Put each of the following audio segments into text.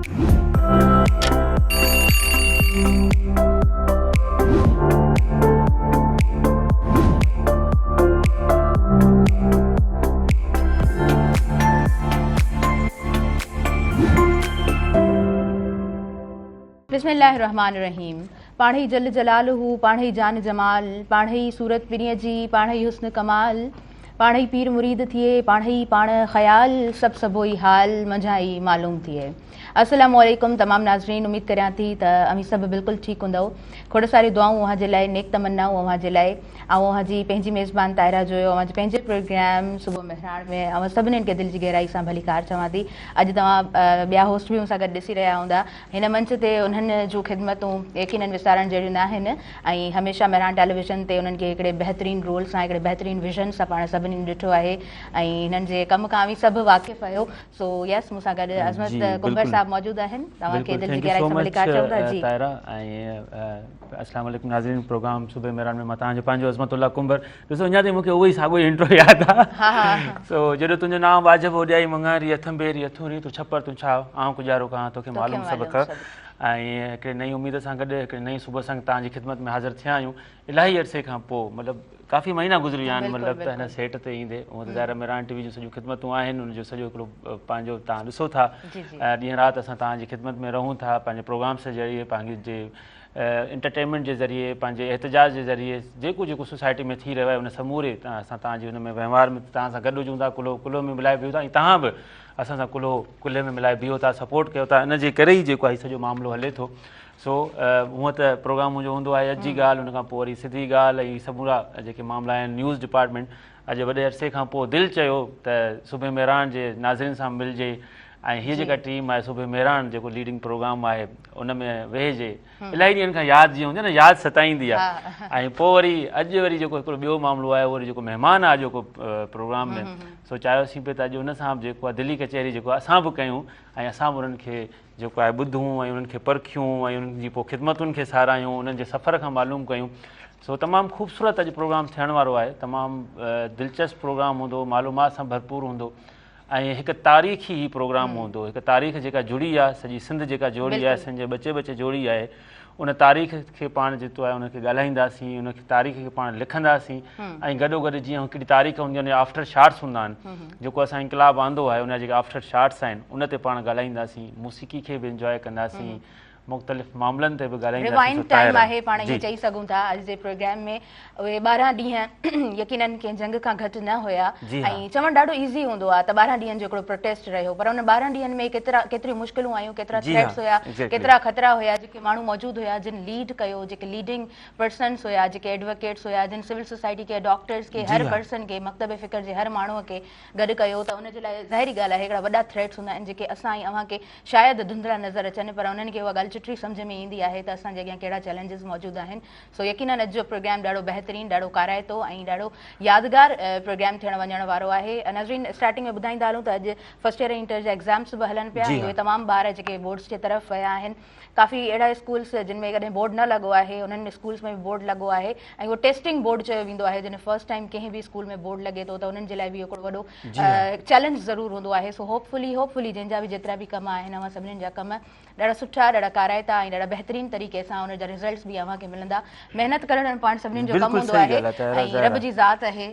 بسم الله الرحمٰن الرحيم پاڻهئي جل جلاله پاڻهئي جان جمال پاڻهئي صورت پرينء جي پاڻهئي حسن ڪمال پاڻهئي پير مريد ٿئي پاڻهئي پاڻ خيال سڀ سڀوئي حال منجهان ئي معلوم ٿئي. السلام عليڪم تمام ناظرين اميد ڪريان ٿي ته اوهين سڀ بلڪل ٺيڪ هوندؤ کوڙ ساريون دعائون اوهان جي لاء نيڪ تمنائون اوهان جي لاء آئون اوهان جي پنهنجي ميزبان طاهره جويو اوهان جي پنهنجي پروگرام صبح مهراڻ ۾ اوهان سڀني کي دل جي گهرائي سان ڀليڪار چوان ٿي اڄ توهان ٻيا هوسٽ به مون سان گڏ ڏسي رهيا هوندا هن منچ تي انهن جون خدمتون يقينن وسارڻ جهڙيون ناهن ۽ هميشه مهراڻ ٽيليويزن تي انهن کي هڪڙي بهترين رول سان هڪڙي بهترين ويزن سان پاڻ سڀني ڏٺو آهي ۽ هنن جي ڪم کان اوهين سڀ واقف آهيو سو يس مون سان گڏ عظمت ڪنڀر صاحب موجود آهن توهان کي دل جي گهرائي سان ڀليڪار چئون ٿا جي طاهره ۽ السلام عليڪم ناظرين پروگرام صبح مهراڻ ۾ مان توهان جو پنهنجو عظمت الله ڪنڀر ڏسو اڃا تائين مون کي اهو ئي ساڳيو ئي انٽرو ياد آ سو جڏهن تنهنجو نانء واجب اوڏيائي مڱاري اٿنبيري اٿوري تون ڇپر تون ڇاء آئون ڪجارو ڪهان توکي معلوم سڀ ک ۽ هڪڙي نئين اميد سان گڏ هڪڙي نئين صبح سان توهان جي خدمت ۾ حاضر ٿيا آهيون الاهي عرصي کان پوء مطلب ڪافي مهينا گذري ويا آهن مطلب ته هن سيٽ تي ايندي هونء ته ظاهر آهي مهراڻ ٽي وي جون سڄيون خدمتون آهن ان جو سڄو هڪڙو پنهنجو توهان ڏسو ٿا ڏينهن رات اسان توهان جي خدمت ۾ رهون ٿا پنهنجي پروگرامس جي ذريعي پنهنجي انٽرٽينمينٽ جي ذريعي پنهنجي احتجاج جي ذريعي جيڪو جيڪو سوسائٽي ۾ ٿي رهيو آهي ان سموري اسان توهان جي ان ۾ وهنوار ۾ توهان سان گڏ هجون ٿا ڪلهو ڪلهو ۾ ملائي بيهون ٿا ۽ توهان به اسان سان ڪلهو ڪلهي ۾ ملائي بيهو ٿا سپورٽ ڪيو ٿا ان جي ڪري ئي جيڪو آهي سڄو معاملو هلي ٿو سو هونء ته پروگرام منهنجو هوندو آهي اڄ جي ڳالهه ان کان پوء وري سڌي ڳالهه ۽ سمورا جيڪي معاملا آهن نيوز ڊپارٽمينٽ اڄ وڏي عرصي کان پوء دل چيو ته صبح مهراڻ جي ناظرين سان ملجي ۽ هيء جيڪا ٽيم آهي صبح مهراڻ جيڪو ليڊنگ پروگرام آهي ان ۾ ويهجي الاهي ڏينهن کان ياد جيئن هوندي آهي نه ياد ستائيندي آهي ۽ پوء وري اڄ وري جيڪو هڪڙو ٻيو معاملو آهي وري جيڪو مهمان آهي اڄوڪو پروگرام ۾ سو چاهيوسين پئي ته اڄ ان سان به جيڪو آهي دلي ڪچهري جيڪو اسان به ڪيون ۽ اسان به انهن کي جيڪو آهي ٻڌون ۽ انهن کي پرکيون ۽ انهن جي پوء خدمتن کي ساراهيون انهن جي سفر کان معلوم ڪيون سو تمام خوبصورت اڄ پروگرام ٿيڻ وارو آهي تمام دلچسپ پروگرام هوندو معلومات سان ڀرپور هوندو ۽ هڪ تاريخي هي پروگرام هوندو هڪ تاريخ جيڪا جڙي آهي سڄي سنڌ جيڪا جوڙي آهي سنڌ جي ٻچي ٻچي جوڙي آهي ان تاريخ کي پاڻ جيتو آهي ان کي ڳالهائينداسين ان کي تاريخ کي پاڻ لکنداسين ۽ گڏو گڏ جيئن هڪڙي تاريخ هوندي آهي ان جا آفٽر شاٽس هوندا آهن جيڪو اسان انقلاب آندو آهي ان جا جيڪي آفٽر شاٽس آهن ان تي پاڻ ڳالهائينداسين موسيقي کي به انجواء ڪنداسين مختلف معاملن تي به ڳالهائينداسين. ريوائنڊ ٽائيم آهي پاڻ ائين چئي سگهون ٿا اڄ جي پروگرام ۾ اهي 12 ڏينهن يقينن ڪنهن جنگ کان گهٽ نه هيا ۽ چوڻ ڏاڍو ايزي هوندو آهي ته 12 ڏينهن جو هڪڙو پروٽيسٽ رهيو پر ان 12 ڏينهن ۾ ڪيترا ڪيتريون مشڪلون آيون ڪيترا ٿريٽس هيا ڪيترا خطرا هيا جيڪي ماڻهو موجود هيا جن ليڊ ڪيو جيڪي ليڊنگ پرسنس هيا جيڪي ايڊووڪيٽس هيا جن سول سوسائٽي کي ڊاڪٽرز کي هر پرسن کي مڪتب فڪر جي هر ماڻهو کي گڏ ڪيو ته ان جي لاء ظاهري ڳالهه آهي هڪڙا وڏا ٿريٽس هوندا آهن جيڪي اسان ۽ اوهان کي شايد ڌنڌلا نظر اچن پر انهن کي اها ڳالهه چٽي سمجهه ۾ ايندي آهي ته اسان جي اڳيان ڪهڙا چئلينجز موجود آهن سو يقينن اڄ جو پروگرام ڏاڍو بهترين ڏاڍو ڪارائتو ۽ ڏاڍو يادگار پروگرام ٿيڻ وڃڻ وارو آهي ناظرين اسٽارٽنگ ۾ ٻڌائيندا هلون ته اڄ فرسٽ ايئر ۽ انٽر جا ايگزامس به هلن پيا ۽ اهي تمام ٻار جيڪي بورڊس جي طرف ويا آهن ڪافي اهڙا اسڪولس جن ۾ ڪڏهن بورڊ نه لڳو آهي انهن اسڪولس ۾ به بورڊ لڳو آهي ۽ اهو ٽيسٽنگ بورڊ چيو ويندو آهي جڏهن فرسٽ ٽائيم ڪنهن به اسڪول ۾ بورڊ لڳي ٿو ته انهن جي لاء به اهو هڪڙو وڏو چئلينج ضرور هوندو آهي سو هوپ فلي هوپ فلي جنهن جا به جيترا به ڪم آهن اوهان سڀني جا ڪم ڏاڍا سٺا ڏاڍا ڪارائتا ۽ ڏاڍا بهترين طريقي سان ان جا رزلٽس به اوهان کي ملندا محنت ڪرڻ پاڻ سڀني جو ڪم هوندو آهي ۽ رب جي ذات آهي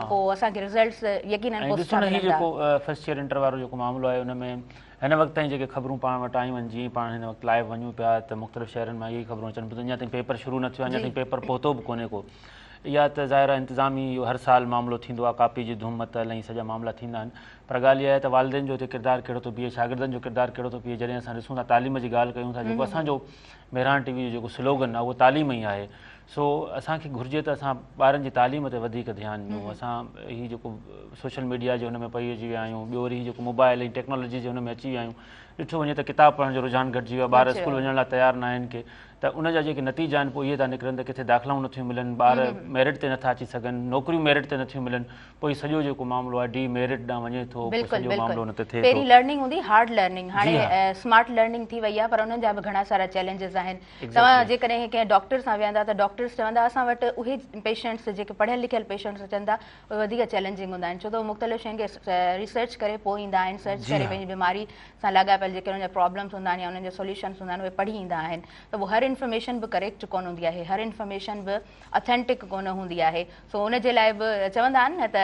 پوء اسان کي رزلٽس يقينن پوء سٺا ملندا. جيڪو فرسٽ ايئر انٽر وارو جيڪو معاملو آهي ان ۾ هن وقت تائين جيڪي خبرون پاڻ وٽ آيون آهن جيئن پاڻ هن وقت لائيو وڃون پيا ته مختلف شهرن مان اهي ئي خبرون اچن پيون ته اڃا تائين پيپر شروع نه ٿيو آهي اڃا تائين پيپر پهتو به ڪونهي ڪو اها ته ظاهر آهي انتظامي اهو هر سال معاملو ٿيندو آهي ڪاپي جي ڌوم متل ۽ سڄا معاملا ٿيندا آهن پر ڳالهه اها آهي ته والدين جو هتي ڪردار ڪهڙو ٿو بيهي شاگردن جو ڪردار ڪهڙو ٿو بيهي جڏهن اسان ڏسون ٿا تعليم جي ڳالهه ڪيون ٿا جيڪو اسان جو مهراڻ ٽي وي جو جيڪو سلوگن آهي اهو تعليم ئي آهي سو اسان کي گهرجي ته اسان ٻارن جي تعليم تي وڌيڪ ڌيان ڏيون اسان هي جيڪو سوشل ميڊيا جي ان ۾ پئجي ويا آهيون ٻيو وري هي جيڪو موبائل ۽ ٽيڪنالاجي جي ان ۾ اچي ويا آهيون ڏٺو وڃي ته ڪتاب پڙهڻ جو رجحان گهٽجي ويو آهي ٻار اسڪول وڃڻ لاء تيار نه آهن ڪي ته ان جا جيڪي نتيجا آهن پوء اهي ٿا نڪرن ته ڪٿي داخلائون نٿيون ملن ٻار ميرٽ تي نٿا اچي سگهن نوڪريون ميرٽ تي نٿيون ملن پوء هي سڄو جيڪو معاملو آهي ڊي ميرٽ ڏانهن وڃي ٿو پوء سڄو معاملو ان تي ٿئي ٿو. پهرين لرننگ هوندي هارڊ لرننگ هاڻي سمارٽ لرننگ ٿي وئي آهي پر انهن جا به گهڻا سارا چئلينجز آهن توهان جيڪڏهن ڪنهن ڊاڪٽر سان ويهندا ته ڊاڪٽرس چوندا اسان وٽ اهي پيشنٽس جيڪي پڙهيل لکيل پيشنٽس اچن ٿا اهي وڌيڪ چئلينجنگ هوندا آهن ڇو ته اهي مختلف شين کي ريسرچ ڪري پوء ايندا آهن سرچ ڪري پنهنجي بيماري سان لاڳاپيل لاڳاپيل جيڪي انهن جا پرابلمس هوندا آهن يا انهن جا سوليوشنس هوندا آهن اهي پڙهي ايندا آهن ته پوء هر انفارميشن به ڪريڪٽ ڪونه هوندي آهي هر انفارميشن به اٿينٽڪ ڪونه هوندي آهي سو ان جي لاء به چوندا آهن نه ته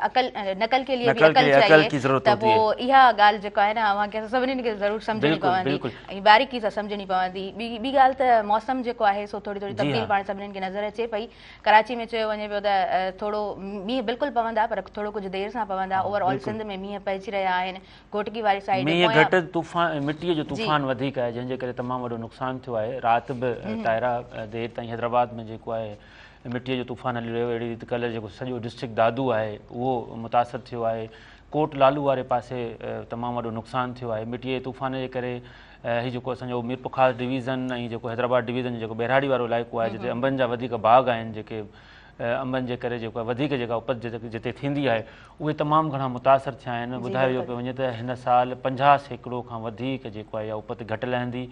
عقل نقل ڪي ليي به عقل چاهيي ته پوء اها ڳالهه جيڪا آهي نه اوهان کي سڀني کي ضرور سمجهڻي پوندي ۽ باريڪي سان سمجهڻي پوندي ٻي ٻي ڳالهه ته موسم جيڪو آهي سو ٿوري ٿوري تبديل پاڻ سڀني کي نظر اچي پئي ڪراچي ۾ چيو وڃي پيو ته ٿورو مينهن بلڪل پوندا پر ٿورو ڪجهه دير سان پوندا اوور آل سنڌ ۾ مينهن پئجي رهيا آهن گهوٽڪي واري سائيڊ مينهن گهٽ طوفان مٽيء جو طوفان وڌيڪ آهي جنهن جي ڪري تمام وڏو نقصان ٿيو آهي رات به طاهره دير تائين حيدرآباد ۾ جيڪو آهي مٽيء جو طوفان هلي رهيو اهڙي ريت ڪلهه جيڪو سڄو ڊسٽرڪٽ دادو آهي اهو متاثر ٿيو آهي ڪوٽ لالو واري پاسي تمام وڏو نقصان ٿيو آهي مٽيء جي طوفان جي ڪري هي جيڪو اسان جو ميرپورخاص ڊويزن ۽ جيڪو حيدرآباد ڊويزن جو جيڪو ٻهراڙي وارو علائقو آهي جتي انبن جا وڌيڪ باغ آهن جيڪي انبن جي ڪري جيڪو آهي وڌيڪ جيڪا اپت جتي ٿيندي آهي اهي تمام گهڻا متاثر ٿيا آهن ٻڌايو ويو پيو وڃي ته هن سال 50% کان وڌيڪ جيڪو آهي اها اپت گهٽ لهندي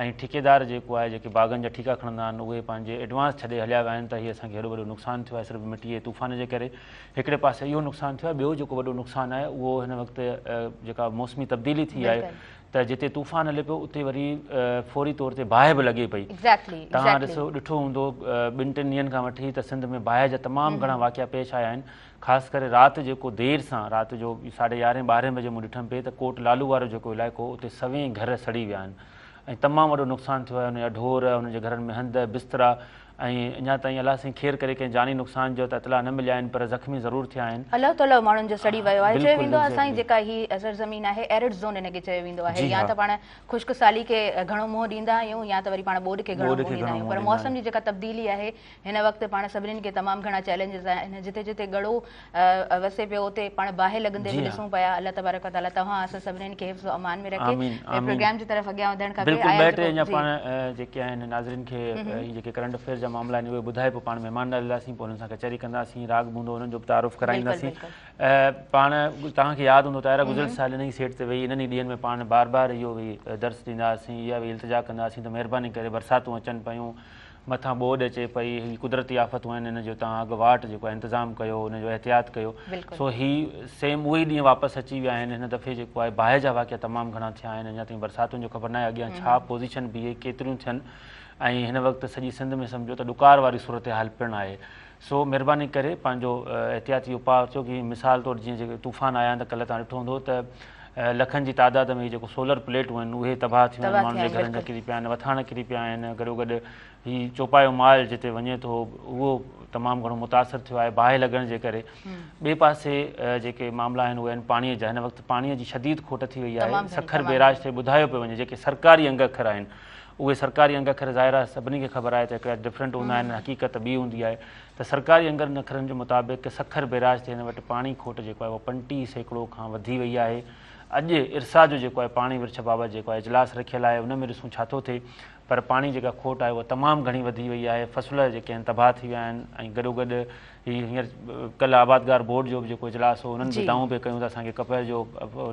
۽ ٺيڪيدار جيڪو آهي جيڪي باغن جا ٺيڪا کڻندا آهن اهي پنهنجي ايڊوانس ڇڏي هليا ويا آهن ته هي اسان کي هيڏو وڏو نقصان ٿيو آهي صرف مٽي جي طوفان جي ڪري هڪڙي پاسي اهو نقصان ٿيو آهي ٻيو جيڪو وڏو نقصان آهي اهو هن وقت جيڪا موسمي تبديلي ٿي آهي ته جتي طوفان هلي پيو اتي وري فوري طور تي باهه به لڳي پئي توهان ڏسو ڏٺو هوندو ٻن ٽن ڏينهن کان وٺي ته سنڌ ۾ باهه جا تمام گهڻا واقعا پيش آيا آهن خاص ڪري رات جيڪو دير سان رات جو ساڍي يارهين ٻارهين بجي مون ڏٺم پئي ته ڪوٽ لالو وارو جيڪو علائقو اتي سوين گهر سڙي ويا آهن ۽ تمام وڏو نقصان ٿيو آهي ان جا ڍور انهن جي گهرن ۾ هنڌ بسترا ۽ اڃا تائين الله سائين خير ڪري ڪنهن جاني نقصان جو ته اطلاع نه مليا آهن پر زخمي ضرور ٿيا آهن. الله تعالي ماڻهن جو سڙي ويو آهي چيو ويندو آهي سائين جيڪا هي سرزمين آهي ايرڊ زون ان کي چيو ويندو آهي يا ته پاڻ خشڪ سالي کي گهڻو منهن ڏيندا آهيون يا ته وري پاڻ ٻوڏ کي گهڻو منهن ڏيندا آهيون پر موسم جي جيڪا تبديلي آهي هن وقت پاڻ سڀني کي تمام گهڻا چئلينجز آهن جتي جتي ڳڙو وسي پيو اتي پاڻ باهه لڳندي به ڏسون پيا الله تبارڪ وتعالي توهان اسان سڀني کي حفظ و امان ۾ رکي ۽ پروگرام جي طرف اڳيان وڌڻ کپي بلڪل ٻه ٽي اڃا پاڻ جيڪي آهن ناظرين کي هي جيڪي ڪرنٽ افيئرز جا معاملا آهن اهي ٻڌائي پوء پاڻ مهمان ڏانهن هلنداسين پوء انهن سان ڪچهري ڪنداسين راڳ به هوندو انهن جو به تعارف ڪرائينداسين پاڻ توهان کي ياد هوندو طاهره گذريل سال انهي سيٽ تي ويهي انهن ئي ڏينهن ۾ پاڻ بار بار اهو ويهي درس ڏيندا هئاسين اها ويهي التجا ڪندا هئاسين ته مهرباني ڪري برساتون اچن پيون مٿان ٻوڏ اچي پئي، هي قدرتي آفتون آهن ان جو توهان اڳ واٽ جيڪو آهي انتظام ڪيو ان جو احتياط ڪيو سو هي سيم اهي ئي ڏينهن واپس اچي ويا آهن هن دفعي جيڪو آهي باهه جا واقعا تمام گهڻا ٿيا آهن اڃا تائين برساتن جو خبر ناهي اڳيان ڇا پوزيشن بيهي ڪيتريون ٿين ۽ هن وقت سڄي سنڌ ۾ سمجهو ته ڏڪار واري صورتحال پڻ آهي سو مهرباني ڪري پنهنجو احتياطي اپاء اچو ڪي مثال طور جيئن جيڪي طوفان آيا آهن ته ڪلهه توهان ڏٺو هوندو ته لکن جي تعداد ۾ جيڪو سولر پليٽون آهن اهي تباهه ٿيون آهن ماڻهن جي گهرن جا ڪري پيا آهن وٿاڻ ڪري پيا آهن گڏو گڏ هي چوپايو مال جتي وڃي ٿو اهو تمام گهڻو متاثر ٿيو آهي باهه لڳڻ جي ڪري ٻئي پاسي جيڪي معاملا آهن اهي آهن پاڻي جا هن وقت پاڻي جي شديد کوٽ ٿي وئي آهي سکر بيراج تي ٻڌايو پيو وڃي جيڪي سرڪاري انگ اکر آهن اهي سرڪاري انگ اکر ظاهر آهي سڀني کي خبر آهي ته هڪڙا ڊفرنٽ هوندا آهن حقيقت ٻي هوندي آهي ته سرڪاري انگن اکرن جي مطابق سکر بيراج تي هن وٽ پاڻي کوٽ جيڪو آهي اهو 35% کان وڌي وئي آهي اڄ ارسا جو جيڪو آهي پاڻي ورڇ بابت جيڪو آهي اجلاس رکيل آهي ان ۾ ڏسون ڇا ٿو ٿئي پر پاڻي جيڪا کوٽ آهي اها تمام گهڻي وڌي وئي آهي فصل جيڪي آهن تباهه ٿي ويا آهن ۽ گڏو گڏ هي هينئر ڪلهه آبادگار بورڊ جو به جيڪو اجلاس هو انهن به دانهون پئي ڪيون ته اسان کي ڪپهه جو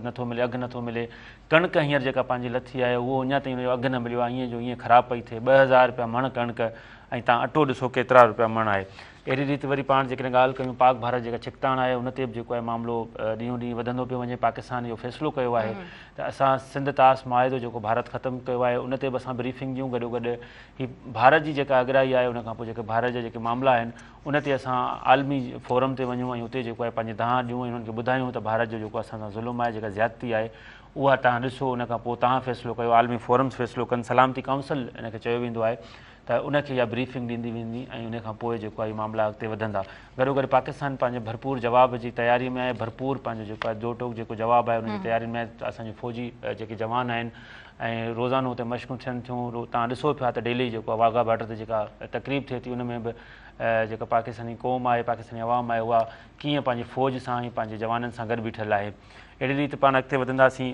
نٿو ملي اگهه نٿو ملي ڪڻڪ هينئر جيڪا پنهنجي لٿي آهي اهو اڃا تائين ان جو اگهه نه مليو آهي ائين جو ائين خراب پئي ٿئي 2000 رپيا مڻ ڪڻڪ ۽ تان اٽو ڏسو ڪيترا رپيا مڻ آهي اهڙي ريت وري پاڻ جيڪڏهن ڳالهه ڪيون پاڪ ڀارت جيڪا ڇڪتاڻ آهي ان تي به جيڪو آهي معاملو ڏينهون ڏينهن وڌندو پيو وڃي پاڪستان اهو فيصلو ڪيو آهي ته اسان سنڌ طاس معاهدو جيڪو ڀارت ختم ڪيو آهي ان تي به اسان بريفنگ ڏيون گڏو گڏ هي ڀارت جي جيڪا اڳرائي آهي ان کان پوء جيڪي ڀارت جا جيڪي معاملا آهن ان تي اسان عالمي فورم تي وڃون ۽ اتي جيڪو آهي پنهنجي دانهن ڏيون ۽ انهن کي ٻڌايون ته ڀارت جو جيڪو اسان سان ظلم آهي جيڪا زيادتي آهي اها توهان ڏسو ان کان پوء توهان فيصلو ڪيو عالمي فورمز فيصلو ڪن سلامتي ڪائونسل ان کي چيو ويندو آهي ته ان کي اها بريفنگ ڏيندي ويندي ۽ ان کان پوء جيڪو آهي معاملا اڳتي وڌندا گڏو گڏ پاڪستان پنهنجي ڀرپور جواب جي تياري ۾ آهي ڀرپور پنهنجو جيڪو آهي دو ٽوڪ جيڪو جواب آهي ان جي تياري ۾ آهي اسان جي فوجي جيڪي جوان آهن ۽ روزانو اتي مشقون ٿين ٿيون توهان ڏسو پيا ته ڊيلي جيڪو آهي واگها بارڊر تي جيڪا تقريب ٿئي ٿي ان ۾ به جيڪا پاڪستاني قوم آهي پاڪستاني عوام آهي اها ڪيئن پنهنجي فوج سان ۽ پنهنجي جوانن سان گڏ بيٺل آهي اهڙي ريت پاڻ اڳتي وڌنداسين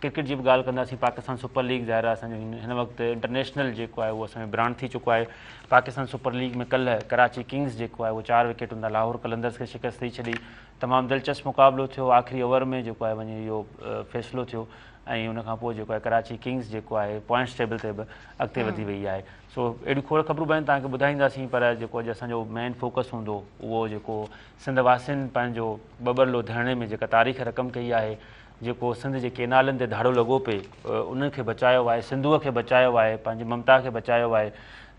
ڪرڪيٽ جي به ڳالهه ڪنداسين پاڪستان سپر ليگ ظاهر آهي اسان جو هن وقت انٽرنيشنل جيڪو آهي اهو اسان جو برانڊ ٿي چڪو آهي پاڪستان سپر ليگ ۾ ڪلهه ڪراچي ڪنگز جيڪو آهي اهو 4 وڪيٽن تان لاهور قلندرز کي شڪست ڏئي ڇڏي تمام دلچسپ مقابلو ٿيو آخري اوور ۾ جيڪو آهي وڃي اهو فيصلو ٿيو ۽ ان کان پوء جيڪو آهي ڪراچي ڪنگز جيڪو آهي پوائنٽس ٽيبل تي به اڳتي وڌي وئي آهي سو اهڙيون کوڙ خبرون به آهن توهان کي ٻڌائينداسين پر جيڪو اڄ اسان جو مين فوڪس هوندو اهو جيڪو سنڌ واسين پنهنجو ٻٻرلو ڌرڻي ۾ جيڪا تاريخ رقم ڪئي آهي جيڪو سنڌ جي ڪينالن تي ڌاڙو لڳو پئي انهن کي بچايو آهي، سنڌوء کي بچايو آهي، پنهنجي ممتا کي بچايو آهي،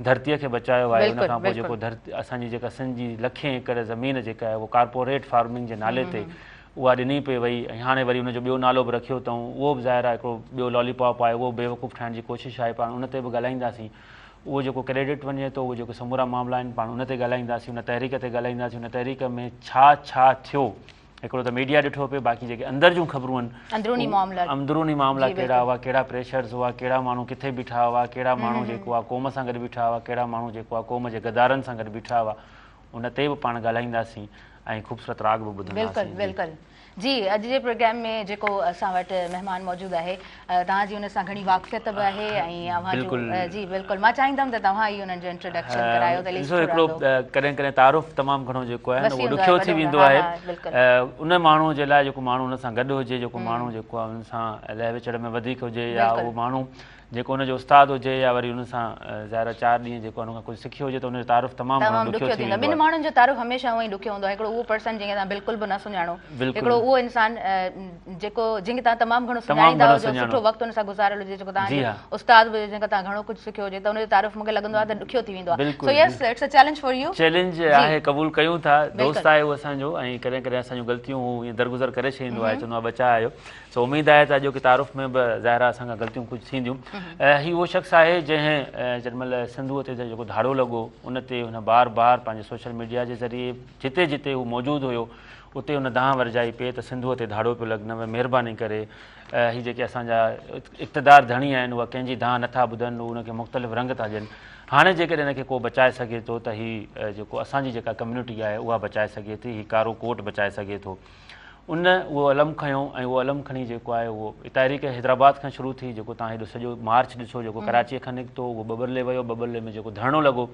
ڌرتيء کي بچايو آهي، ان کان پوء جيڪو ڌرتي اسان جي جيڪا سنڌ جي لکين ايڪڙ زمين جيڪا آهي اهو ڪارپوريٽ فارمنگ جي نالي تي اها ڏني پئي وئي ۽ هاڻي وري ان جو ٻيو نالو به رکيو اٿئون اهو به ظاهر آهي هڪڙو ٻيو لالي پاپ آهي اهو به بيوقوف ٺاهڻ جي ڪوشش آهي پاڻ ان تي به ڳالهائينداسين اهو جيڪو ڪريڊٽ وڃي ٿو اهو جيڪو سمورا معاملا آهن پاڻ ان تي ڳالهائينداسين ان تحريڪ تي ڳالهائينداسين ان تحريڪ ۾ ڇا ڇا ٿيو هڪڙو ته ميڊيا ڏٺو پئي باقي جيڪي اندر جون خبرون آهن اندروني معاملا اندروني معاملا ڪهڙا هئا ڪهڙا پريشرز هئا ڪهڙا ماڻهو ڪٿي بيٺا هئا ڪهڙا ماڻهو جيڪو آهي قوم سان گڏ بيٺا هئا ڪهڙا ماڻهو جيڪو آهي قوم جي غدارن سان گڏ بيٺا هئا ان تي به پاڻ ڳالهائينداسين ۽ خوبصورت راڳ به ٻڌنداسين. بلڪل بلڪل جي اڄ جي پروگرام ۾ جيڪو اسان وٽ مهمان موجود آهي توهان جي ان سان گهڻي واقفيت به آهي ۽ اوهان جو جي بلڪل مان چاهيندم ته توهان ئي انهن جو انٽروڊڪشن ڪرايو ته ڏسو هڪڙو ڪڏهن ڪڏهن تعارف تمام گهڻو جيڪو آهي نه اهو ڏکيو ٿي ويندو آهي ان ماڻهو جي لاء جيڪو ماڻهو ان سان گڏ هجي جيڪو ماڻهو جيڪو آهي ان سان لهه وچڙ ۾ وڌيڪ هجي يا اهو ماڻهو جيڪو ان جو استاد هجي يا وري ان سان ظاهر آهي چار ڏينهن جيڪو ان کان ڪجهه سکيو هجي ته ان جو تعارف تمام گهڻو ڏکيو ٿي ويندو آهي. ٻن ماڻهن جو تعارف هميشه هونئن ئي ڏکيو هوندو آهي هڪڙو اهو پرسن جنهن کي توهان بلڪل به نه سڃاڻو هڪڙو اهو انسان جيڪو جنهن کي توهان تمام گهڻو سڃاڻيندا هجو سٺو وقت ان سان گذاريل هجي جيڪو توهان جو استاد به هجي جنهن کان توهان گهڻو ڪجهه سکيو هجي ته ان جو تعارف مون کي لڳندو آهي ته ڏکيو ٿي ويندو آهي so yes it's a challenge for you. Challenge آهي قبول ڪيون ٿا دوست آهي هو اسان جو ۽ ڪڏهن ڪڏهن اسان جون غلطيون هو ائين درگذر ڪري ڇڏيندو آهي چوندو آهي ٻچا آهيو سو اميد آهي ته اڄوڪي تعارف ۾ به ظاهر آهي اسان کان غلطيون ڪجهه ٿينديون. هي اهو شخص آهي جنهن جڏهن مهل سنڌوء تي جيڪو ڌاڙو لڳو ان تي هن بار بار پنهنجي سوشل ميڊيا جي ذريعي جتي جتي هو موجود هيو اتي هن دانهن ورجائي پئي ته سنڌوء تي ڌاڙو پيو لڳنو مهرباني ڪري هي جيڪي اسان جا اقتدار ڌڻي آهن اها ڪنهن جي دانهن نٿا ٻڌن هو ان کي مختلف رنگ ٿا ڏين هاڻي جيڪڏهن هن کي ڪو بچائي سگهي ٿو ته هي جيڪو اسان جي جيڪا ڪميونٽي آهي اها بچائي سگهي ٿي هي ڪارو ڪوٽ بچائي سگهي ٿو. ان اهو علم کنيو ۽ اهو علم کڻي جيڪو آهي اهو تحريڪ حيدرآباد کان شروع ٿي جيڪو تان هيڏو سڄو مارچ ڏسو جيڪو ڪراچيء کان نڪتو اهو ٻٻرلي ويو ٻٻرلي ۾ جيڪو ڌرڻو لڳو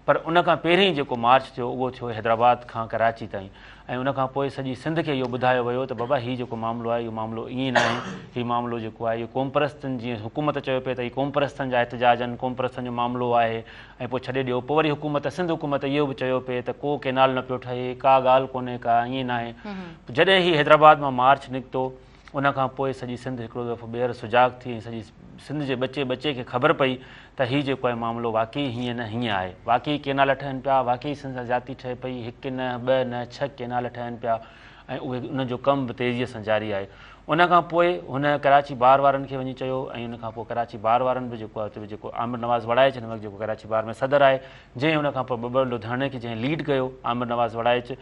پر ان کان پهرين جيڪو مارچ ٿيو اهو ٿيو حيدرآباد کان ڪراچي تائين ۽ ان کان پوء سڄي سنڌ کي اهو ٻڌايو ويو ته بابا هي جيڪو معاملو آهي اهو معاملو ائين ناهي هي معاملو جيڪو آهي اهو قومپرستن جيئن حڪومت چيو پئي ته هي قومپرستن جا احتجاج آهن قومپرستن جو معاملو آهي ۽ پوء ڇڏي ڏيو. پوء وري حڪومت، سنڌ حڪومت اهو به چيو پئي ته ڪو ڪينال نه پيو ٺهي، ڪا ڳالهه ڪونهي ڪا، ائين ناهي. جڏهن هي حيدرآباد مان مارچ نڪتو، ان کان پوء سڄي سنڌ هڪڙو دفعو ٻيهر سجاڳ ٿي ۽ سڄي سنڌ جي ٻچي ٻچي کي خبر پئي ته هي جيڪو آهي معاملو واقعي هيئن نه هيئن آهي. واقعي ڪينال ٺهن پيا، واقعي سنڌ سان زيادتي ٺهي پئي، هڪ نه، ٻه نه، ڇهه ڪينال ٺهن پيا ۽ اهي انهن جو ڪم به تيزيء سان جاري آهي. ان کان پوء هن ڪراچي بار وارن کي وڃي چيو ۽ ان کان پوء ڪراچي بار وارن به جيڪو آهي اتي به جيڪو عامر نواز وڙائچ هن وقت جيڪو ڪراچي بار ۾ صدر آهي جنهن ان کان پوء ٻٻرلو ڌرڻي کي جنهن ليڊ ڪيو عامر نواز وڙائچ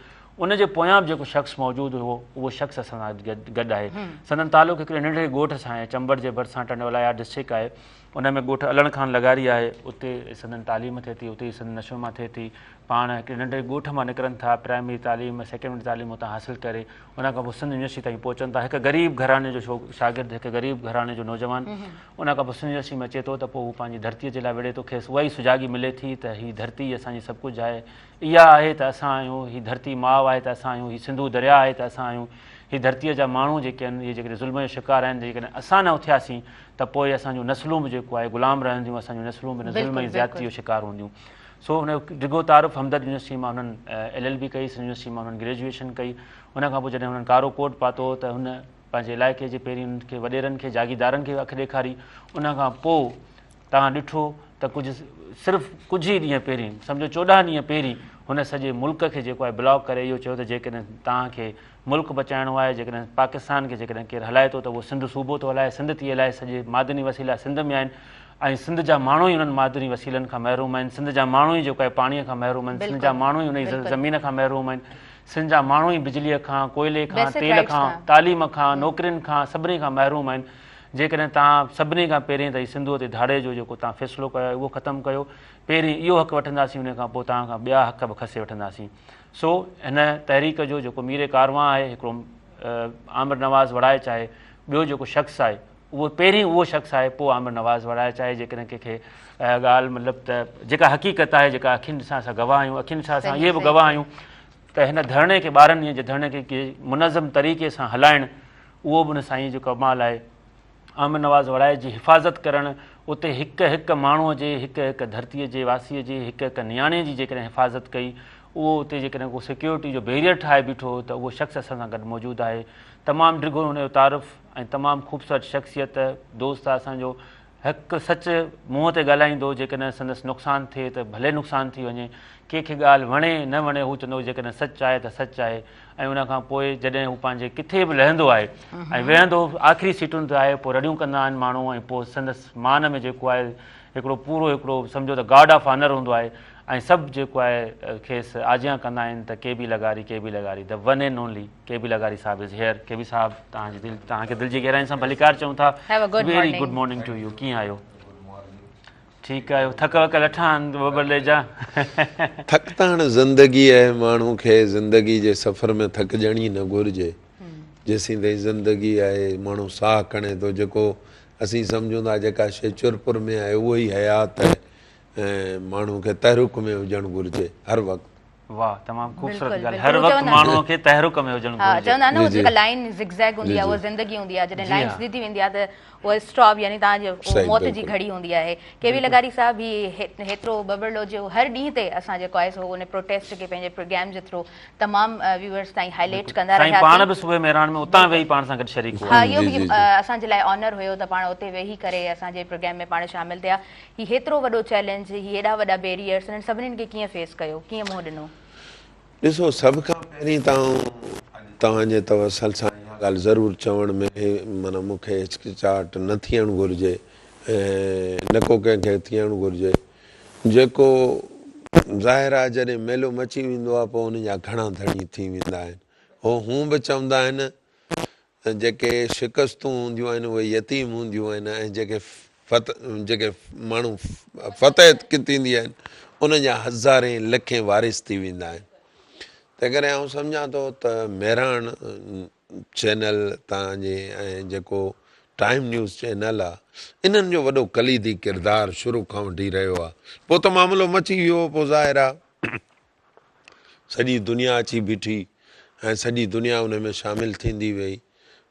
ان جي پويان به جيڪو شخص موجود هو اهو شخص اسان سان گڏ آهي سندن تعلق هڪڙي ننڍڙي ڳوٺ سان آهي چمبڙ جي ڀرسان ٽنڊو الهيار ڊسٽرڪٽ آهي ان ۾ ڳوٺ علڻ خان لغاري آهي اتي سندن تعليم ٿئي ٿي اتي ئي سندن نشونما ٿئي ٿي پاڻ هڪڙي ننڍڙي ڳوٺ مان نڪرن ٿا پرائمري تعليم سيڪنڊري تعليم اتان حاصل ڪري ان کان پوء سنڌ يونيورسٽي تائين پهچن ٿا هڪ غريب گهراڻي جو شاگرد هڪ غريب گهراڻي جو نوجوان ان کان پوء سنڌ يونيورسٽي ۾ اچي ٿو ته پوء هو پنهنجي ڌرتيء جي لاء وڙهي ٿو کيس اها ئي سجاڳي ملي ٿي ته هي ڌرتي ئي اسان جي سڀ ڪجهه آهي اها آهي ته اسان آهيون هي ڌرتي ماء آهي ته اسان آهيون هي سنڌو درياء آهي ته اسان آهيون هي ڌرتيء جا ماڻهو جيڪي آهن اهي جيڪڏهن ظلم جو شڪار آهن جيڪڏهن اسان نه اٿياسين ته پوء اسان جون نسلون به جيڪو آهي غلام رهنديون اسان جون نسلون به ان ظلم ۽ زيادتي جو شڪار هونديون سو هن جو ڊگهو تعارف همدرد يونيورسٽي مان هنن ايل ايل بي ڪئي سنڌ يونيورسٽي مان هنن گريجوئيشن ڪئي ان کان پوء جڏهن هنن ڪارو ڪوٽ پاتو ته هن پنهنجي علائقي جي پهرين هنن کي وڏيرن کي جاگيردارن کي اک ڏيکاري ان کان پوء توهان ڏٺو ته ڪجهه صرف ڪجهه ئي ڏينهن پهرين سمجهو 14 ڏينهن پهرين هن سڄي ملڪ کي جيڪو آهي بلاڪ ڪري اهو چيو ته جيڪڏهن توهان کي ملڪ بچائڻو آهي جيڪڏهن پاڪستان کي جيڪڏهن ڪير هلائي ٿو ته اهو سنڌ صوبو ٿو هلائي سنڌ ٿي هلائي سڄي معدني وسيلا سنڌ ۾ آهن ۽ سنڌ جا ماڻهو ئي انهن معدني وسيلن کان محروم آهن سنڌ جا ماڻهو ئي جيڪو آهي پاڻي کان محروم آهن سنڌ جا ماڻهو ئي انهي زمين کان محروم آهن سنڌ جا ماڻهو ئي بجليء کان ڪوئلي کان تيل کان تعليم کان نوڪرين کان سڀني کان محروم آهن جيڪڏهن توهان سڀني کان پهرين ته هي سنڌوء تي ڌاڙي جو جيڪو توهان فيصلو ڪيو آهي اهو ختم ڪيو پهرين اهو حق وٺنداسين ان کان پوء توهان کان ٻيا حق به کسي وٺنداسين سو هن تحريڪ جو جيڪو مير ڪاروان آهي هڪڙو عامر نواز وڙائچ آهي ٻيو جيڪو شخص آهي اهو پهرين اهو شخص آهي پوء عامر نواز وڙائچ آهي جيڪڏهن ڪنهن کي ڳالهه مطلب ته جيڪا حقيقت آهي جيڪا اکين سان اسان گواهه آهيون اکين سان اسان اهي به گواهه آهيون ته هن ڌرڻي کي 12 ڏينهن جي ڌرڻي کي منظم طريقي سان هلائڻ اهو به ان سائين جو ڪمال آهي. عامر نواز وڙائچ جي حفاظت ڪرڻ، اتي هڪ هڪ ماڻهوء جي، هڪ هڪ ڌرتيء جي واسيء جي، هڪ هڪ نياڻيء جي جيڪڏهن حفاظت ڪئي، اهو اتي جيڪڏهن ڪو سيڪيورٽي جو بيريئر ٺاهي بيٺو هو ته اهو شخص اسان سان گڏ موجود آهي. تمام ڊگهو هن جو تعارف ۽ تمام خوبصورت شخصيت دوست آ اسان جو حق سچ منهن تي ڳالهائيندو جيڪڏهن سندس نقصان ٿئي ته ڀلي نقصان ٿي وڃي ڪنهن کي ڳالهه وڻي نه وڻي هو چوندو جيڪڏهن سچ آهي ته سچ آهي ۽ ان کان پوء جڏهن هو پنهنجي ڪٿي به لهندو آهي ۽ ويهندو آخري سيٽن تي آهي پوء رڙيون ڪندا آهن ماڻهو ۽ پوء سندس مان ۾ جيڪو آهي هڪڙو پورو هڪڙو سمجهو ته گارڊ آف آنر هوندو آهي ۽ سڀ جيڪو آهي کيس آجيان ڪندا آهن ته ڪي بي لغاري ڪي بي لغاري the one and only K B لغاري صاحب از هيئر ڪي بي صاحب توهان جي دل توهان کي دل جي گهراين سان ڀليڪار چئون ٿا very good morning to you ڪيئن آهيو ٺيڪ آهيو ٿڪ وڪ لٺا آهن ٻٻرلي جا ٿڪ ته هاڻ زندگي آهي ماڻهو کي زندگي جي سفر ۾ ٿڪجڻ ئي نه گهرجي جيسين تائين زندگي آهي ماڻهو ساهه کڻي ٿو جيڪو اسين سمجهون ٿا جيڪا شي چرپر ۾ آهي اهو ئي حيات آهي ۽ ماڻهو کي تحرڪ ۾ هجڻ گهرجي هر وقت. واه تمام خوبصورت ڳالهه هر وقت ماڻهو کي تحرڪ ۾ هجڻ گهرجي. چوندا آهن نه جيڪا لائين زگ زيگ هوندي آهي اها زندگي هوندي آهي جڏهن لائين سڌي ٿي ويندي آهي ته اها اسٽاپ يعني توهان جي موت جي گهڙي هوندي آهي. ڪي بي لغاري صاحب هي هيترو ٻٻرلو جو هر ڏينهن تي اسان جيڪو آهي سو ان پروٽيسٽ کي پنهنجي پروگرام جي ٿرو تمام ويورز تائين هائي لائيٽ ڪندا رهياسين. سائين پاڻ به صبح مهراڻ ۾ اتان ويهي پاڻ سان گڏ شريڪ هئا. ها اهو به اسان جي لاء آنر هيو ته پاڻ اتي ويهي ڪري اسان جي پروگرام ۾ پاڻ شامل ٿيا. هي هيترو وڏو چئلينج، هي هيڏا وڏا بيريئرس، انهن سڀني کي ڪيئن فيس ڪيو، ڪيئن منهن ڏنو؟ ڏسو سڀ کان پهرين ته آئون اڄ توهان جي توسل سان اها ڳالهه ضرور چوڻ ۾ معنيٰ مون کي هچڪچاهٽ نه ٿيڻ گهرجي ۽ نه ڪو ڪنهن کي ٿيڻ گهرجي جيڪو ظاهر آهي جڏهن ميلو مچي ويندو آهي پوء ان جا گهڻا ڌڻي ٿي ويندا آهن هو هون به چوندا آهن ته جيڪي شڪستون هونديون آهن اهي يتيم هونديون آهن ۽ جيڪي فتح جيڪي ماڻهو فتح ٿيندي آهن انهن جا هزارين لکين وارث ٿي ويندا آهن تنهن ڪري آئون سمجهان ٿو ته مهراڻ چينل تان جي ۽ جيڪو ٽائيم نيوز چينل آهي انهن جو وڏو ڪليدي ڪردار شروع کان وٺي رهيو آهي پوء ته معاملو مچي ويو پوء ظاهر آهي سڄي دنيا اچي بيٺي ۽ سڄي دنيا ان ۾ شامل ٿيندي وئي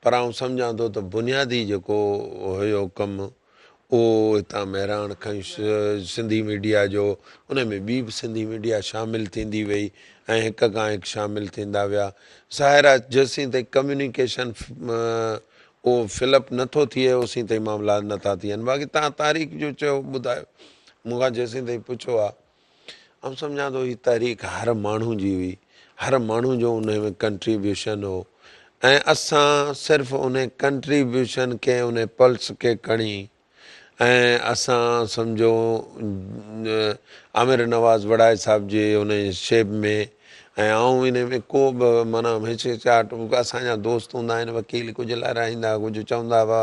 پر آئون سمجهان ٿو ته بنيادي جيڪو هيو ڪم اهو هتان مهراڻ کان سنڌي ميڊيا جو ان ۾ ٻي به سنڌي ميڊيا شامل ٿيندي وئي ۽ هڪ کان هڪ شامل ٿيندا ويا ظاهر آهي جيسين تائين ڪميونيڪيشن اهو فل اپ نٿو ٿئي اوسين تائين معاملا نٿا ٿين باقي تان تاريخ جو چيو ٻڌايو مون کان جيسين تائين پڇو آ آئون سمجهان ٿو هي تحريڪ هر ماڻهو جي هئي، هر ماڻهو جو انهي ۾ ڪنٽريبيوشن هو ۽ اسان صرف انهي ڪنٽريبيوشن کي انهي پلس کي کڻي ۽ اسان سمجهو عامر نواز وڙائي صاحب جي انهي شيپ ۾ ۽ آئون انهي ۾ ڪو به معنيٰ هچڪچاهٽ اسان جا دوست هوندا آهن وڪيل ڪجهه لهرائيندا ڪجهه چوندا هئا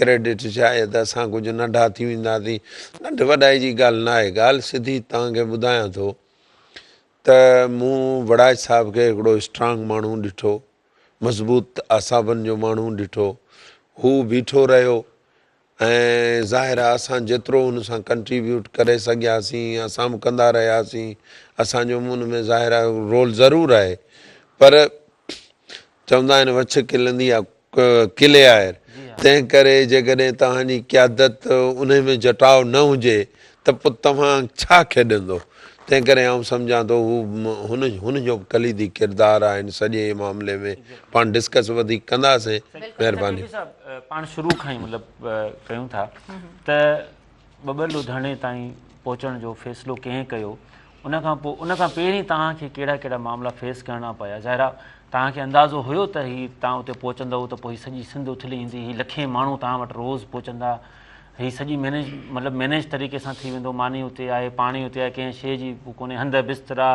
ڪريڊٽ شايد اسان ڪجهه ننڍا ٿي وينداسين ننڍ وڏائي جي ڳالهه ناهي ڳالهه سڌي توهان کي ٻڌايان ٿو ته مون وڙائچ صاحب کي هڪڙو اسٽرانگ ماڻهو ڏٺو مضبوط اعصابن جو ماڻهو ڏٺو هو بيٺو رهيو ۽ ظاهر آهي اسان جيترو ان سان ڪنٽريبيوٽ ڪري سگهياسين اسان به ڪندا رهياسين اسان جو به ان ۾ ظاهر آهي رول ضرور آهي پر چوندا آهن وڇ کلندي آهي ڪلي آهر تنهن ڪري جيڪڏهن توهان جي قيادت ان ۾ جٽاء نه هجي ته پوء توهان ڇا کيڏندو تنهن ڪري آئون سمجهان ٿو هو هن هن جو به ڪليدي ڪردار آهي هن سڄي معاملي ۾ پاڻ ڊسڪس وڌيڪ ڪنداسين مهرباني. صاحب پاڻ شروع کان ئي مطلب ڪيون ٿا ته ٻٻرلو ڌرڻي تائين پهچڻ جو فيصلو ڪنهن ڪيو ان کان پوء ان کان پهرين توهان کي ڪهڙا ڪهڙا معاملا فيس ڪرڻا پيا ظاهر آهي توهان کي اندازو هيو ته هي توهان اتي پهچندو ته پوء هي سڄي سنڌ اٿلي ايندي هي لکين ماڻهو توهان وٽ روز پهچندا هي سڄي مينيج مطلب مينيج طريقي سان ٿي ويندو ماني اتي آهي پاڻي اتي آهي ڪنهن شيء جي هو ڪونهي هنڌ بسترا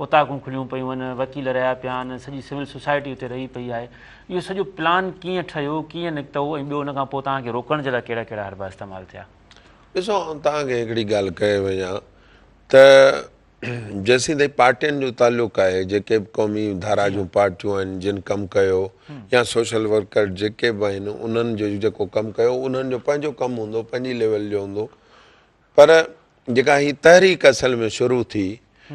اوطاقون کليون پيون آهن وڪيل رهيا پيا آهن سڄي سول سوسائٽي اتي رهي پئي آهي اهو سڄو پلان ڪيئن ٺهيو ڪيئن نڪتو ۽ ٻيو ان کان پوء توهان کي روڪڻ جي لاء ڪهڙا ڪهڙا حربا استعمال ٿيا. ڏسو آئون توهان کي هڪڙي ڳالهه ڪري وڃان ته جيسين تائين پارٽين جو تعلق آهي جيڪي به قومي ڌارا جون پارٽيون آهن جن ڪم ڪيو يا سوشل ورڪر جيڪي به آهن انهن جو جيڪو ڪم ڪيو انهن جو پنهنجو ڪم هوندو پنهنجي ليول جو هوندو پر جيڪا هي تحريڪ اصل ۾ شروع ٿي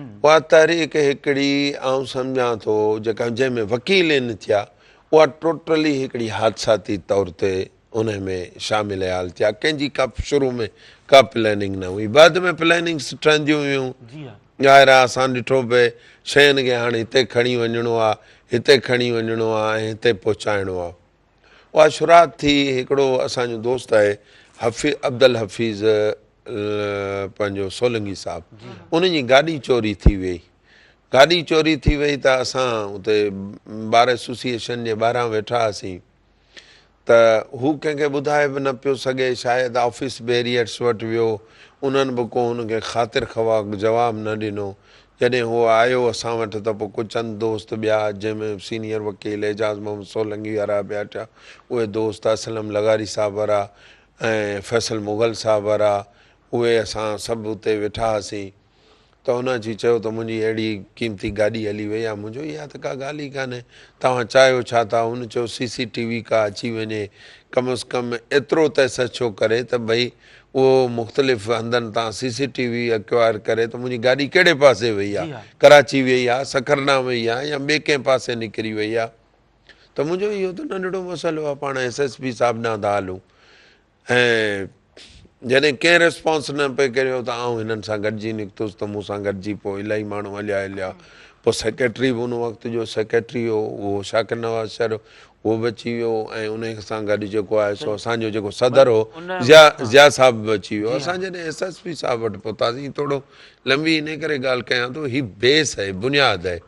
اها تحريڪ هڪڙي آئون سمجهان ٿو جيڪا جنهن ۾ وڪيل ان ٿيا اها ٽوٽلي هڪڙي حادثاتي طور تي انهي ۾ شامل حال ٿيا ڪنهن جي ڪا شروع ۾ ڪا پلاننگ نه هئي بعد ۾ پلاننگس ٺهنديون ويون ظاهر آهي اسان ڏٺو پئي شين کي هاڻي هتي کڻي وڃڻو آهي هتي کڻي وڃڻو آهي ۽ هتي پهچائڻو آهي. اها شروعات ٿي هڪڙو اسان جو دوست آهي حفيظ عبدالحفيظ پنهنجو سولنگي صاحب ان جي گاڏي چوري ٿي وئي گاڏي چوري ٿي وئي ته اسان اتي بار ايسوسيئيشن جي ٻاهران ويٺا هئاسين ته هو ڪنهن کي ٻڌائي به نه پيو سگهي، شايد آفيس بيريئرس وٽ ويو، انهن به ڪو هن کي خاطر خواه جواب نه ڏنو. جڏهن هو آيو اسان وٽ ته پوء ڪجهه چند دوست ٻيا، جنهن ۾ سينيئر وڪيل اعجاز محمد سولنگي وارا به اچا، اهي دوست اسلم لغاري صاحب وارا ۽ فيصل مغل صاحب وارا، اهي اسان سڀ اتي ويٺا هئاسين. ته هن اچي چيو ته منهنجي اهڙي قيمتي گاڏي هلي وئي آهي. مون چيو اها ته ڪا ڳالهه ئي ڪانهي، توهان چاهيو ڇا ٿا؟ هن چيو سي سي ٽي وي ڪا اچي وڃي، ڪم از ڪم ايترو ته ايس ايڇ او ڪري ته ڀئي اهو مختلف هنڌن تان سي سي ٽي وي اڪوائر ڪري ته منهنجي گاڏي ڪهڙي پاسي وئي آهي، ڪراچي وئي آهي، سکر ڏانهن وئي آهي يا ٻئي ڪنهن پاسي نڪري وئي آهي. ته مون چيو اهو ته ننڍڙو مسئلو آهي، پاڻ ايس ايس پي صاحب ڏانهن ٿا هلون. ۽ جڏهن ڪنهن ريسپانس نه پئي ڪريو ته آئون هنن سان گڏجي نڪتس ته مون سان گڏجي پوء الاهي ماڻهو هليا هليا پوء سيڪريٽري به ان وقت جو سيڪريٽري هو اهو شاڪر نواز شر اهو به اچي ويو ۽ ان سان گڏ جيڪو آهي سو اسان جو جيڪو صدر هو ضياء ضياء صاحب به اچي ويو اسان جڏهن ايس ايس پي صاحب وٽ پهتاسين ٿورو لمبي ان ڪري ڳالهه ڪيان ٿو هي بيس آهي بنياد آهي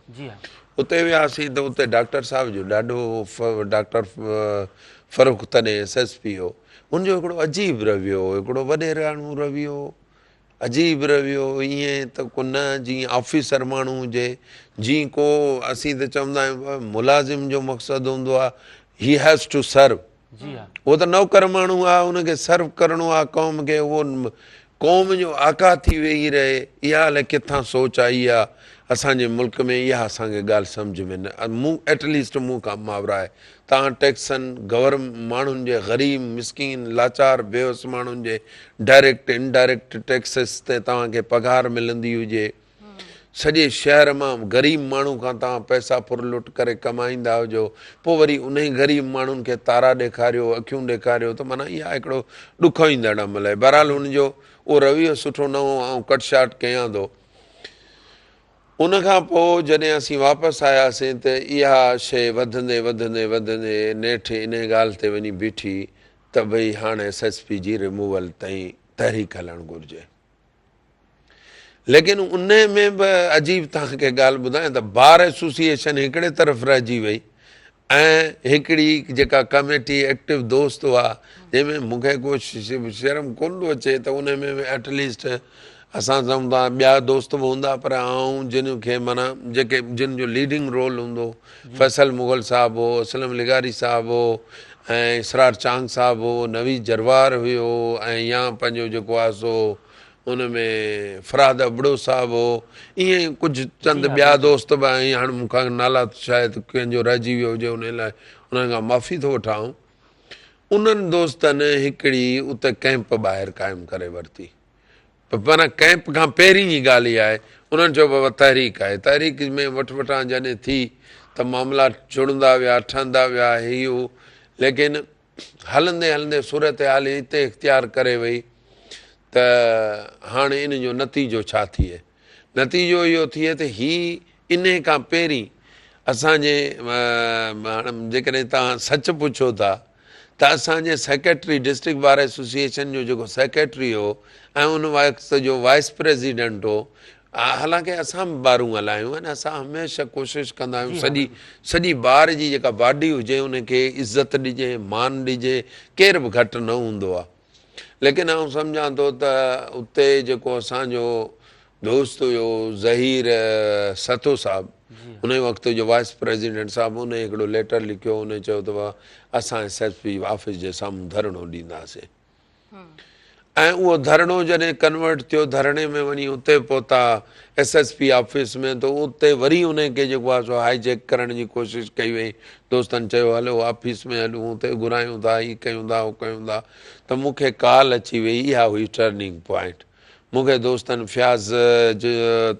اتي وياسين ته اتي ڊاڪٽر صاحب جو ڏاڍو ڊاڪٽر فرخ تڏهن ايس ايس پي هو. هن جو هڪڙو عجيب رويو هو، هڪڙو وڏيراڻو رويو هو، عجيب رويو هو، ائين ته ڪو نه جيئن آفيسر ماڻهو هجي، جيئن ڪو اسين ته چوندا آهيون ملازم جو مقصد هوندو آهي هي هيز ٽو سرو، اهو ته نوڪر ماڻهو آهي، ان کي سرو ڪرڻو آهي قوم کي، اهو قوم جو آقا ٿي ويهي رهي، اها الائي ڪٿان سوچ آئي آهي اسان جي ملڪ ۾ اها اسان کي ڳالهه سمجهه ۾ نه مون ايٽ ليسٽ مون کان ماورا آهي. توهان ٽيڪسن، گورم ماڻهن جي غريب، مسڪين، لاچار، بيوس ماڻهن جي ڊائريڪٽ انڊائريڪٽ ٽيڪسز تي توهان کي پگهار ملندي هجي. سڄي شهر مان غريب ماڻهو کان توهان پئسا ڦر لٽ ڪري ڪمائيندا هجو پوء وري انهي غريب ماڻهن کي تارا ڏيکاريو، اکيون ڏيکاريو ته معنيٰ اها هڪڙو ڏکوئيندڙ عمل آهي. بهرحال ان جو اهو رويو سٺو نه هو آئون ڪٽ شارٽ ڪيان ٿو. ان کان پوء جڏهن اسين واپس آياسين ته اها شيء وڌندي وڌندي وڌندي نيٺ انهي ڳالهه تي وڃي بيٺي ته ڀئي هاڻ ايس ايس پي جي رموول تائين تحريڪ هلڻ گهرجي. ليڪن انهي ۾ به عجيب توهان کي ڳالهه ٻڌايان ته بار ايسوسيئيشن هڪڙي طرف رهجي وئي ۽ هڪڙي جيڪا ڪميٽي ايڪٽو دوست هئا جنهن ۾ مون کي ڪو شرم ڪونه ٿو اچي ته ان ۾ به ايٽ ليسٽ اسان چئون ٿا ٻيا دوست به هوندا پر آئون جن کي معنيٰ جيڪي جن جو ليڊنگ رول هوندو فيصل مغل صاحب هو اسلم لغاري صاحب هو ۽ اسرار چانگ صاحب هو نويد جروار هيو ۽ يا پنهنجو جيڪو آهي سو ان ۾ فرهاد ابڙو صاحب هو ائين ڪجهه چند ٻيا دوست به آهن هاڻي مون کان نالا شايد ڪنهن جو رهجي ويو هجي ان لاء انهن کان معافي ٿو وٺان انهن دوستن هڪڙي اتي ڪئمپ ٻاهر قائم ڪري ورتي پر ڪئمپ کان پهرين جي ڳالهه اها آهي انهن چيو بابا تحريڪ آهي تحريڪ ۾ وٺ وٺان جڏهن ٿي ته معاملا جڙندا ويا ٺهندا ويا هي هو ليڪن هلندي هلندي صورتحال اتي اختيار ڪري وئي ته هاڻي ان جو نتيجو ڇا ٿئي؟ نتيجو اهو ٿئي ته هي انهي کان پهرين اسان جي هاڻ جيڪڏهن توهان سچ پڇو ٿا ته اسان جي سيڪريٽري ڊسٽرڪٽ بار ايسوسيئيشن جو جيڪو سيڪريٽري هو ۽ ان وقت جو وائيس پريزيڊنٽ هو حالانڪه اسان به بارون هلايون آهن اسان هميشه ڪوشش ڪندا آهيون سڄي سڄي بار جي جيڪا باڊي هجي ان کي عزت ڏجي مان ڏجي ڪير به گهٽ نه هوندو آهي ليڪن آئون سمجهان ٿو ته اتي جيڪو اسان جو دوست هيو ظهير سهتو صاحب ان وقت جو وائس پريزيڊنٽ صاحب ان هڪڙو ليٽر لکيو ان چيو ته اسان ايس ايس پي آفيس جي سامهون ڌرڻو ڏينداسين ۽ اهو ڌرڻو جڏهن ڪنورٽ ٿيو ڌرڻي ۾ وڃي اتي پهتا ايس ايس پي آفيس ۾ ته اتي وري انهي کي جيڪو آهي سو هائي جيڪ ڪرڻ جي ڪوشش ڪئي وئي دوستن چيو هلو آفيس ۾ هلون اتي گهرايون ٿا هي ڪيون ٿا هو ڪيون ٿا ته مون کي ڪال اچي وئي اها هئي ٽرننگ پوائنٽ مون کي دوستن فياض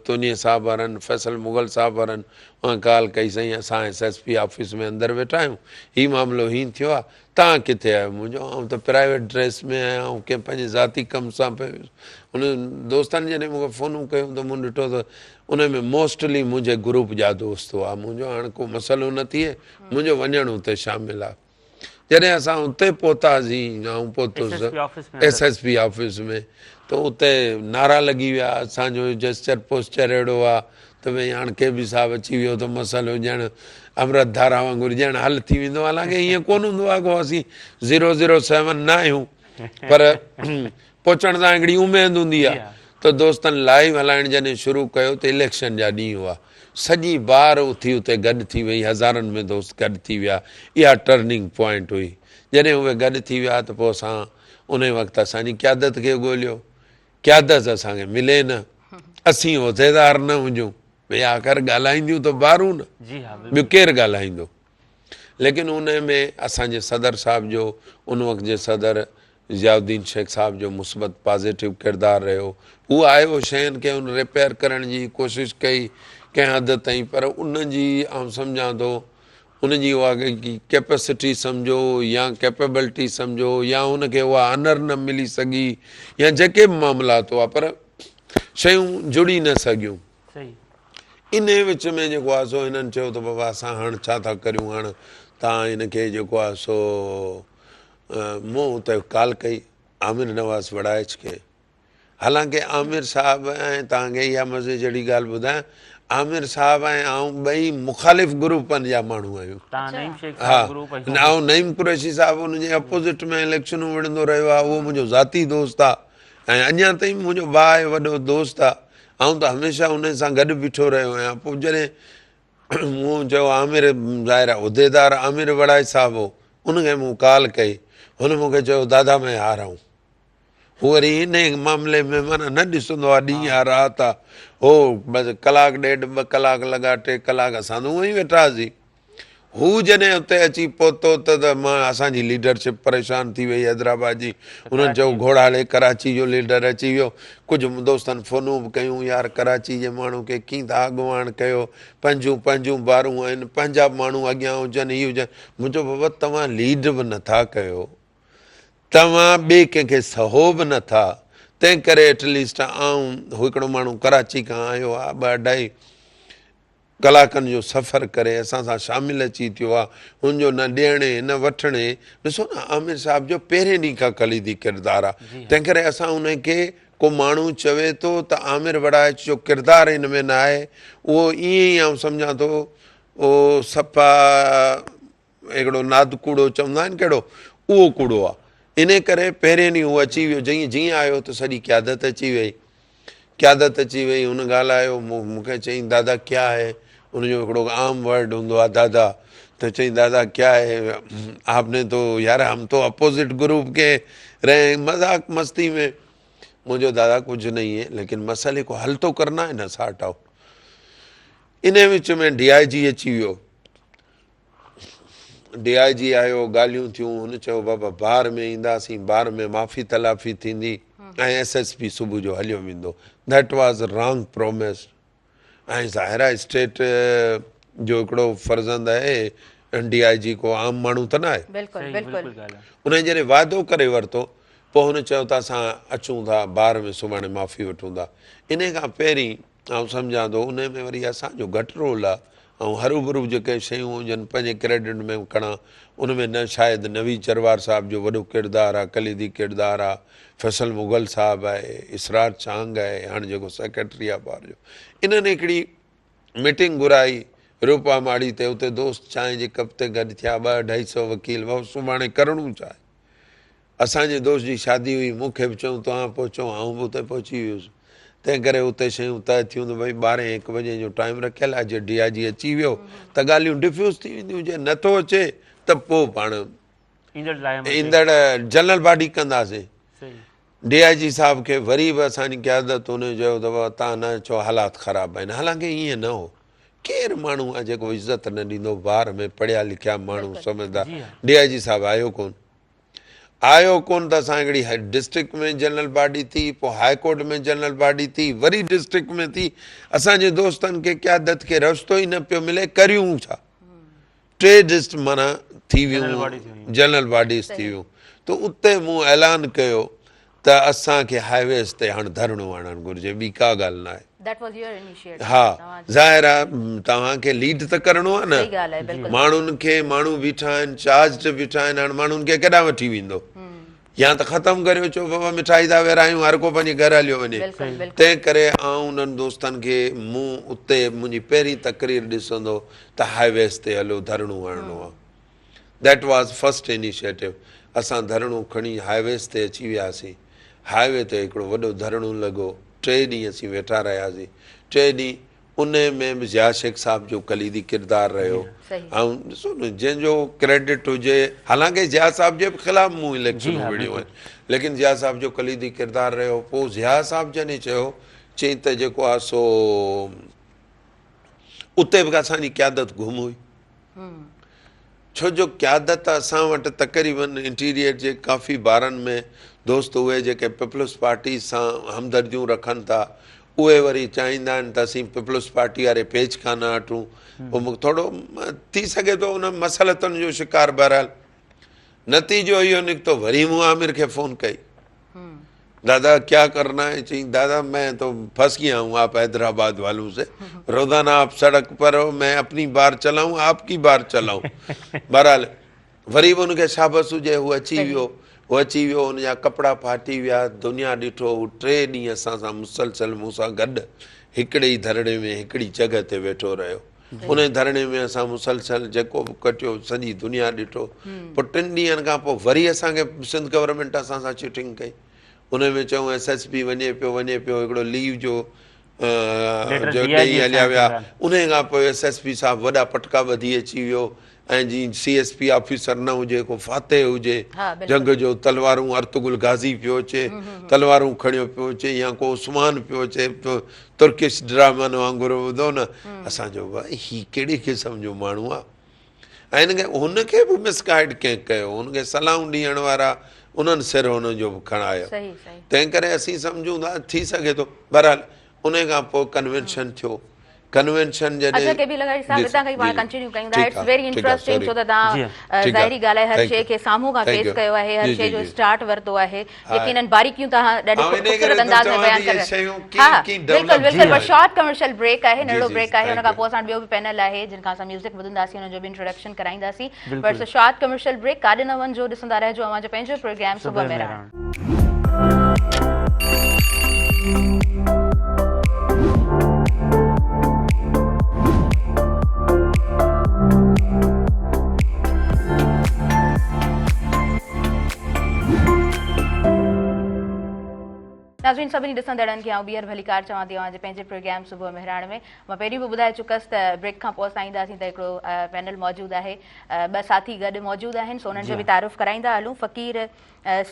تونيي صاحب وارن فيصل مغل صاحب وارن انهن ڪال ڪئي سائين اسان ايس ايس پي آفيس ۾ اندر ويٺا آهيون هي معاملو هين ٿيو آهي توهان ڪٿي آهيو؟ مون چيو آئون ته پرائيويٽ ڊريس ۾ آهيان، آئون ڪنهن پنهنجي ذاتي ڪم سان پئي ويس. انهن دوستن جڏهن مون کي فونون ڪيون ته مون ڏٺو ته ان ۾ موسٽلي منهنجي گروپ جا دوست هئا. مون چيو هاڻ ڪو مسئلو نه ٿئي، منهنجو وڃڻ اتي شامل آهي. جڏهن اسان اتي پهتاسين، آئون پهتس ايس ايس پي آفيس ۾ ته اتي نعرا لڳي ويا، اسان جو جيسچر پوسچر اهڙو آ ته ڀئي هاڻ ڪي بي صاحب اچي ويو ته مسئلو ڄڻ امرت ڌارا وانگر ڄڻ حل ٿي ويندو، حالانڪه ائين ڪونه هوندو آ، ڪو اسين زيرو زيرو سيون نه آهيون پر پهچڻ سان هڪڙي اميد هوندي آ ته دوستن لائيو هلائڻ جڏهن شروع ڪيو ته اليڪشن جا ڏينهن هئا سڄي بار اٿي اتي گڏ ٿي وئي هزارن ۾ دوست گڏ ٿي ويا اها ٽرننگ پوائنٽ هئي جڏهن اهي گڏ ٿي ويا ته پوء اسان انهي وقت اسان جي قيادت کي ڳوليو قيادت اسان کي ملي نه اسين عهديدار نه هجون ڀئي آخر ڳالهائينديون ته بارون نه ٻيو ڪير ڳالهائيندو ليڪن انهي ۾ اسان جي صدر صاحب جو ان وقت جي صدر ضياء الدين شيخ صاحب جو مثبت پازيٽو ڪردار رهيو. هو آيو شين کي هن ريپيئر ڪرڻ جي ڪوشش ڪئي ڪنهن حد تائين پر ان جي آئون سمجهان ٿو ان جي اها ڪيپسٽي سمجهو يا ڪيپيبلٽي سمجهو يا هن کي اها آنر نه ملي سگهي يا جيڪي به معاملات هئا پر شيون جڙي نه سگهيون. انهي وچ ۾ جيڪو آهي سو هنن چيو ته بابا اسان هاڻ ڇا ٿا ڪريون هاڻ تان هن کي جيڪو آهي سو مون اتي ڪال ڪئي عامر نواز وڙائچ کي حالانڪه عامر صاحب ۽ توهان کي اها مزي جهڙي ڳالهه ٻڌايان عامر صاحب ۽ آئون ٻئي مخالف گروپن جا ماڻهو آهيون ها آئون نعيم قريشي صاحب ان جي اپوزٽ ۾ اليڪشنون وڙهندو رهيو آهي اهو منهنجو ذاتي دوست آهي ۽ اڃا تائين منهنجو ڀاء آهي وڏو دوست آهي آئون ته هميشه ان سان گڏ بيٺو رهيو آهيان پوء جڏهن مون چيو عامر ظاهر آهي عهديدار عامر وڙائي صاحب هو ان کي مون ڪال ڪئي هن مون کي چيو دادا مين آ رها هون هو وري ان معاملي ۾ معنيٰ نه ڏسندو آهي ڏينهن آ رات آ هو بس ڪلاڪ ڏيڍ ٻه ڪلاڪ لڳا ٽي ڪلاڪ اسان ته هونئن ئي ويٺا هئاسين هو جڏهن اتي اچي پهتو ته مان اسان جي ليڊرشپ پريشان ٿي وئي حيدرآباد جي انهن چيو گهوڙا هڙي ڪراچي جو ليڊر اچي ويو ڪجهه دوستن فونون به ڪيون يار ڪراچي جي ماڻهو کي ڪين ٿا اڳواڻ ڪيو پنهنجون پنهنجون بارون آهن پنهنجا ماڻهو اڳيان هجن هي هجن مون چيو بابا توهان ليڊ به نٿا ڪيو توهان ٻئي ڪنهن کي سهو به نٿا تنهن ڪري ايٽليسٽ آئون هڪڙو ماڻهو ڪراچي کان آيو آهي ٻه اڍائي ڪلاڪن جو سفر ڪري اسان سان شامل اچي ٿيو آ، هن جو نه ڏيڻي نه وٺڻي، ڏسو نه عامر صاحب جو پهرين ڏينهن کان ڪليدي ڪردار آ، تنهن ڪري اسان ان کي ڪو ماڻهو چوي ٿو ته عامر وڙائچ جو ڪردار هن ۾ نه آهي، اهو ائين ئي آئون سمجهان ٿو اهو صفا هڪڙو ناد ڪوڙو چوندا آهن ڪهڙو اهو ڪوڙو آ انهي ڪري پهرين ڏينهن هو اچي ويو جئين جيئن آيو ته سڄي قيادت اچي وئي قيادت اچي وئي هن ڳالهايو مون کي چئين دادا ڪيا هي ان جو هڪڙو عام ورڊ هوندو آ دادا ته چئين دادا ڪيا هي آپ ني تو يار هم تو اپوزٽ گروپ ڪي رهي مذاق مستي ۾ منهنجو دادا ڪجهه نہیں هي ليڪن مسئلي کو حل تو ڪرنا هي نه ساٽ آئو انهي وچ ۾ ڊي I جي اچي ويو ڊي I جي آيو ڳالهيون ٿيون هن چيو بابا بار ۾ اينداسين بار ۾ معافي تلافي ٿيندي ۽ ايس ايس پي صبح جو هليو ويندو that was wrong promise ۽ ظاهر آهي اسٽيٽ جو هڪڙو فرزند آهي ڊي I جي ڪو عام ماڻهو ته نه آهي بلڪل بلڪل ان جڏهن وعدو ڪري ورتو پوء هن چيو ته اسان اچون ٿا بار ۾ سڀاڻي معافي وٺون ٿا ان کان پهرين آئون سمجهان ٿو انهي ۾ وري اسان جو گهٽ رول آ آئون هروڀرو جيڪي شيون هجن پنهنجي ڪريڊٽ ۾ کڻان ان ۾ نه شايد نويد جروار صاحب جو وڏو ڪردار آ ڪليدي ڪردار آ فيصل مغل صاحب آهي اسرار چانگ آهي هاڻ جيڪو سيڪريٽري آ بار جو انهن هڪڙي ميٽنگ گهرائي روپا ماڙي تي اتي دوست چانهه جي ڪپ تي گڏ ٿيا ٻه اڍائي سو وڪيل سڀاڻي ڪرڻو ڇا آهي اسان جي دوست جي شادي هئي، مون کي به چيائون توهان پهچو، آئون به اتي پهچي ويس. تنهن ڪري اتي شيون طئي ٿيون ته ڀئي ٻارهين هڪ بجي جو ٽائيم رکيل آهي، جي ڊي I جي اچي ويو ته ڳالهيون ڊفيوز ٿي وينديون، جي نه ٿو اچي ته پوء پاڻ ايندڙ جنرل باڊي ڪنداسين. ڊي I جي صاحب کي وري به اسان جي قيادت ان چيو ته بابا توهان نه اچو حالات خراب آهن، حالانڪه ائين نه هو. ڪير ماڻهو آهي جيڪو عزت نه ڏيندو، بار ۾ پڙهيا لکيا ماڻهو سمجهدار، ڊي I جي صاحب آيو ڪونه. آيو ڪونه ته اسان هڪڙي ڊسٽرڪٽ ۾ جنرل باڊي ٿي پوء هاء ڪورٽ ۾ جنرل باڊي ٿي وري ڊسٽرڪٽ ۾ ٿي اسان جي دوستن کي قيادت کي رستو ئي نه پيو ملي ڪريون ڇا ٽي ڊسٽ معنيٰ ٿي ويون جنرل باڊيز ٿي ويون ته اتي مون اعلان ڪيو ته اسان کي هاء ويز تي هاڻ ڌرڻو هڻڻ گهرجي ٻي ڪا ڳالهه ناهي. That was your initiative. ها ظاهر آ توهان کي ليڊ ته ڪرڻو آ نه. صحيح ڳالهه آهي بلڪل. ماڻهن کي ماڻهو بيٺا آهن چارجڊ بيٺا آهن هاڻ ماڻهن کي ڪيڏانهن وٺي ويندو. يا ته ختم ڪريو چئو بابا مٺائي ٿا ورهايون هر ڪو پنهنجي گهر هليو وڃي. بلڪل بلڪل. تنهن ڪري آئون انهن دوستن کي مون اتي منهنجي پهرين تقرير ڏسندو ته هاء ويز تي هلو ڌرڻو هڻڻو آ. That was first initiative اسان ڌرڻو کڻي هاء ويز تي اچي وياسين. هاء وي تي هڪڙو وڏو ڌرڻو لڳو. ٽي ڏينهن اسين ويٺا رهياسين. ٽي ڏينهن انهي ۾ به ضياء شيخ صاحب جو ڪليدي ڪردار رهيو. آئون ڏسو نه جنهن جو ڪريڊٽ هجي حالانڪه ضياء صاحب جي به خلاف مون اليڪشنون وڙهيون آهن ليڪن ضياء صاحب جو ڪليدي ڪردار رهيو. پوء ضياء صاحب جڏهن چيو چئين ته جيڪو آهي سو اتي به اسان جي قيادت گم هئي. ڇو جو قيادت اسان وٽ تقريبن انٽيريئر جي ڪافي بارن ۾ دوست اهي جيڪي پيپلز پارٽي سان همدرديون رکن ٿا اهي وري چاهيندا آهن ته اسين پيپلز پارٽي واري پيج کان نه هٽون پوء ٿورو ٿي سگهي ٿو ان مسلطن جو شڪار بهرحال نتيجو اهو نڪتو وري مون عامر کي فون ڪئي دادا ڪيا ڪرنا هي چئين دادا مين تو ڦس گيا هون آپ حيدرآباد والون سي روزانه آپ سڙڪ پر هو مين اپني بار چلائون آپ ڪي بار چلائون بهرحال وري به ان کي شابس هجي هو اچي ويو هو اچي ويو ان جا ڪپڙا ڦاٽي ويا دنيا ڏٺو هو ٽي ڏينهن اسان سان مسلسل مون سان گڏ هڪڙي ئي ڌرڻي ۾ هڪڙي جڳهه تي ويٺو رهيو انهي ڌرڻي ۾ اسان مسلسل جيڪو به ڪٽيو سڄي دنيا ڏٺو پوء ٽن ڏينهن کان پوء وري اسان کي سنڌ گورنمينٽ اسان سان چيٽنگ ڪئي انهي ۾ چيون ايس ايس پي وڃي پيو وڃي پيو هڪڙو ليو جو جو ڏئي هليا ويا انهي کان پوء ايس ايس پي صاحب وڏا پٽڪا ٻڌي اچي ويو ۽ جي سي ايس پي آفيسر نه هجي ڪو فاتح هجي جنگ جو تلوارون ارطغرل غازي پيو اچي تلوارون کڻيو پيو اچي يا ڪو عثمان پيو اچي ترڪش ڊرامن وانگر ٻڌو نه اسان جو هي ڪهڙي قسم جو ماڻهو آ ۽ هن کي هن کي به مس گائيڊ ڪنهن ڪيو هن کي صلاحون ڏيڻ وارا انهن سر هن جو به کڻايو تنهن ڪري اسين سمجهون ٿا ٿي سگهي ٿو بهرحال انهي کان پوء ڪنوينشن ٿيو ڪنوينشن جڏهن اچا ڪي بي لغاري صاحب هتان کان ئي پاڻ ڪنٽينيو ڪيون ٿا it's very interesting ڇو ته توهان ظاهري ڳالهه آهي هر شيء کي سامهون کان فيس ڪيو آهي هر شيء جو اسٽارٽ ورتو آهي يقينن باريڪيون توهان ڏاڍي خوبصورت انداز ۾ بيان ڪري ها بلڪل بلڪل پر شارٽ ڪمرشل بريڪ آهي ننڍڙو بريڪ آهي ان کان پوء اسان وٽ ٻيو به پينل آهي جن کان اسان ميوزڪ ٻڌنداسين انهن جو به انٽروڊڪشن ڪرائينداسين پر شارٽ ڪمرشل بريڪ ڪاڏي نه وڃجو ڏسندا رهجو اوهان جو پنهنجو پروگرام صبح مهراڻ. ناظرين سڀني ڏسندڙن کي آئون ٻيهر ڀليڪار چوان ٿي اوهان جي پنهنجي پروگرام صبح مهراڻ ۾ مان پهرين به ٻڌائي چڪس ته بريڪ کان پوء اسان اينداسين ته هڪڙو پينل موجود آهي ٻه ساٿي گڏ موجود آهن سو انهن جو به تعارف ڪرائيندا هلون فقير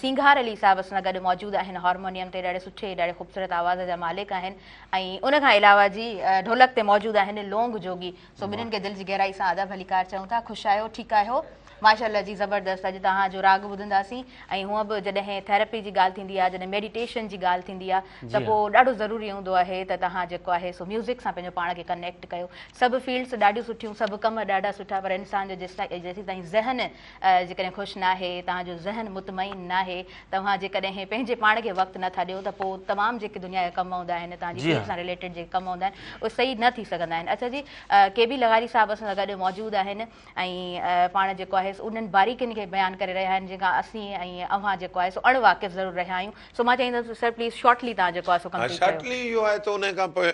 سينگار علي صاحب اسان سان گڏ موجود آهن هارمونيم تي ڏاڍي سٺي ڏاڍي خوبصورت آواز جا مالڪ آهن ۽ ان کان علاوه جي ڍولڪ تي موجود آهن لونگ جوڳي سو ٻنهين کي دل جي گهرائي سان ادا ڀليڪار چئون ٿا خوش آهيو ٺيڪ آهيو ماشاءالله جي زبردست اڄ توهان جو راڳ ٻڌنداسين ۽ هونء به جڏهن ٿيراپي جي ڳالهه ٿيندي آهي جڏهن ميڊيٽيشن جي ڳالهه ٿيندي آهي ته پوء ڏاڍو ضروري هوندو آهي ته توهان جيڪو آهي سو ميوزڪ سان پنهنجو پاڻ کي ڪنيڪٽ ڪيو سڀ فيلڊس ڏاڍيون سٺيون سڀ ڪم ڏاڍا سٺا پر انسان جو جيسين تائين ذهن جيڪڏهن خوش ناهي، توهان جو ذهن مطمئن ناهي، توهان جيڪڏهن پنهنجي پاڻ کي وقت نه ٿا ڏيو ته پوء تمام جيڪي دنيا جا ڪم هوندا آهن، توهان جي فيلڊ سان رليٽيڊ جيڪي ڪم هوندا آهن اهي صحيح نه ٿي سگهندا آهن. اڇا جي ڪي بي لغاري صاحب اسان سان گڏ موجود آهن ۽ پاڻ جيڪو آهي سو انهن باريڪين کي بيان ڪري رهيا آهن جنهن کان اسين ۽ اوهان جيڪو آهي سو اڻ واقف ضرور رهيا آهيون. سو مان چاهيندس سر پليز شارٽلي توهان جيڪو آهي سو ها ڪمپليٽ ڪيو. شارٽلي اهو آهي ته انهي کان پوء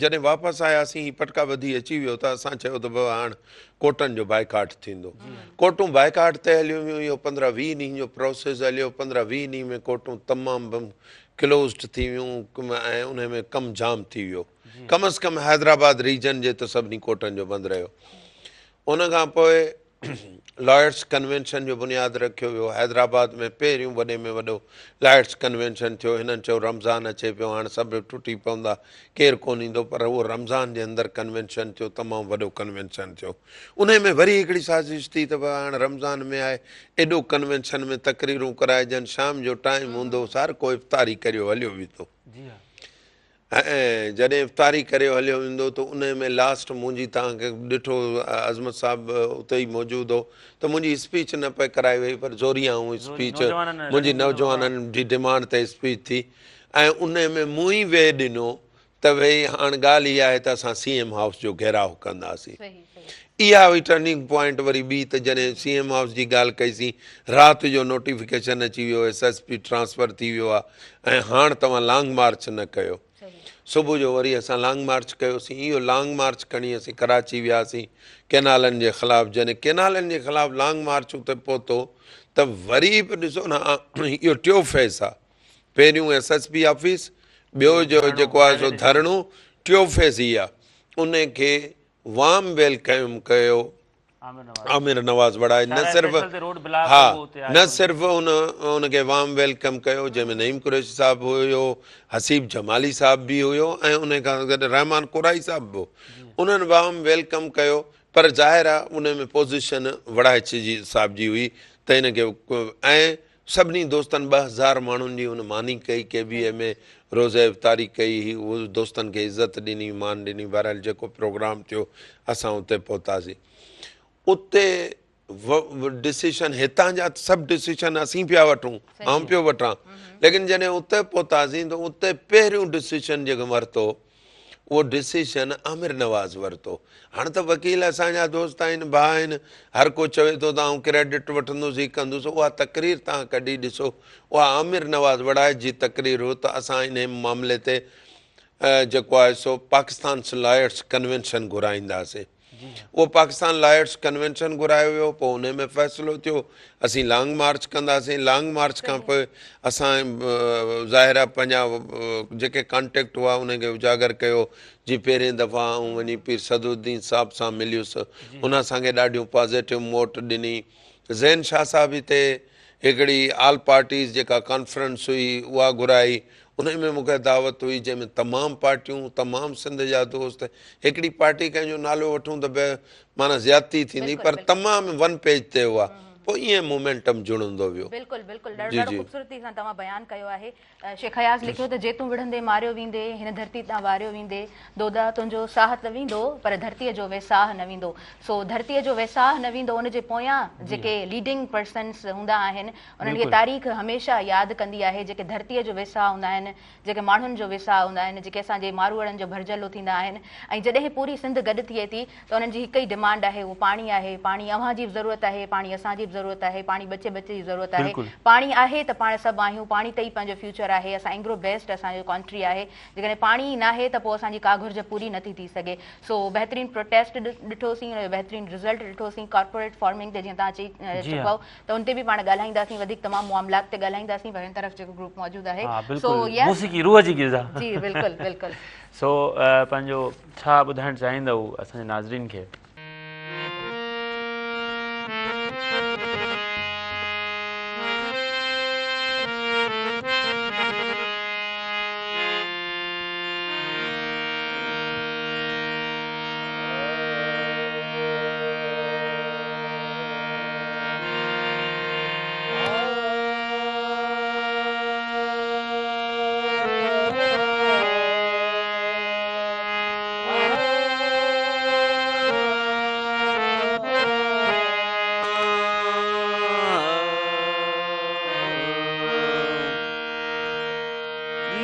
جڏهن واپس آياسين هي پٽڪا ٻڌي اچي ويو ته اسان چيو ته بابا هاڻ ڪورٽن جو بائيڪاٽ ٿيندو. ڪورٽون بائيڪاٽ تي هليون ويون، اهو 15 20 ڏينهن جو پروسيس هليو، 15 20 ڏينهن ۾ ڪورٽون تمام ڪلوزڊ ٿي ويون ۽ انهي ۾ ڪم جام ٿي ويو. ڪم از ڪم حيدرآباد ريجن جي ته سڀني ڪورٽن جو بند رهيو. ان کان پوء لائرس ڪنوينشن جو بنياد رکيو ويو. حيدرآباد ۾ پهريون وڏي ۾ وڏو لائرس ڪنوينشن ٿيو. هنن چيو رمضان اچي پيو هاڻ سڀ ٽٽي پوندا ڪير ڪونه ايندو پر اهو رمضان جي اندر ڪنوينشن ٿيو تمام وڏو ڪنوينشن ٿيو. انهي ۾ وري هڪڙي سازش ٿي ته ڀئي هاڻ رمضان ۾ آهي ايڏو ڪنوينشن ۾ تقريرون ڪرائجن شام جو ٽائيم هوندو هر ڪو افطاري ڪريو هليو ويندو. ۽ جڏهن افطاري ڪري هليو ويندو ته انهي ۾ لاسٽ منهنجي توهان کي ڏٺو عظمت صاحب اتي ئي موجود هو ته منهنجي اسپيچ نه پئي ڪرائي وئي پر زوري آئون اسپيچ منهنجي نوجوانن جي ڊمانڊ تي اسپيچ ٿي ۽ انهي ۾ مون ئي ويهه ڏنو ته ڀئي هاڻ ڳالهه اها آهي ته اسان سي ايم هائوس جو گهيراء ڪنداسين. اها هئي ٽرننگ پوائنٽ وري ٻي ته جڏهن سي ايم هائوس جي ڳالهه ڪئي سين رات جو نوٽيفڪيشن اچي ويو ايس ايس پي ٽرانسفر ٿي ويو آهي ۽ هاڻ توهان لانگ مارچ نه ڪيو. صبح جو وري اسان لانگ مارچ ڪيوسين اهو لانگ مارچ کڻي اسين ڪراچي وياسين ڪينالن جي خلاف جڏهن ڪينالن جي خلاف لانگ مارچ اتي پهتو ته وري به ڏسو نه اهو ٽيو فيس آهي پهريون ايس ايس پي آفيس ٻيو جو جيڪو آهي سو ڌرڻو ٽيو فيس هي آهي ان کي وام welcome ڪيو عامر نواز وڙائي نه صرف ها نه صرف ان ان کي وام welcome ڪيو جنهن ۾ نعيم قريشي صاحب هيو حسيب جمالي صاحب به هيو ۽ ان کان گڏ رحمان ڪورائي صاحب به انهن وام welcome ڪيو پر ظاهر آهي ان ۾ پوزيشن وڙائچ جي صاحب جي هئي ته ان کي ۽ سڀني دوستن 2000 ماڻهن جي هن ماني ڪئي ڪي بي اي ۾ روزه افطاري ڪئي هي اهو دوستن کي عزت ڏني مان ڏني بهرحال جيڪو پروگرام ٿيو اسان اتي پهتاسين اتي ڊسيشن هتان جا سڀ ڊسيشن اسين پيا وٺون آئون پيو وٺان ليڪن جڏهن اتي پهتاسين ته اتي پهريون ڊسيشن جيڪو ورتو اهو ڊسيشن عامر نواز ورتو. هاڻ ته وڪيل اسان جا دوست آهن، ڀاء آهن، هر ڪو چوي ٿو ته آئون ڪريڊٽ وٺندس هي ڪندس، اها تقرير توهان ڪڍي ڏسو، اها عامر نواز وڙائچ جي تقرير هو ته اسان انهي معاملي تي جيڪو آهي سو پاڪستان لائرس ڪنوينشن گهرائينداسين. اهو پاڪستان لائرس ڪنوينشن گهرايو ويو پوء انهي ۾ فيصلو ٿيو اسين لانگ مارچ ڪنداسين لانگ مارچ کان پوء اسان ظاهر آهي پنهنجا جيڪي ڪانٽيڪٽ هئا انهن کي اجاگر ڪيو جي پهرين دفعا آئون وڃي پير صدرالدين صاحب سان مليس ان اسان کي ڏاڍيون پازيٽو موٽ ڏني زين شاهه صاحب هتي هڪڙي آل پارٽيز جيڪا ڪانفرنس هئي اها گهرائي انهي ۾ مون کي دعوت هئي جنهن ۾ تمام پارٽيون تمام سنڌ جا دوست هڪڙي پارٽي ڪنهن جو نالو وٺون ته به معنيٰ زيادتي ٿيندي پر تمام ون پيج تي هئا پوء ائين مومينٽم جڙندو ويو. بلڪل بلڪل ڏاڍو ڏاڍو خوبصورتي سان توهان بيان ڪيو آهي. شيخ اياز لکيو ته جي تون وڙهندي ماريو ويندي هن ڌرتي تان واريو ويندي دودا تنهنجو ساهه ته ويندو پر ڌرتيء جو ويساهه نه ويندو سو ڌرتيء جو ويساهه نه ويندو ان جي پويان جيڪي ليڊنگ پرسنس هوندا آهن انهن کي تاريخ هميشه ياد ڪندي آهي، جيڪي ڌرتيء جو ويساهه هوندا آهن، جيڪي ماڻهن جو ويساهه هوندا آهن، جيڪي اسان جي ماروئڙن جو ڀرجهلو ٿيندا آهن ۽ جڏهن پوري سنڌ گڏ ٿئي ٿي ته انهن جي هڪ ئي ڊمانڊ آهي اهو پاڻي آهي، پاڻي اوهان جي به ضرورت آهي، پاڻي اسان جي به ضرورت آهي، پاڻي ٻچي ٻچي جي ضرورت آهي، پاڻي آهي ته پاڻ سڀ آهيون، پاڻي تي ئي پنهنجو فيوچر آهي، اسان اينگرو بيسڊ اسان جو ڪنٽري آهي، جيڪڏهن پاڻي ئي ناهي ته پوء اسان جي ڪا گهرج پوري نٿي ٿي سگهي، سو بهترين پروٽيسٽ ڏٺوسين، ان جو بهترين رزلٽ ڏٺوسين، ڪارپوريٽ فارمنگ تي جيئن توهان چئي چڪا ته ان تي به پاڻ ڳالهائينداسين وڌيڪ تمام معاملات تي ڳالهائينداسين پر هن طرف جيڪو گروپ موجود آهي ها سو بلڪل موسيقي روح جي غذا جي بلڪل بلڪل سو پنهنجو ڇا ٻڌائڻ چاهيندؤ اسان جي ناظرين کي.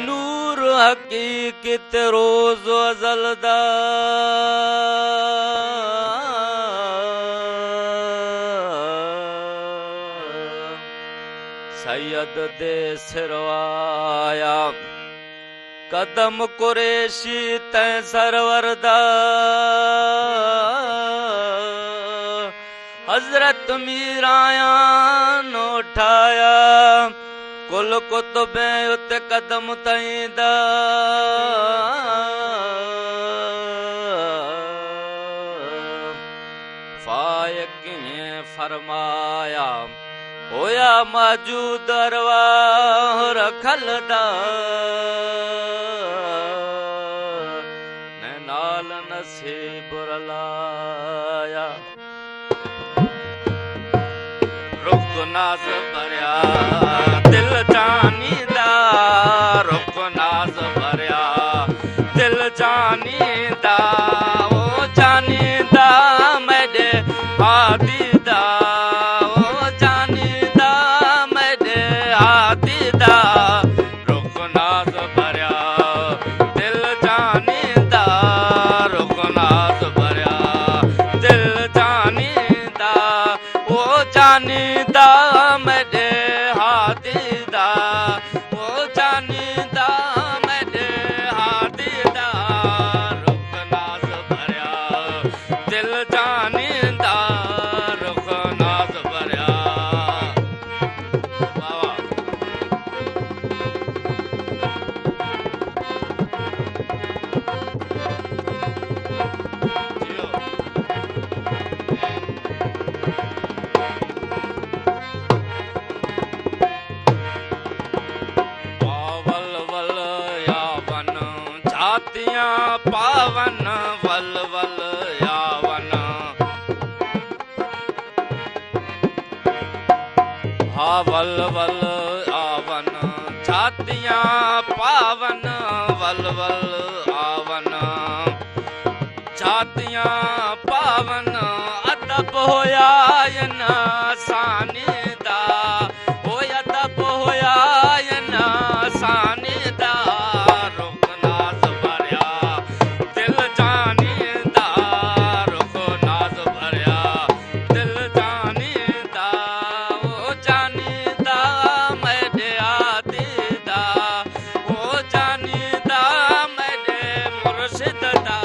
نور حقيقت روز ازل دا سيد the سر آيا قدم قريشي تين سرور دا حضرت ميرايان اٺايا ڪل ڪتبين ات قدم تئين دا فائق ائين فرمايا هويا موجود ارواح رکل دا نال نصيب رلايا رخ ناز ڀريا دل جاني دا رخ ناز ڀريا. جاني دا، او جاني دا ميڏي هادي دا، او جاني دا ميڏي هادي دا، رخ ناز ڀريا دل جاني دا، رخ ناز ڀريا دل جاني دا، او جاني دا ميڏي هادي دا، او جاني دا ميڏي هادي دا، رخ ناز ڀريا دل جاني دا، رخ ناز ڀريا. واهه. جيو. ول ول ਯਾਵਨ ਜਾਤੀਆਂ ਪਾਵਨ, ਵਲ ਵਲ ਯਾਵਨ, ਹਾ ਵਲ ਵਲ ਆਵਨ ਛਾਤੀਆਂ ਪਾਵਨ, ਵਲ ਵਲ ਆਵਨ ਛਾਤੀਆਂ ਪਾਵਨ, ਅਦਬ ਹੋਇਆ ਇਨਸਾਨੀ ਦਾ, ਹੋਇਆ ਅਦਬ ਹੋਇਆ ਇਨਸਾਨੀ ਦਾ, ਰੁਖ ਨਾਜ਼ ਭਰਿਆ ਦਿਲ ਜਾਨੀ ਦਾ, ਰੁਖ ਨਾਜ਼ ਭਰਿਆ ਦਿਲ ਜਾਨੀ ਦਾ, ਉਹ ਜਾਨੀ ਦਾ ਮੈਡੇ ਆਦੀ ਦਾ, ਉਹ ਜਾਨੀ ਦਾ ਮੈਡੇ ਮੁਰਸ਼ਿਦ ਦਾ,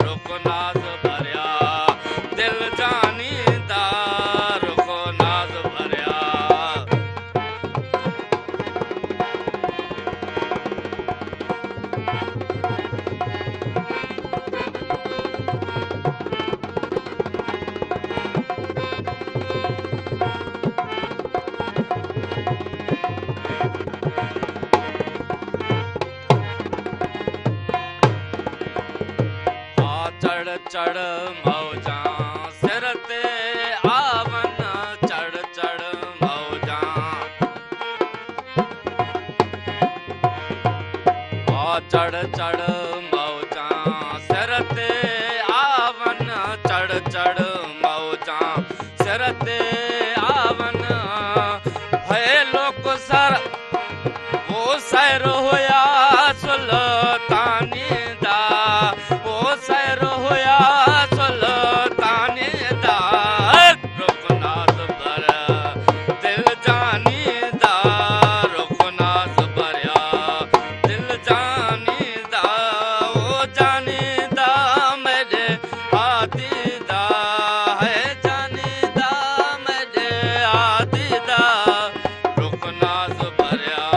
ਰੁਖ ਨਾਜ਼ ਭਰਿਆ ਦਿਲ ਜਾਨੀ ਦਾ, ਰੁਖ ਨਾਜ਼ ਭਰਿਆ। ਆ ਚੜ ਚੜ ਮੌਜਾਂ ਸਿਰ ਤੇ ਆਵਨ, ਚੜ ਚੜ ਮੌਜਾਂ, ਆ ਚੜ ਚੜ ਮੌਜਾਂ ਸਿਰ ਤੇ ਆਵਨ, ਚੜ ਚੜ ਮੌਜਾਂ ਸਿਰ ਤੇ ਆਵਨ, ਹੈ ਲੋਕ ਸਰ ਉਹ ਸੈਰ ਹੋਇਆ ਸੁਲਤਾਨੀ ਦਾ, ਉਹ ਸੈਰ ਹੋਇਆ ਸੁਲਤਾਨੀ ਦਾ, ਰੁਖ ਨਾਜ਼ ਭਰਿਆ ਦਿਲ ਜਾਨੀ ਦਾ, ਰੁਖ ਨਾਜ਼ ਭਰਿਆ ਦਿਲ ਜਾਨੀ ਦਾ, ਉਹ ਜਾਨੀ ਦਾ ਮੇਰੇ ਆਦੀ ਦਾ, ਹੈ ਜਾਨੀ ਦਾ ਮੇਰੇ ਆਦੀ ਦਾ, ਰੁਖ ਨਾਜ਼ ਭਰਿਆ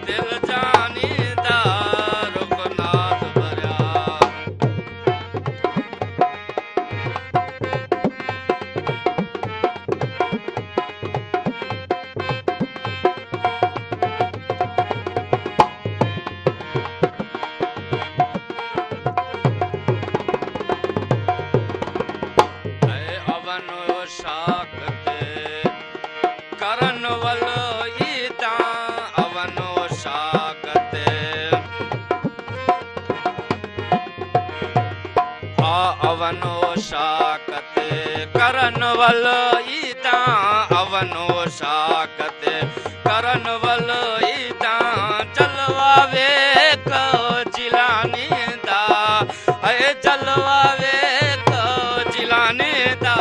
ਦਿਲ ਜਾਨੀ ਦਾ, ਰੁਖ ਨਾਜ਼ ਭਰਿਆ। ਹੈ ਅਵਨ ਸ਼ਾਕ ਤੇ ਕਰਨ ਵਲ ਈਦਾਂ, ਅਵਨ ਸ਼ਾਕ ਤੇ, ਆ ਅਵਨ ਸ਼ਾਕ ਤੇ ਕਰਨ ਵਲ ਈਦਾਂ, ਅਵਨ ਸ਼ਾਕ ਤੇ ਕਰਨ ਵਲ ਈਦਾਂ, ਜਲਵਾ ਵੇਖ ਜਿਲਾਨੀ ਦਾ, ਹੈ ਜਲਵਾ ਵੇਖ ਜਿਲਾਨੀ ਦਾ,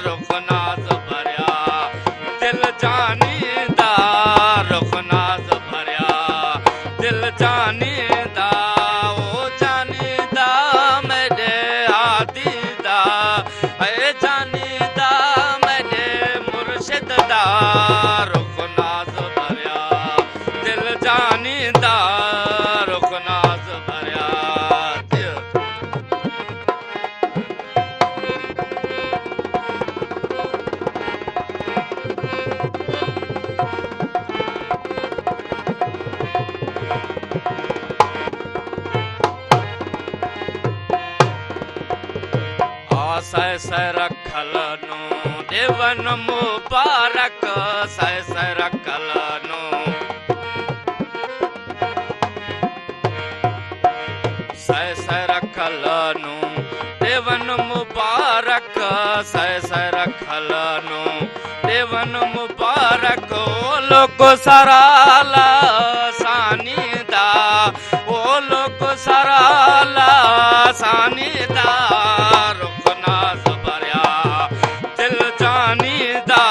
ਰੁਖ ਨਾਜ਼ ਭਰਿਆ ਦਿਲ ਜਾਨੀ ਦਾ, ਰੁਖ ਨਾਜ਼ ਭਰਿਆ ਦਿਲ ਜਾਨੀ ਦਾ, ਉਹ ਜਾਨੀ ਦਾ ਮੇਰੇ ਆਦੀ ਦਾ, ਹੈ ਜਾਨੀ ਦਾ ਮੇਰੇ ਮੁਰਸ਼ਿਦ ਦਾ, ਰੁਖ ਨਾਜ਼ ਭਰਿਆ ਦਿਲ ਜਾਨੀ ਦਾ, ਰੁਖ ਨਾਜ਼ ਭਰਿਆ। ਆ ਸੈ ਸੈ ਰਖਲ ਨੂੰ ਦੇਵਨ ਮੁਬਾਰਕ, ਸੈ ਸੈ ਰਖਲ ਨੂੰ, ਸੈ ڏيون مبارڪ سئي سئي رکل نو ڏيون مبارڪ او لوڪ سرالا ثاني دا او لوڪ سرالا ثاني دا رخ ناز ڀريا دل جاني دا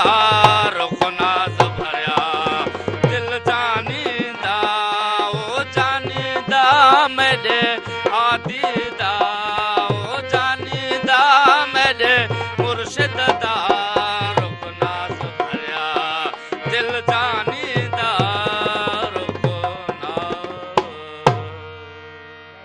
رخ ناز ڀريا دل جاني دا او جاني دا ميڏي هادي دا او جاني دا ميڏي مرشد دا رخ ناز ڀريا دل جاني دا رخ ناز.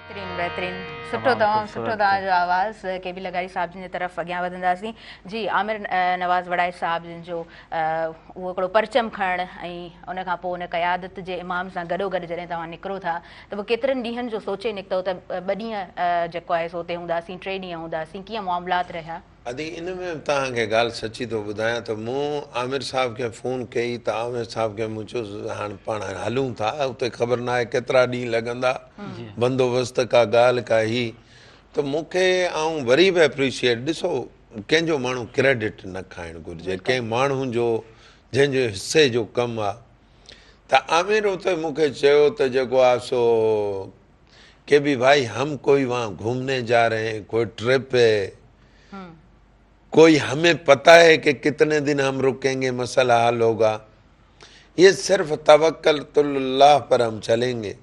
بهترين بهترين سٺو تمام سٺو توهان جو آواز ڪي بي لغاري صاحب جن جي طرف اڳيان وڌنداسين جي عامر نواز وڙائي صاحب جن جو اهو هڪڙو پرچم کڻڻ ۽ ان کان پوء ان قيادت جي امام سان گڏو گڏ جڏهن توهان نڪرو ٿا ته پوء ڪيترن ڏينهن جو سوچي نڪتو ته ٻه ڏينهن جيڪو آهي سو اتي هونداسين ٽي ڏينهن هونداسين ڪيئن معاملات رهيا؟ ادي ان ۾ به توهان کي ڳالهه سچي ٿو ٻڌايان ته مون عامر صاحب کي فون ڪئي ته عامر صاحب کي مون چيو هاڻ پاڻ هلون ٿا اتي خبر ناهي ڪيترا ڏينهن لڳندا بندوبست ڪا ڳالهه ڪا هي ته مون کي آئون وري به اپريشيئيٽ ڏسو ڪنهن جو ماڻهو ڪريڊٽ نه کائڻ گهرجي ڪنهن ماڻهو جو جنهن جو حصي جو ڪم آ ته عامر اتي مون کي چيو ته جيڪو آ سو ڪي بي ڀائي هم ڪوئي وهان گهومني جا رهي هين ڪوئي ٽرپ هي ڪوئي همين پتا هي ڪي ڪتني دن هم رڪين گي مسئله حل هوگا يه صرف توڪل الله پر هم چلين گي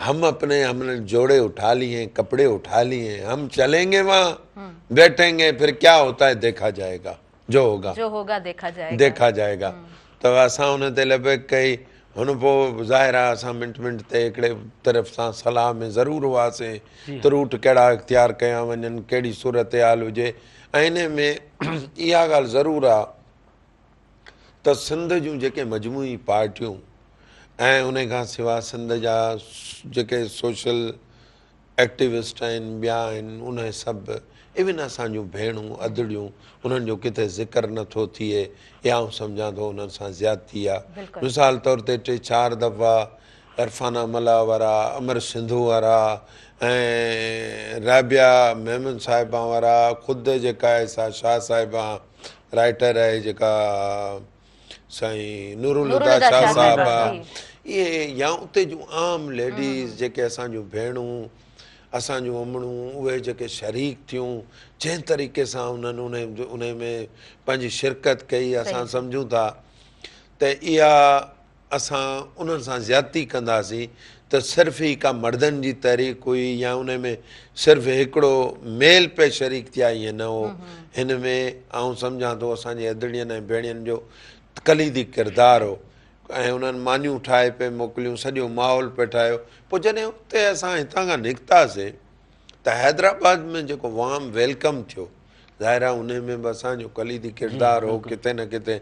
هم اپني هم ني جوڙي اٺا لي هين ڪپڙي اٺا لي هين هم چلين گي وهان بيٺين گي ڦر ڪيا هوتا هي ديکا جائي گا جو هوگا جو هوگا ديکا جائي گا ديکا جائي گا ته اسان ان تي لبيڪ ڪئي هن پوء ظاهر آهي اسان منٽ منٽ تي هڪڙي طرف سان صلاح ۾ ضرور هئاسين ته روٽ ڪهڙا اختيار ڪيا وڃن ڪهڙي صورتحال هجي ۽ انهي ۾ اها ڳالهه ضرور آهي ته سنڌ جون جيڪي مجموعي پارٽيون ۽ انهي کان سواء سنڌ جا جيڪي سوشل ايڪٽيوسٽ آهن ٻيا آهن انهي سڀ ايون اسان جون ڀيڻون ادڙيون انهن جو ڪٿي ذڪر نه ٿو ٿئي اها آئون سمجهان ٿو انهن سان زيادتي آ مثال طور تي ٽي چار دفعا عرفانه ملاح وارا امر سنڌو وارا ۽ رابعه ميمن صاحبه وارا خود جيڪا آهي سا شاهه صاحبه رائٽر آهي جيڪا سائين نورالهديٰ شاهه صاحب اهي يا اتي جون عام ليڊيز جيڪي اسان جون ڀيڻون اسان جون امڙون اهي جيڪي شريڪ ٿيون جنهن طريقي سان انهن انهي ۾ پنهنجي شرڪت ڪئي اسان سمجهون ٿا ته اها اسان انهن سان زيادتي ڪنداسين ته صرف هي ڪا مردن جي تحريڪ هئي يا انهي ۾ صرف هڪڙو ميل پئي شريڪ ٿيا ائين نه هو. هن ۾ آئون سمجهان ٿو اسان جي ادڙين ۽ ڀيڻين جو ڪليدي ڪردار هو ۽ انهن مانيون ٺاهي پئي موڪليون سڄو ماحول پئي ٺاهيو پوء جڏهن اتي اسان هتان کان نڪتاسين ته حيدرآباد ۾ جيڪو وارم welcome ٿيو ظاهر آهي انهي ۾ به اسان جو ڪليدي ڪردار هو ڪٿي نه ڪٿي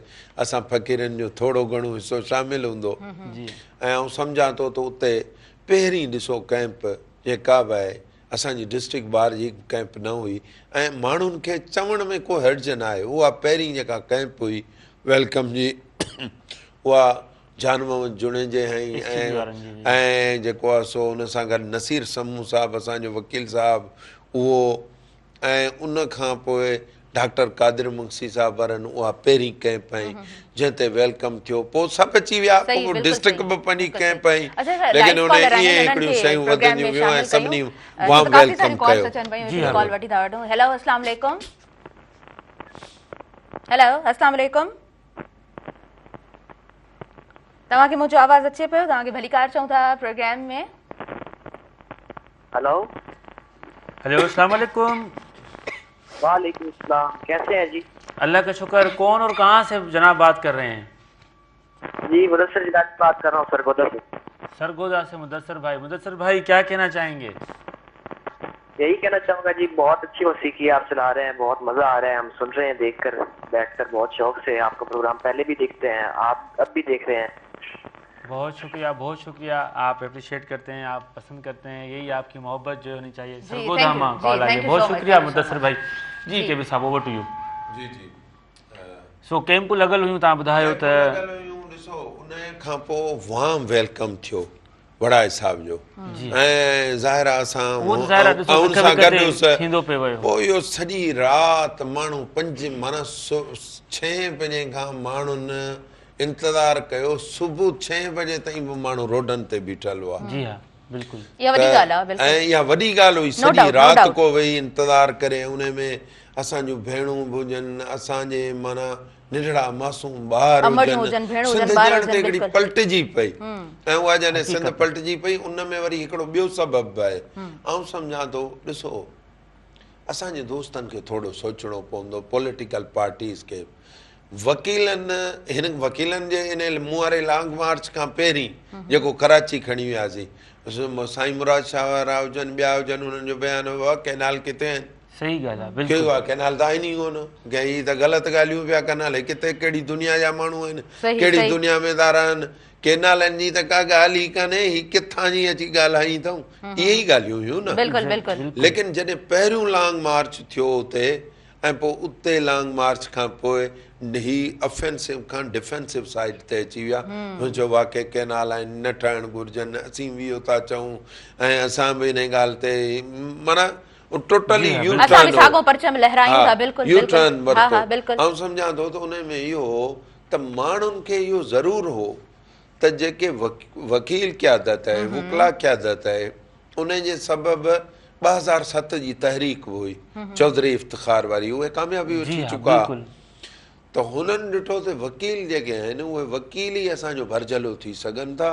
اسان فقيرن جو ٿورو گهڻو حصو شامل هوندو ۽ آئون سمجهان ٿو ته اتي پهرين ڏسو ڪئمپ جيڪا به آهي اسان جي ڊسٽرڪٽ بار جي ڪئمپ نه هئي ۽ ماڻهن کي چوڻ ۾ ڪو حرج نه آهي اها پهرين جيڪا ڪئمپ هئي welcome جي اها جان محمد جوڻيجي هنئي ۽ جيڪو آهي سو ان سان گڏ نصير سمون صاحب اسان جو وڪيل صاحب اهو ۽ ان کان پوء ڊاڪٽر قادر مگسي صاحب وارن اها پهرين ڪئمپ هنئي جنهن تي welcome ٿيو پوء سڀ اچي ويا پوء ڊسٽرڪٽ به پنهنجي ڪئمپ هنئي ليڪن ان ائين هڪڙيون شيون وڌنديون ويون ۽ سڀني وارم welcome ڪيو. ڪال وٺي ٿا وٺون هيلو اسلام عليڪم هيلو اسلام عليڪم توهان کي منهنجو آواز اچي پيو توهان کي ڀليڪار چئون ٿا پروگرام ۾. هلو هلو السلام عليڪم وعليڪم السلام ڪيسي هين جي الله کا شڪر ڪون اور ڪهان سي جناب بات ڪر رهي هين جي مدثر جلالی بات ڪر رها هون سرگودا سي سرگودا سي مدثر ڀائي مدثر ڀائي ڪيا ڪهنا چاهين گي يهي ڪهنا چاهون گا جي بهت اڇي موسيقي آپ چلا رهي هين بهت مزا آ رها هي هم سن رهي هين ديک ڪر بيٺ ڪر بهت شوق سي آپ ڪا پروگرام پهلي ڀي ديکتي هين آپ اب ڀي ديک رهي هين. بهت شڪريه بهت شڪريه آپ اپريشيٽ ڪرتي هين آپ پسند ڪرتي هين يهي آپ ڪي محبت جو هوني چاهيي سرگوڌا مان ڪال آئي هي بهت شڪريه مدثر ڀائي جي ڪي بي صاحب اوور ٽو يو. جي جي سو ڪيمپون لڳل هيون تان ٻڌايو ته لڳل هيون ڏسو انهي کان پوء وارم welcome ٿيو. وڙائي صاحب جو ۽ ظاهر آ اسان اهو ته ظاهر آ ڏسو ان وک سان وک گڏ تي هوس ٿيندو پئي ويو. پوء اهو سڄي رات ماڻهو پنج معنيٰ ڇهين بجي کان ماڻهن انتظار ڪيو صبح ڇهين بجي تائين به ماڻهو روڊن تي بيٺل هئا. جي ها بلڪل. اها وڏي ڳالهه آ بلڪل. ۽ اها وڏي ڳالهه هئي نو سڄي ڊائوٽ نو رات ڊائوٽ. ڪو ويهي انتظار ڪري ان ۾ اسان جون ڀيڻون به هجن اسان جي معنيٰ ننڍڙا معصوم ٻار امڙيون هجن، هجن، ڀيڻون هجن، سنڌ ٻار ڄڻ هجن، ته هڪڙي بلڪل. پلٽجي پئي ۽ اها جڏهن سنڌ پلٽجي پئي ان ۾ وري هڪڙو ٻيو سبب به آهي. آئون سمجهان ٿو ڏسو اسان جي دوستن کي ٿورو سوچڻو پوندو پوليٽيڪل پارٽيز کي وڪيلن هن وڪيلن جي ان مون واري لانگ مارچ کان پهرين جيڪو ڪراچي کڻي وياسين سائين مراد شاهه وارا هجن ٻيا هجن انهن جو بيان هو بابا ڪئنال ڪٿي آهن صحيح ڳالهه آهي بلڪل. ڪيو آهي ڪئنال ته آهن ئي ڪونه ڪي هي ته غلط ڳالهيون پيا ڪن الائي ڪٿي ڪهڙي دنيا جا ماڻهو آهن ڪهڙي دنيا ۾ ٿا رهن ڪئنالن جي ته ڪا ڳالهه ئي ڪانهي هي ڪٿان جي اچي ڳالهائين اٿئون اهي ئي ڳالهيون هيون نه بلڪل بلڪل ليڪن جڏهن پهريون لانگ مارچ ٿيو اتي ۽ پوء اتي لانگ مارچ کان پوء هي افينسو کان ڊفينسو سائيڊ تي اچي ويا هن چيو واقعي ڪئنال آهن نه ٺاهڻ گهرجن اسين به اهو ٿا چئون ۽ اسان به انهي ڳالهه تي معنيٰ ٽوٽلي يو اسان ٽرن به ساڳو پرچم لهرايون ٿا بلڪل يو بلڪل ٽرن ها ورتو ها بلڪل آئون سمجهان ٿو ته ان ۾ اهو هو ته ماڻهن کي اهو ضرور هو ته جيڪي وڪيل قيادت آهي وڪلا قيادت آهي ان جي سبب 2007 جي تحريڪ به هئي چوڌري افتخار واري اهي ڪاميابي جي وٺي ها چڪا بلڪل ته هنن ڏٺو ته وڪيل جيڪي آهن اهي وڪيل ئي اسان جو ڀرجهلو ٿي سگهن ٿا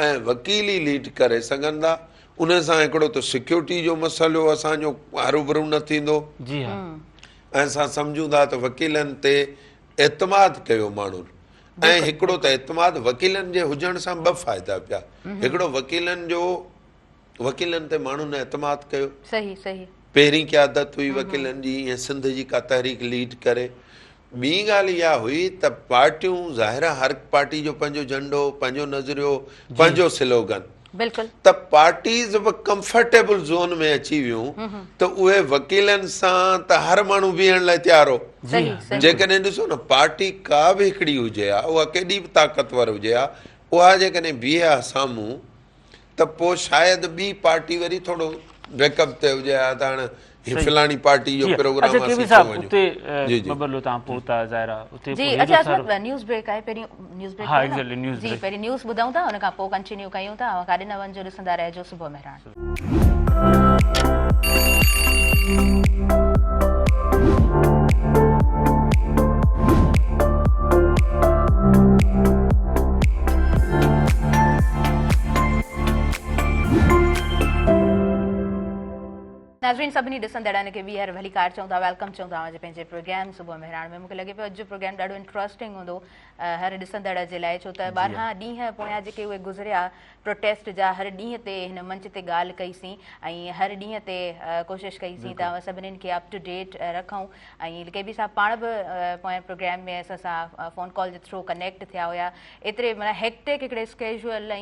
۽ وڪيل ئي ليڊ ڪري سگهن ٿا ان سان هڪڙو ته سيڪيورٽي جو مسئلو اسان جو هروڀرو نه ٿيندو. جي ها. ۽ اسان سمجهون ٿا ته وڪيلن تي اعتماد ڪيو ماڻهن ۽ هڪڙو ته اعتماد وڪيلن جي هجڻ سان ٻه فائدا پيا هڪڙو وڪيلن جو وڪيلن تي ماڻهن اعتماد ڪيو. صحيح صحيح. پهرين قيادت هئي وڪيلن جي ائين سنڌ جي ڪا تحريڪ ليڊ ڪري. ٻي ڳالهه اها هئي ته پارٽيون ظاهر آهي هر پارٽي جو پنهنجو جهنڊو، پنهنجو نظريو، پنهنجو سلوگن. بلڪل. ته پارٽيز به ڪمفرٽيبل زون ۾ اچي ويون ته اهي وڪيلن سان ته هر ماڻهو بيهڻ لاء تيار هو. جيڪڏهن ڏسو نه پارٽي ڪا به هڪڙي هجي ها اها ڪيڏي به طاقتور هجي ها اها جيڪڏهن بيهي ها سامهون ته پوء شايد ٻي پارٽي وري ٿورو بيڪ اپ تي هجي ها ته هاڻ هي فلاڻي پارٽي جو پروگرام اچها ڪي اسين بي ڇو صاحب وڃون اتي جي جي ٻٻرلو تان پهتا ظاهر آ اتي جي پوء هيڏو اچها سارو عظمت نيوز بريڪ آهي پهرين نيوز بريڪ ها ڪيون نه ايگزيڪٽلي نيوز جي بريڪ پهرين نيوز ٻڌون ٿا ان کان پوء ڪنٽينيو ڪيون ٿا اوهان ڪاڏي نه وڃجو ڏسندا رهجو صبح مهراڻ. ناظرين سڀني ڏسندڙن کي ٻيهر ڀليڪار چئون ٿا welcome چئون ٿا اوهان جي پنهنجي پروگرام صبح مهراڻ ۾ مونکي لڳي پيو اڄ جو پروگرام ڏاڍو انٽرسٽنگ هوندو هر ڏسندڙ جي لاء ڇو ته 12 ڏينهن پويان جيڪي اهي گذريا پروٽيسٽ جا هر ڏينهن تي هن منچ تي ڳالهه ڪئي سين ۽ هر ڏينهن تي ڪوشش ڪئي سين ته اوهان سڀني کي اپ ٽو ڊيٽ رکون ۽ ڪي بي صاحب پاڻ به پوئين پروگرام ۾ اسان سان فون ڪال جي ٿرو ڪنيڪٽ ٿيا هيا ايتري معنيٰ هيڪٽڪ هڪڙي اسڪيجول ۽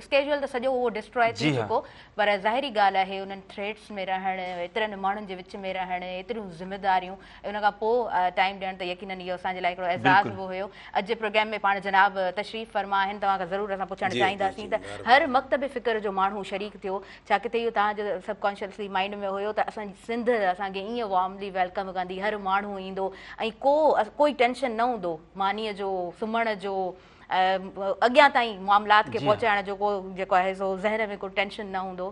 اسڪيجول ته سڄو اهو ڊسٽرائي ٿي چڪو پر ظاهري ڳالهه آهي انهن ٿريٽس ۾ رهڻ ايترن ماڻهن جي وچ ۾ رهڻ ايتريون ذميداريون ان کان پوء ٽائيم ڏيڻ ته يقينن اهو اسان جي لاء هڪڙو اعزاز به هيو. اڄ جي پروگرام ۾ پاڻ جناب تشريف فرما آهن توهان کان ضرور اسان پڇڻ چاهينداسين ته هر مڪتب فڪر جو ماڻهو شريڪ ٿيو ڇا ڪٿي اهو توهان جو سب ڪانشسلي مائنڊ ۾ هيو ته اسان جي سنڌ اسان کي ائين وارملي welcome ڪندي هر ماڻهو ايندو ۽ ڪو ڪوئي ٽينشن نه هوندو مانيء جو سمهڻ جو اڳيان تائين معاملات کي پهچائڻ جو ڪو جيڪو آهي سو ذهن ۾ ڪو ٽينشن نه هوندو.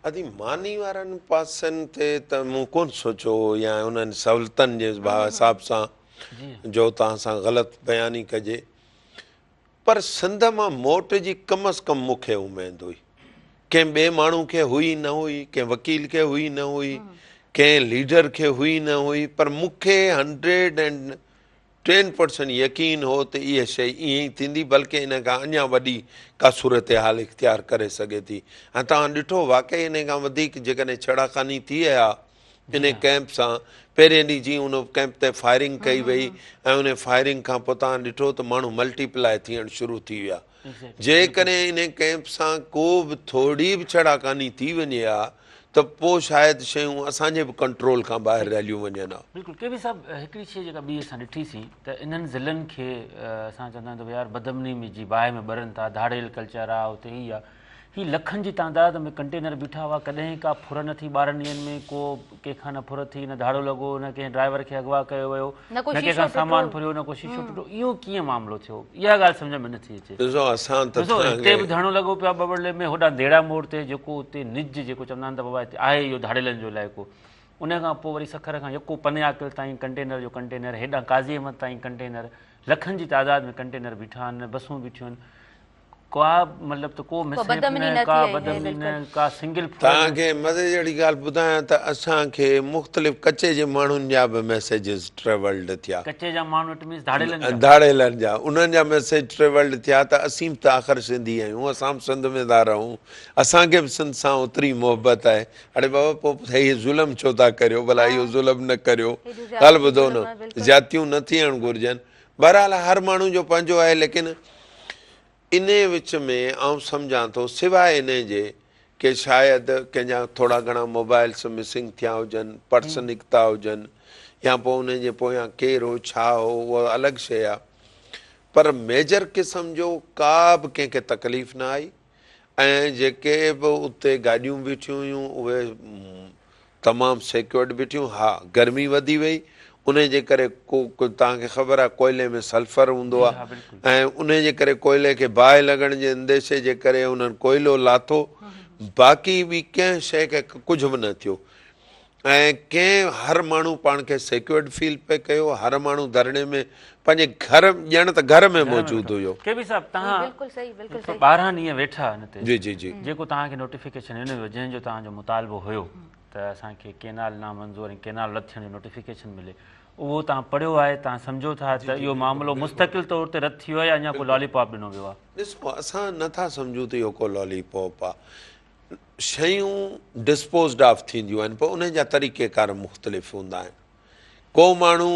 ادي ماني وارن پاسن تي ته مون ڪونه سوچيو هو يا انهن سهولتن جي حساب سان جو توهان سان غلط بياني ڪجي پر سنڌ مان موٽ جي ڪم از ڪم مون کي اميد هئي ڪنهن ٻئي ماڻهو کي هئي نه هئي ڪنهن وڪيل کي هئي نه هئي ڪنهن ليڊر کي هئي نه هئي پر مون کي هنڊريڊ اينڊ 10% يقين هو ته اها شيء ائين ئي ٿيندي بلڪه ان کان اڃا وڏي ڪا صورتحال اختيار ڪري سگهي ٿي ۽ توهان ڏٺو واقعي انهي کان وڌيڪ جيڪڏهن ڇڙاخاني ٿئي ها انهي ڪئمپ سان پهرين ڏينهن جيئن ان ڪئمپ تي فائرنگ ڪئي وئي ۽ انهي فائرنگ کان پوء توهان ڏٺو ته ماڻهو ملٽي پلائي ٿيڻ شروع ٿي ويا جيڪڏهن انهي ڪئمپ سان ڪو به ٿوري به ڇڙاخاني ٿي وڃي ها ته پوء شايد شيون اسان جي به ڪنٽرول کان ٻاهر هليون وڃن ها. بلڪل ڪي بي صاحب هڪڙي شيء جيڪا ٻي اسان ڏٺي سين ته انهن ضلعن کي اسان چوندا آهيون ته يار بدامني ۾ جي باهه ۾ ٻرن ٿا ڌاڙيل ڪلچر آ اتي هي آ هي لکن جي تعداد ۾ ڪنٽينر بيٺا هئا ڪڏهن ڪا ڦر نه ٿي 12 ڏينهن ۾ ڪو ڪنهن کان نه ڦر ٿي نه ڌاڙو لڳو نه ڪنهن ڊرائيور کي اغوا ڪيو ويو نه ڪنهن کان سامان ڦريو نه ڪو شيشو ٽٽو اهو ڪيئن معاملو ٿيو اها ڳالهه سمجهه ۾ نٿي اچي. ڏسو اسان ته ڏسو هتي به ڌرڻو لڳو پيو آهي ٻٻرلي ۾ هوڏانهن ديڙا موڙ تي جيڪو اتي نج جيڪو چوندا آهن ته بابا هتي آهي اهو ڌاڙيلن جو علائقو ان کان پوء وري سکر کان يڪو پني عاقل تائين ڪنٽينر جو ڪنٽينر هيڏانهن قاضي احمد تائين ڪنٽينر لکن جي تعداد ۾ ڪنٽينر بيٺا آهن بسون بيٺيون آهن ڪا مطلب ته ڪو مس هيپ نه ڪا بدامني نه ڪا سنگل ڦر نه. توهان کي مزي جهڙي ڳالهه ٻڌايان ته اسان کي مختلف ڪچي جي ماڻهن جا به ميسيجز ٽريولڊ ٿيا. ڪچي جا ماڻهو it means ڌاڙيلن جا. ڌاڙيلن جا انهن جا ميسيج ٽريولڊ ٿيا ته اسين به ته آخر سنڌي آهيون اسان به سنڌ ۾ ٿا رهون اسان کي به سنڌ سان اوتري محبت آهي اڙي بابا پوء هي ظلم ڇو ٿا ڪريو ڀلا اهو ظلم نه ڪريو ڳالهه ٻڌو نه زيادتيون نه ٿيڻ گهرجن بهرحال هر ماڻهو جو پنهنجو آهي ليڪن انهي وچ ۾ آئون سمجهان ٿو سواء انهي جي ڪي شايد ڪنهن جا ٿورا گهڻا موبائلس مسنگ ٿيا هجن پرس نڪتا هجن يا پوء انهي جي پويان ڪير هو ڇا هو اها الڳ شيء آهي پر ميجر قسم جو ڪا به ڪنهن کي تڪليف نه آئي ۽ جيڪي به اتي گاڏيون بيٺيون هيون اهي تمام سيڪيورڊ بيٺيون ها گرمي وڌي وئي انهي جي ڪري ڪو توهان کي خبر آهي ڪوئلي ۾ سلفر هوندو آهي ۽ انهي جي ڪري ڪوئلي کي باهه لڳڻ جي انديشي جي ڪري انهن ڪوئلو لاٿو باقي ٻي ڪنهن شيء کي ڪجهه به نه ٿيو ۽ ڪنهن هر ماڻهو پاڻ کي سيڪيورڊ فيل پئي ڪيو هر ماڻهو ڌرڻي ۾ پنهنجي گهر ڄڻ ته گهر ۾ موجود هيو. ڪي بي صاحب توهان 12 ڏينهن ويٺا ان تي جي جي جي جيڪو توهان کي نوٽيفڪيشن ڏنو ويو جنهن جو توهان جو مطالبو هيو ته اسان کي ڪينال نامنظور ۽ ڪينال رد ٿيڻ جو نوٽيفڪيشن ملي اهو توهان پڙهيو آهي توهان سمجهو ٿا ته اهو معاملو مستقل طور تي رد ٿي ويو آهي يا اڃا ڪو لالي پاپ ڏنو ويو آهي؟ ڏسو اسان نه ٿا سمجهون ته اهو ڪو لالي پاپ آهي شيون ڊسپوزڊ آف ٿينديون آهن پوء انهن جا طريقيڪار مختلف هوندا آهن ڪو ماڻهو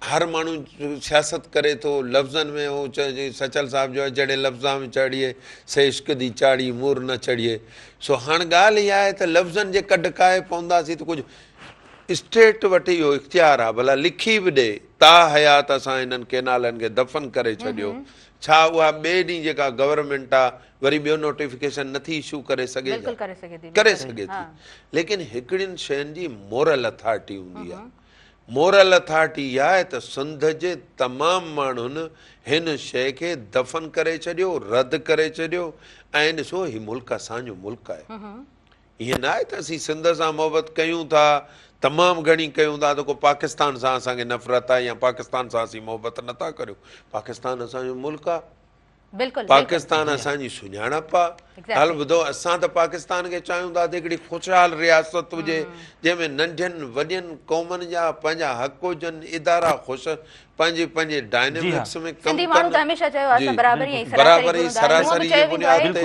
هر ماڻهو سياست ڪري ٿو لفظن ۾ هو چئجي سچل صاحب جو آهي جهڙي لفظان ۾ چڙهيي سي عشق the چاڙهي مور نه چڙهيي سو هاڻ ڳالهه اها آهي ته لفظن جي ڪڍ ڪاهي پونداسين ته ڪجهه اسٽيٽ وٽ اهو اختيار آهي ڀلا لکي به ڏي تا حيات اسان هنن ڪينالن کي دفن ڪري ڇڏيو ڇا اها ٻئي ڏينهن جيڪا گورنمينٽ آهي وري ٻيو نوٽيفڪيشن نٿي اشو ڪري سگهي ڪري سگهي ٿي ليڪن هڪڙين شين جي مورل اٿارٽي هوندي آهي مورل اٿارٽي اها آهي ته سنڌ جي تمام ماڻهن هن شيء کي دفن ڪري ڇڏيو، رد ڪري ڇڏيو ۽ ڏسو هي ملڪ اسان جو ملڪ آهي. ائين نه آهي ته اسين سنڌ سان محبت ڪيون ٿا، تمام گهڻي ڪيون ٿا ته ڪو پاڪستان سان اسان کي نفرت آهي يا پاڪستان سان اسين محبت نه ٿا ڪريون. پاڪستان اسان جو ملڪ آهي. بلڪل پاڪستان اسان جي سڃاڻپ آ. ڳالهه ٻڌو اسان ته پاڪستان کي چاهيون ٿا ته هڪڙي خوشحال رياست هجي جنهن ۾ ننڍين وڏين قومن جا پنهنجا حق هجن ادارا خوش پنهنجي پنهنجي ڊائنامڪس ۾ ڪم سنڌي ماڻهو ته هميشه چيو آهي اسان برابري ۽ برابري سراسري جي بنياد تي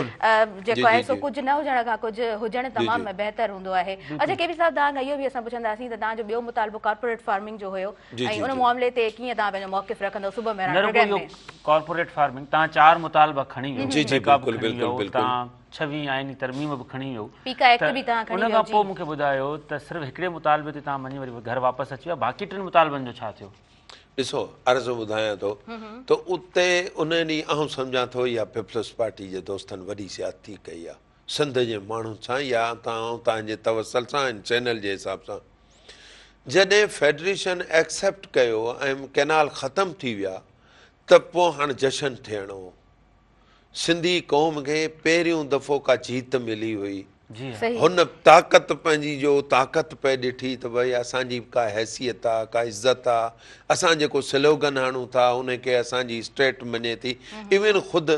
جيڪو آهي سو ڪجهه نه هجڻ کان ڪجهه هجڻ تمام بهتر هوندو آهي. اڇا ڪي پي صاحب توهان کان اهو به اسان پڇنداسين ته توهان جو ٻيو مطالبو ڪارپوريٽ فارمنگ جو هيو ۽ ان معاملي تي ڪيئن توهان پنهنجو موقف رکندو صبح مهراڻ نه رڳو پروگرام اهو ۾. ڪارپوريٽ فارمنگ توهان چار مطالبا کڻي ويو جي جي پيڪا به بلڪل کڻي بلڪل ويو بلڪل توهان ڇويهين آئيني ترميم به کڻي ويو پيڪا ته ايڪٽ به توهان کڻي ان ويو کان جي. پوء مون کي ٻڌايو ته صرف هڪڙي مطالبي تي توهان مڃي وري گهر واپس اچي ويا باقي ٽن مطالبن جو ڇا ٿيو؟ ڏسو عرض ٻڌايان ٿو ته اتي ان ڏينهن آئون سمجهان ٿو اها پيپلز پارٽي جي دوستن وڏي زيادتي ڪئي آهي سنڌ جي ماڻهن سان يا آئون توهان جي توسل سان هن چينل جي حساب سان جڏهن فيڊريشن ايڪسيپٽ ڪيو ۽ ڪئنال ختم ٿي ويا ته پوء هاڻ جشن ٿيڻو هو. سنڌي قوم کي پهريون دفعو ڪا جيت ملي هئي. هن طاقت پنهنجي جو طاقت پئي ڏٺي ته ڀئي اسان جي به ڪا حيثيت آ، ڪا عزت آ، اسان جيڪو سلوگن هڻون ٿا ان کي اسان جي اسٽيٽ مڃي ٿي. ايون خود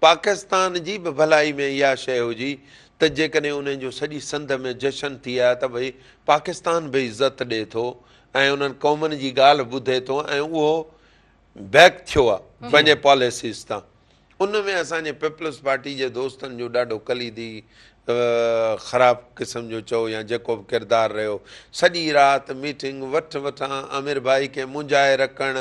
پاڪستان جي به ڀلائي ۾ اها شيء هجي ته جيڪڏهن انهن جو سڄي سنڌ ۾ جشن ٿئي ها ته ڀئي پاڪستان به عزت ڏئي ٿو ۽ انهن قومن جي ڳالهه ٻڌي ٿو ۽ اهو بيڪ ٿيو آهي پنهنجي پاليسيز تان. ان ۾ اسان جي پيپلز پارٽي جي دوستن جو ڏاڍو ڪليدي خراب قسم جو چئو يا جيڪو به ڪردار رهيو. سڄي رات ميٽنگ وٺ وٺان عامر ڀائي کي مونجهائي رکڻ،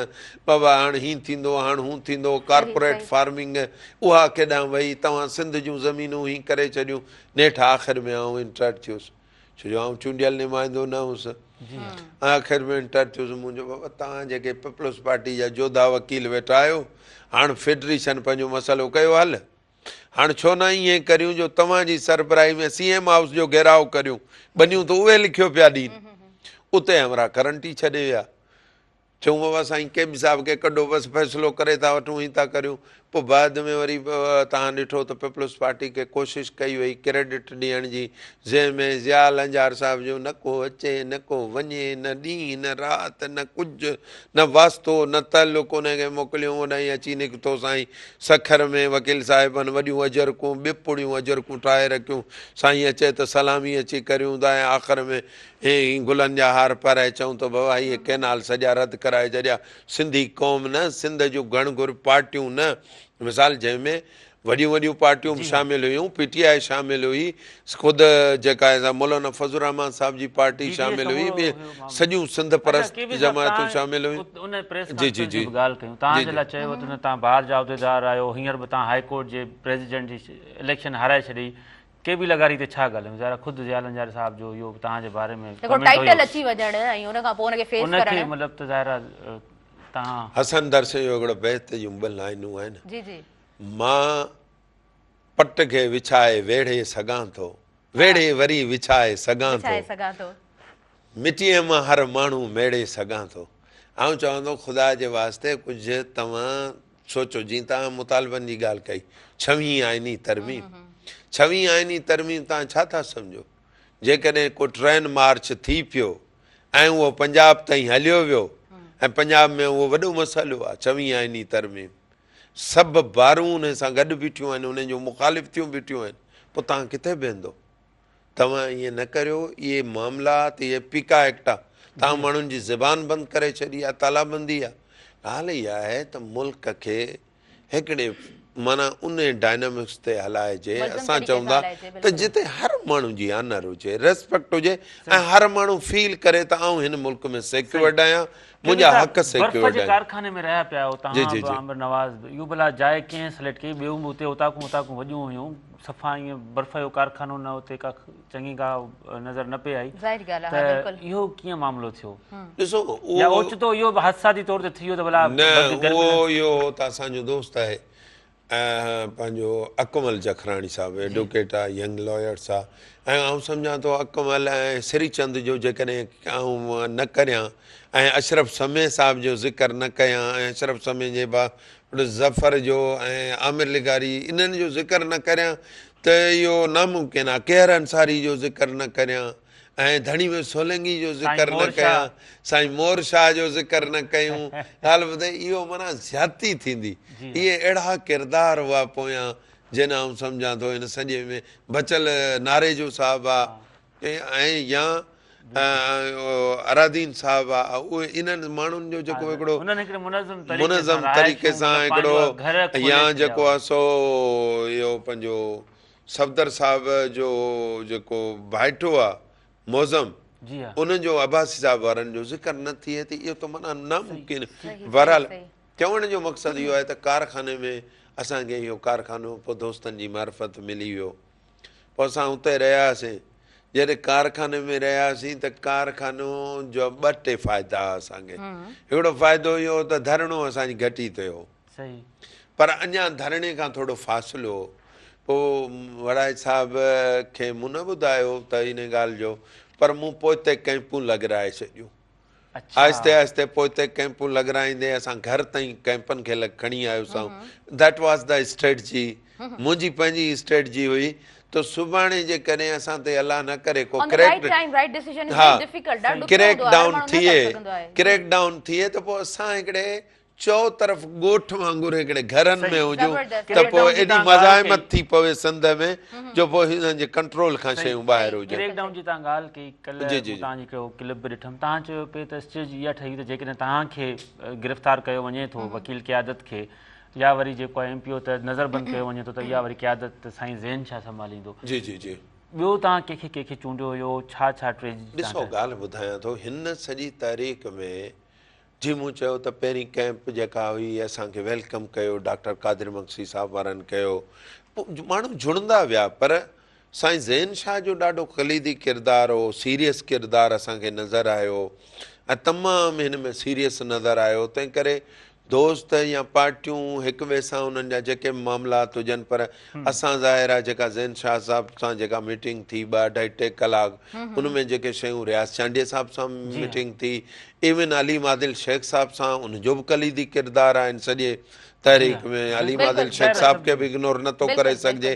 بابا هاڻ هين ٿيندو هاڻ هون ٿيندو، ڪارپوريٽ فارمنگ اها ڪيڏانهن وئي، توهان سنڌ جون زمينون هين ڪري ڇڏيون. نيٺ آخر ۾ آئون انٽرڊ ٿيس، ڇو جو آئون چونڊيل نمائندو نه هوس. آخر ۾ انٽرڊ ٿيس، مون چيو بابا توهان جيڪي پيپلز پارٽي جا جوڌا وڪيل ويٺا آهيو، هاڻ فيڊريشن پنهنجو مسئلو ڪيو حل. هاڻ ڇو نه ائين ڪريون جو توهان جي سربراهي ۾ سي ايم هائوس جو گهيراء ڪريون. ٻنيون ته اهي لکيو پيا ڏين. اتي همراهه ڪرنٽ ئي ڇڏي ويا. چيون بابا سائين ڪي بي صاحب کي ڪڍو بس فيصلو ڪري ٿا وٺون هي ٿا ڪريون. پوء بعد ۾ وري توهان ڏٺو ته پيپلز پارٽي کي ڪوشش ڪئي وئي ڪريڊٽ ڏيڻ جي جنهن ۾ ضياء لنجار صاحب جو نه ڪو اچي نه ڪو وڃي نه ڏينهن نه رات نه ڪجهه نه واسطو نه تعلق ان کي موڪليون اوڏانهن اچي نڪتو سائين سکر ۾ وڪيل صاحبن وڏيون اجرڪون ٻه پڙيون اجرڪون ٺاهي رکيون سائين اچي ته سلامي اچي ڪريون ٿا ۽ آخر ۾ هي گلن جا هار پارائي چئون ته بابا هي ڪئنال سڄا رد ڪرائي ڇڏيا سنڌي قوم نه سنڌ جون گهڻ گهر پارٽيون نه مثال جنهن ۾ وڏيون وڏيون پارٽيون به شامل هيون پي ٽي آء شامل هئي خود جيڪا آهي سا مولانا فضل الرحمان صاحب جي پارٽي شامل هئي ٻي سڄيون سنڌ پرست جماعتون شامل هيون ان پريس جي جي جي ڳالهه ڪيون تان جي لاء چيو ته تان بار جا عهديدار آهيو هينئر به تان هائي ڪورٽ جي پريزيڊنٽ جي اليڪشن هارائي ڇڏي ڪي بي لغاري تي ڇا ڳالهايون ظاهر آهي خود ضياء لنجاري صاحب جو اهو توهان جي باري ۾ جيڪو ٽائيٽل اچي وڃڻ ۽ ان کان پوء ان کي فيس ڪرڻ ان کي مطلب ته ظاهر آهي توهان حسن درس جو هڪڙو بيت جون ٻه لائنون آهن جي جي مان پٽ کي وڇائي ويڙهي سگهان ٿو ويڙهي وري وڇائي سگهان ٿو وڇائي سگهان ٿو مٽيء مان هر ماڻهو ميڙي سگهان ٿو. آئون چوان ٿو خدا جي واسطي ڪجهه توهان سوچو جيئن توهان مطالبن جي ڳالهه ڪئي ڇويهين آئيني ترميم ڇويهين آئيني ترميم توهان ڇا ٿا سمجهو جيڪڏهن ڪو ٽرين مارچ ٿي پيو ۽ اهو پنجاب تائين هليو ويو ۽ پنجاب ۾ اهو وڏو مسئلو آهي ڇويهين آئيني ترميم سڀ بارون ان سان گڏ بيٺيون آهن ان جون مخالف ٿيون بيٺيون آهن پوء توهان ڪٿي بيهندو توهان ائين نه ڪريو، اهي معاملا ته اهي پيڪا ايڪٽ آ، توهان ماڻهن جي زبان بند ڪري ڇڏي آ، تالا بندي آ. ڳالهه اها آهي ته ملڪ کي هڪڙي معنيٰ انهي ڊائنامڪس تي هلائجي، اسان چئون ٿا ته جتي هر ماڻهو جي آنر هجي، ريسپيڪٽ هجي ۽ هر ماڻهو فيل ڪري ته آئون هن ملڪ ۾ سيڪيورڊ آهيان، منهنجا حق سيڪيورڊ برف جي ڪارخاني ۾ رهيا پيا آهيو توهان به عامر نواز به، اهو ڀلا جاء ڪنهن سليڪٽ ڪئي، ٻيون به اتي اوطاقون اوطاقون وڏيون هيون. صفا ائين برف جو ڪارخانو نه اتي ڪا چڱي ڪا نظر نه پئي آئي ظاهري ڳالهه آهي ها بلڪل اهو ڪيئن معاملو ٿيو؟ ڏسو اهو يا اوچتو اهو به حادثاتي طور تي ٿي ويو ته ڀلا نه اهو اهو ته اسان جو دوست آهي پنهنجو اڪمل جکراڻي صاحب ايڊوڪيٽ آ ينگ لائرس آ ۽ آئون سمجهان ٿو اڪمل ۽ سري چند جو جيڪڏهن آئون نه ڪريان ۽ اشرف سمي صاحب جو ذڪر نه ڪيان ۽ اشرف سمي جي با ظفر جو ۽ عامر لغاري انهن جو ذڪر نه ڪريان ته اهو ناممڪن آهي. ڪيهر انصاري جو ذڪر نه ڪريان ۽ ڌڻي ۾ سولنگي جو ذڪر نه ڪيان، سائين مور شاهه جو ذڪر نه ڪيون، ڳالهه ٻڌ اهو معنيٰ زيادتي ٿيندي. اهي اهڙا ڪردار هئا پويان جن آئون سمجهان ٿو هن سڄي ۾ بچل ناريجو صاحب آ ۽ يا ارادين صاحب آ اهي انهن ماڻهن جو جيڪو هڪڙو منظم طريقي سان هڪڙو يا جيڪو آ سو اهو پنهنجو صفدر صاحب جو جيڪو ڀائٽو آ معظم ان جو عباسي صاحب وارن جو ذڪر نه ٿئي ته اهو ته معنيٰ ناممڪن. بهرحال چوڻ جو مقصد اهو آهي ته ڪارخاني ۾ اسان کي اهو ڪارخانو پوء دوستن جي معرفت ملي ويو. پوء اسان اتي رهياسين. جڏهن ڪارخاني ۾ رهياسين ته ڪارخانو جو ٻه ٽي فائدا هئا اسان کي. هڪڙو فائدو اهو هو ته ڌرڻو اسان جي گهٽي تي هو. پر اڃا ڌرڻي کان ٿورو فاصلو هو. پوء وڙائچ صاحب کي مون نه ٻڌايو ته ان ڳالهه جو پر مون پوئتي ڪئمپون لڳرائي ڇڏيون. آهستي آهستي پوئتي ڪئمپون لڳرائيندي اسان گهر تائين ڪئمپن کي کڻي آيوسون. That was the strategy. منهنجي پنهنجي اسٽريٽجي هئي ته سڀاڻي جيڪڏهن اسان تي الله نه ڪري ڪو ڪريڪ ها ڪريڪ ڊائون ٿئي ڪريڪ ڊائون ٿئي ته پوء اسان هڪڙي چؤ طرف ڳوٺ وانگر هڪڙي گهرن ۾ هجون ته پوء ايڏي مزاحمت ٿي پوي سنڌ ۾ جو پوء هنن جي ڪنٽرول کان شيون ٻاهر هجن. ڪريڪ ڊائون جي توهان ڳالهه ڪئي ڪلهه مون توهان جي هڪڙو ڪلپ به ڏٺم توهان چيو پئي ته اسٽريٽجي اها ٺهي ته جيڪڏهن توهان کي گرفتار ڪيو وڃي ٿو وڪيل قيادت کي يا وري جيڪو آهي ايم پي او تحت نظر بند ڪيو وڃي ٿو ته اها وري قيادت سائين زين شاهه سنڀاليندو. جي جي جي. ٻيو توهان ڪنهن کي ڪنهن کي چونڊيو هيو ڇا ڇا ٽريجڊي ڏسو ڳالهه ٻڌايان ٿو هن سڄي تحريڪ ۾ جي مون چيو ته پهرين ڪئمپ جيڪا هئي اسان کي welcome ڪيو ڊاڪٽر قادر مگسي صاحب وارن ڪيو پوء ماڻهو جڙندا ويا پر سائين زين شاهه جو ڏاڍو ڪليدي ڪردار هو سيريس ڪردار اسان کي نظر آيو ۽ تمام هن ۾ سيريس نظر آيو تنهن ڪري دوست يا پارٽيون هڪ ٻئي سان انهن جا جيڪي به معاملات هجن پر اسان ظاهر آهي جيڪا زين شاهه صاحب سان جيڪا ميٽنگ ٿي ٻه اڍائي ٽي ڪلاڪ ان ۾ جيڪي شيون رياض چانڊيي صاحب سان ميٽنگ ٿي ايون عليم عادل شيخ صاحب سان ان جو به ڪليدي ڪردار آهي ان سڄي تحريڪ ۾ عليم عادل شيخ صاحب کي به اگنور نٿو ڪري سگهجي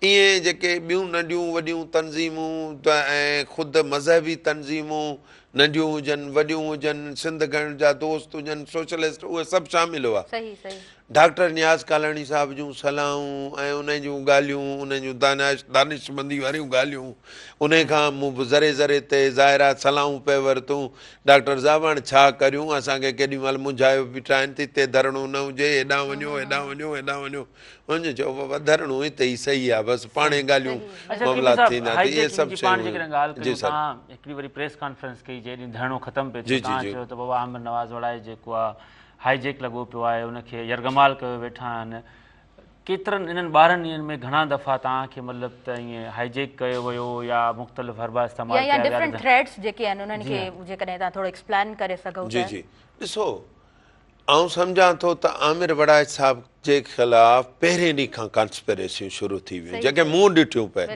ايئن جيڪي ٻيون ننڍيون وڏيون تنظيمون ۽ خود مذهبي تنظيمون ننڍيون هجن وڏيون هجن، سنڌ گهڻ جا دوست هجن، سوشلسٽ اهي سڀ شامل هئا. صحيح صحيح. ڊاڪٽر نياز ڪالاڻي صاحب جون صلاحون ۽ انهن جون ڳالهيون، انهن جون دانش دانشمندي واريون ڳالهيون، انهي کان مون به ذري ذري تي ظاهر آهي صلاحون پئي ورتون. ڊاڪٽر صاحب هاڻ ڇا ڪريون، اسان کي ڪيڏي مهل منجهايو بيٺا آهن ته هتي ڌرڻو نه هجي، هيڏانهن وڃو، هيڏانهن وڃو، هيڏانهن وڃو. هن چيو بابا ڌرڻو هتي ئي صحيح آ بس پاڻهي ڳالهيون معاملا ٿيندا ته اهي سڀ شيون هيون جي سر. هڪڙي وري پريس ڪانفرنس ڪئي جنهن ڏينهن ڌرڻو ختم پئي ٿيو توهان چيو ته بابا عامر نواز وڙائي جيڪو آ هائي جيڪ لڳو پيو آهي ان کي يرغمال ڪيو ويٺا آهن ڪيترن انهن 12 ڏينهن ۾ گهڻا دفعا توهان کي مطلب ته ائين هائي جيڪ ڪيو ويو يا مختلف حربا استعمال ڪيا ويا يا ڊفرنٽ ٿريٽس جيڪي آهن انهن کي جيڪڏهن توهان ٿورو ايڪسپلين ڪري سگهو ته. جي جي ڏسو آئون سمجهان ٿو ته عامر وڙائچ صاحب جي خلاف پهرين ڏينهن کان ڪانسپيريسيون شروع ٿي ويون جيڪي مون ڏٺيون پئي.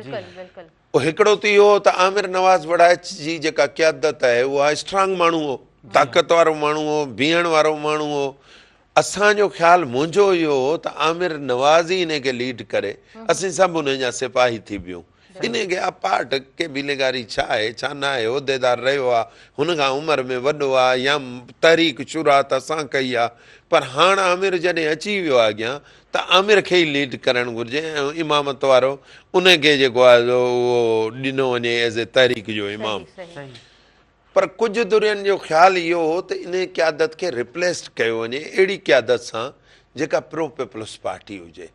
هڪڙو ته اهو هو ته عامر نواز وڙائچ جي جيڪا قيادت آهي اها اسٽرانگ ماڻهو هو، طاقت وارو ماڻهو هو، بيهڻ وارو ماڻهو هو. اسان جو خيال منهنجو اهو هو ته عامر نواز ئي انهي کي ليڊ ڪري، اسين سڀ انهي جا سپاهي ٿي بيهون. انهي کي اپارٽ ڪي بي لغاري ڇا آهي ڇا نه آهي عهديدار رهيو آ هن کان عمر ۾ وڏو آ يا تحريڪ شروعات اسان ڪئي آ پر هاڻ عامر جڏهن اچي ويو آ اڳيان ته عامر کي ئي ليڊ ڪرڻ گهرجي ۽ امامت وارو انهي کي جيڪو آ سو اهو ڏنو وڃي ايز اي تحريڪ جو امام پر ڪجهه ڌرين جو خيال اهو هو ته انهي قيادت کي ريپليسڊ ڪيو وڃي اهڙي قيادت سان جيڪا پرو پيپلز پارٽي هجي.